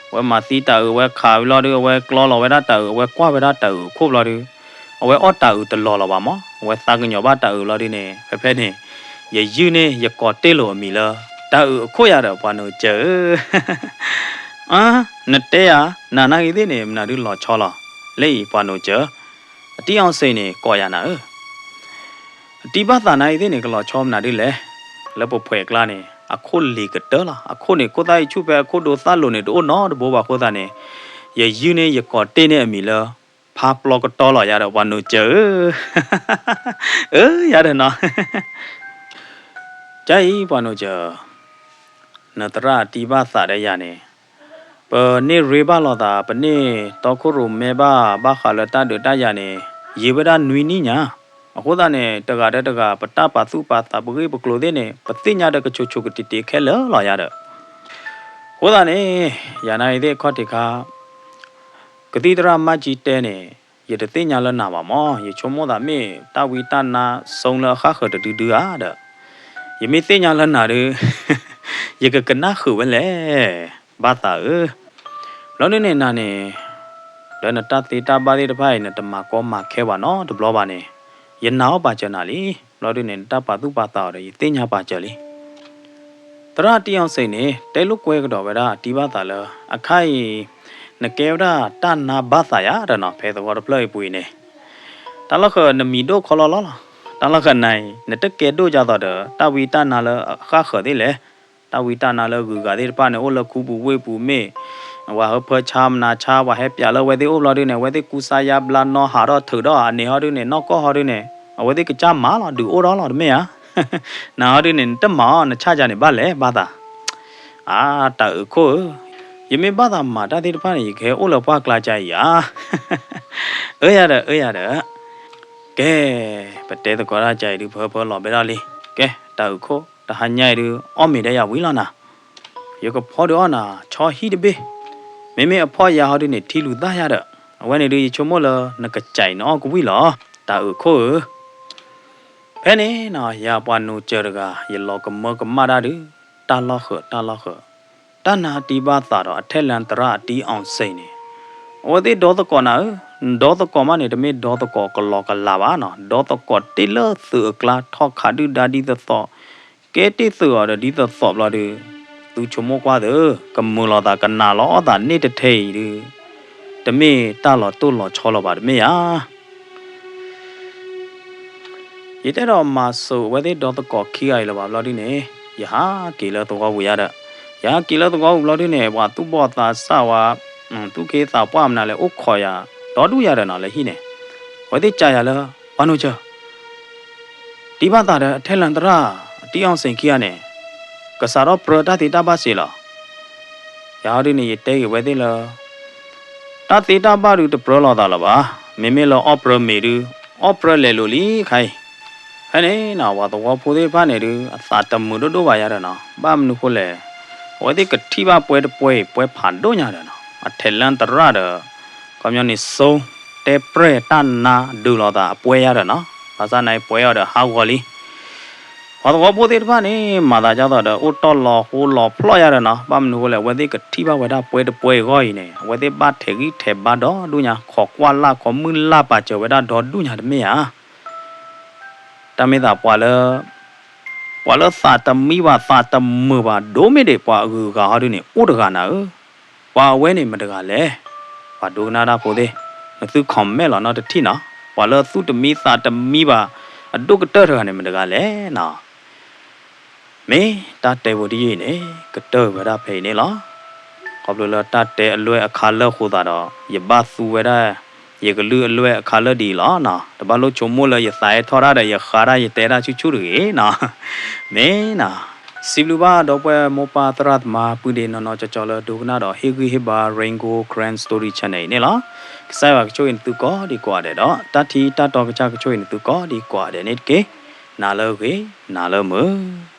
အဝဲမၤသံတၤအုး အဝဲခးဝံၤလီၤဒု အဝဲကျီလီၤဝဲဒၣ်တၤအုး အဝဲကွၢ်ဝဲဒၣ်တၤအုးအခိၣ်ဘျီဒု, အဝဲအီၣ်တၤအုးတလီၤလီၤဘၣ်မး, အဝဲသးကညီၤဘၣ်တၤအုးလီၤဒုန့ၣ် ဖဲဖဲန့ၣ် ယယုၢ်န့ၢ်ယကိးတ့ၢ်လိာ်အမံၤလၢ တၤအုးအခိၣ်ယၤဒီးပှၤနိးစၢၤဧၢ အၢ နတဲယၤ နၤနၢ်ဂ့ၤသ့ၣ်န့ၣ် မနုၤဒုလီၤဆီလီၤ, လၢအံၤပှၤနိးစၢၤ, အတံအီၣ်စ့ၣ်န့ၣ် ကိးယၤနၤဧၢ, အတံဘၣ်သးနၤအံၤသ့ၣ်န့ၣ် ကလီၤဆီမနုၤဒုလဲၣ်, လၢပဖှဲးအကျါန့ၣ် အခိၣ်လံၤကတၢၢ်လီၤ, အခိၣ်န့ၣ် ခိၣ်သၣ်အံၤဆူၣ်ဖဲအခိၣ်ဒိသၣ်လိၤန့ၣ် တအိၣ်နီတဘိဘၣ်အဃိသတးန့ၣ်, ယယုၢ်န့ၢ်ယကိးတ့ၢ်န့ၢ်အမံၤလၢ ဖါပျီကတီၤလီၤယၤဒီးပှၤနိးစၢၤဧၢ, အၢ ယၤဒီးနီၤ ကါအံၤပှၤနိးစၢၤ, နသရၣ်တံဘၣ်သးဒီးယၤန့ၣ်, ပန့ၢ်ရ့ဘၣ်လိာ်သး ပန့ၢ်တီခိၣ်ရိၣ်မဲဘၣ် ဘၣ်ဃးလၢတၢ်ဒုးတၢ်ယၤန့ၣ် ယံာ်ဝဲဒၣ်နွံနံၣ်ညါ, အဃိသတးန့ၣ် တဂၤဒီးတဂၤ ပတၢ်ပာ်သူၣ်ပာ်သး ပဂ့ၢ်ပကျိၤသ့ၣ်န့ၣ် ပသ့ၣ်ညါဒီးကဆိးဆိးကတံာ်တံာ်ခဲလၢာ်လီၤယၤဒီး အဃိသတးန့ၣ် ယၤနၤအံၤသ့ၣ်ခီၣ်ထံးခါ ကသံၣ်သရၣ်မၢ်ကၠံတဲန့ၣ် ယတသ့ၣ်ညါလၢနၤဘၣ်မး, ယဆိကမိၣ်သးမ့ၢ်တၢ်ဝံတၢ်နါ စိလၢအဃၣ်ဃၢၤတဒုဒုဧါဒီး, ယမ့ၢ်သ့ၣ်ညါလၢနၤဒီး ယကကနၣ်ဃုာ်ဝဲလဲၣ်, ဘၣ်သးဧၢ, ဘျီဒုန့ၣ်နၤန့ၣ် ဒီးနတၢ်သ့တၢ်ဘၣ်သ့ၣ်တဖၣ်အံၤ နတမၤကီမၤခဲဘၣ်နီတဘျီဘၣ်န့ၣ်, ယနာ်အီၤပာ်စၢၤနၤလံ, ဘျီဒုန့ၣ် နတၢ်ပာ်သူၣ်ပာ်သးအီၤဒီး ယသ့ၣ်ညါပာ်စၢၤလံ. သရၣ်တံအီစ့ၣ်န့ၣ် တဲလိာ်ကွဲကဒီးဝဲဒၣ်တံဘၣ်သးလၢ အခါအံၤ နကဲဝဲဒၣ်တၢ်နါဘၣ်သးယၤဒီးနီၤ ဖဲသဝီတဖျၢၣ်အံၤပူၤအံၤန့ၣ်, တၢ်လီၢ်ဃၢၤနမံၤဒိၣ်ခီလီလီလီၤ, တၢ်လီၢ်ဃၢၤနၤအံၤ နတကဲဒိၣ်ဒ်သိးဒီး တၢ်ဝံတၢ်နါလၢအဃၣ်ဃၢၤသ့ၣ်လဲၣ်, တၢ်ဝံတၢ်နါလၢဂုၤဂၤသ့ၣ်တဖၣ်န့ၣ် အိၣ်လၢခူပူၤဝ့ၢ်ပူၤမ့ၢ် ဝဲဟၢဖၢဆါမနၤဆါ ပှၤဟဲပၠးလၢအဝဲသ့ၣ်အိၣ်ဘျီဒုန့ၣ် အဝဲသ့ၣ်ကူစါယါဘျါနီၢ်ဟးထီၣ်ထုးထီၣ်အန့ၣ်ဟီဒုန့ၣ် နီၢ်ကီၢ်ဟီဒုန့ၣ် အဝဲသ့ၣ်ကစၢ်မၤလီၤ ဒုးအိၣ်ထီၣ်လီၤတမ့ၢ်ဧါ. နၤဟီဒုန့ၣ် နတမၤအီၤ နဆၣ်ယၤန့ၣ်ဘၣ်လဲၣ် ဘၣ်သး. အါ တၤအုးခိၣ်ဧၢ, ယမ့ၢ်ဘၣ်သးမၤတၢ်သ့ၣ်တဖၣ်န့ၣ် ယကဟဲအိၣ်လၢပှၢ်ကျါကါအံၤဧါ. အၢယၤဒီး အၢယၤဒီး, ကဲ, ပတဲသကိးတၢ်ကါအံၤဒုး ဖၢဖၢလီၤဘဲဒၣ်လံ. ကဲ, တၤအုးခိၣ်, တဟါညါအံၤဒုး အီၣ်မ့ၤဒီးယၤဝံၤလီၤနၤ. ယကဖီဒုးအီၣ်နၤ ဆီဟံၣ်တဘ့ၣ်, မ့မ့ၢ်အဖီၣ်ယၤဟီဒုန့ၣ် ထံလူၤသၣ်ယၤဒီး, အဝဲန့ၣ်ဒုး ယဆိကမိၣ်လၢ နကစၢ်အံၤနအီၣ်ကဝံၣ်လီၤ. တၤအုးခိၣ်ဧၢ, ဖဲန့ၣ်နီၤ ယၤပှၤနိးစၢၤတဂၤ ယလီၤကမၢကမၣ်တၢ်ဒုး တၢ်လီၢ်ဃၢၤ တၢ်လီၢ်ဃၢၤ, တၢ်နါတံဘၣ်သးဒီးအထဲလၢသရၣ်အတံအီစ့ၣ်န့ၣ်, အဝဲသ့ၣ်ဒီသကိးနၤဧၢ, ဒီသကိးမးန့ၣ် တမ့ၢ်ဒီသကိးကလီကလးဘၣ်နီၤ, ဒီသကိးတ့ၢ်လၢသုးအကျါ ထီၣ်ခးဒုၣ်ဒါဒ်သိးသိး, ကဲတ့ၢ်သုးအီၤဒီးဒ်သိးသိးဘျီဒီး, သုဆိကမိၣ်ကွၢ်သု, ကမုာ်လိာ်သးကနာ်လီၤအီၣ်သးန့ၣ်တထဲအံၤဒီး, တမ့ၢ်တၢ်လီၤတိၢ်လီၤဆီလီၤဘၣ် တမ့ၢ်ဧါ. ယတအဲၣ်ဒိးမၤစိာ်အဝဲသ့ၣ်ဒီသကိးခံဂၤအံၤလၢၤဘၣ်ဘျီဒုန့ၣ်, ယဟးက့ၤလၢသဝီပူၤယါဒီး, ယဟးက့ၤလၢသဝီပူၤဘျီဒုန့ၣ် ပှၤသူၣ်ဘီၣ်သးစၢ်ဝဲ, သူၣ်က့သးပှၢ်မနုၤလဲၣ် အိၣ်ခိးယၤ, ဒီဒူၣ်ယၤဒီးနီၤ လၢဟံၣ်န့ၣ်, အဝဲသ့ၣ်ကးယၤလၢ, ပှၤနိကၢၢ် တံၢ်ဘၣ်သးဒီးအထဲလၢသရၣ်, တံၢ်အီၣ်စ့ၣ်ခံဂၤန့ၣ်, ကစးထီၣ်ပြၢတၢ်သ့တၢ်ဘၣ်စ့ၢ်လီၤ. ယၤဟီဒုန့ၣ် ယတဲက့ၤဝဲသ့ၣ်လၢ တၢ်သ့တၢ်ဘၣ်ဒုတပြၢလိာ်သးလၢၤဘၣ်, မ့မ့ၢ်လၢအီၣ်ပြၢမ့ၤဒု, အီၣ်ပြၢလဲၤလိာ်လံခါအံၤ, ဖဲန့ၣ်နီၤ ပှၤသဝီဖိသ့ၣ်တဖၣ်န့ၣ်ဒု အသးတမုာ်ဒိၣ်ဒိၣ်ဘၣ်ယါဒီးနီၤ, ဘၣ်မနုၤဃိလဲၣ်, အဝဲသ့ၣ်ကထံၣ်ဘၣ်ပှဲၤတပှဲၤအံၤ ပှဲၤဖးဒိၣ်ညါဒီးနီၤ, အထဲလၢသရၣ်ဒီး, ခီပညီန့ၣ်စိ, တဲပြဲၢ်တၢ်နါဒုးလိာ်သးအပှဲၤယါဒီးနီၤ, ဘၣ်ဆၣ်နာ်အံၤပှဲၤအီၤဒီးဟးဂီၤလံ ပှၤသဝီဖိသ့ၣ်တဖၣ်န့ၣ် မၤသးဒ်သိးဒီး အိၣ်တီၢ်လီၤဃိလီၤဖျီၣ်ယါဒီးနီၤ, ဘၣ်မနုၤဃိလဲၣ် အဝဲသ့ၣ်ကထံၣ်ဘၣ်ဝဲဒၣ်ပှဲၤတပှဲၤအံၤအဂီၢ်အံၤန့ၣ် အဝဲသ့ၣ်ဘၣ်ထဲးဂံၢ်ထဲးဘါဒီဒူၣ်ညါ, ခိးကွၢ်လၢ်ခိးမုၢ်လၢ်ပာ်စၢၤဝဲဒၣ်ဒီဒူၣ်ညါတမ့ၢ်ဧါ. တၢ်မ့ၢ်သးပှၤလၢ, ပှၤလၢသးတမံဘၣ်သးတမုာ်ဘၣ် ဒိၣ်မ့ၢ်ဒံးပှၤအဂုၤအဂၤဟီဒုန့ၣ် အိၣ်တဂၤနၤဧၢ, ပှၤအဝဲန့ၣ်မတဂၤလဲၣ်. ပှၤဒိကနၣ်တၢ်ဖိသ့ၣ်, နသု comment လီၤနီတထံၣ်နီၤ, ပှၤလၢသူၣ်တမံသးတမံဘၣ်, အဒိၣ်ကတၢၢ်တဂၤန့ၣ် မတဂၤလဲၣ်နီၤ. မ့ၢ်တၢ်တဲဖိတယုၢ်အံၤန့ၣ် ကတၢၢ်ဝဲဒၣ်ဖဲအံၤန့ၣ်လီၤ. ခီဖျိလၢတၢ်တဲအလွဲၢ်အခါလၢာ်အဃိသတးဒီး ယဘၣ်သူဝဲဒၣ် ယကလုၢ်အလွဲၢ်အခါလၢာ်ဒ်အံၤလီၤနီၤ. တဘၣ်လိၣ်ဆိကမိၣ်လၢယသးဟဲထီၣ်တၢ်ဒီး ယဃါတၢ်ယတဲတၢ်ဆူၣ်ဆူၣ်တဂ့ၤနီၤ. မ့ၢ်နီၤ, စံးဘျုးဘၣ်ဒီပုၢ်ဝဲၢ်မိၢ်ပၢ်သရၣ်သမါ ပုၢ်ဒ့နီၢ်နီၢ်ကၠီကၠီလၢဒိကနၣ်ဒီး ဟ့ၣ်ဂံၢ်ဟ့ၣ်ဘါ Rain Gold Karen Story Channel အံၤန့ၣ်လီၤ. ကစၢ်ယွၤကဆိၣ်ဂ့ၤနသုကိးဒံကိးဂၤဒဲးဒီး တၢ်ထံတၢ်တီကစၢ်ကဆိၣ်ဂ့ၤနသုကိးဒံကိးဂၤဒဲးန့ၣ်တက့ၢ်. နၤလၢအဂ့ၤ, နၤလၢမုာ်.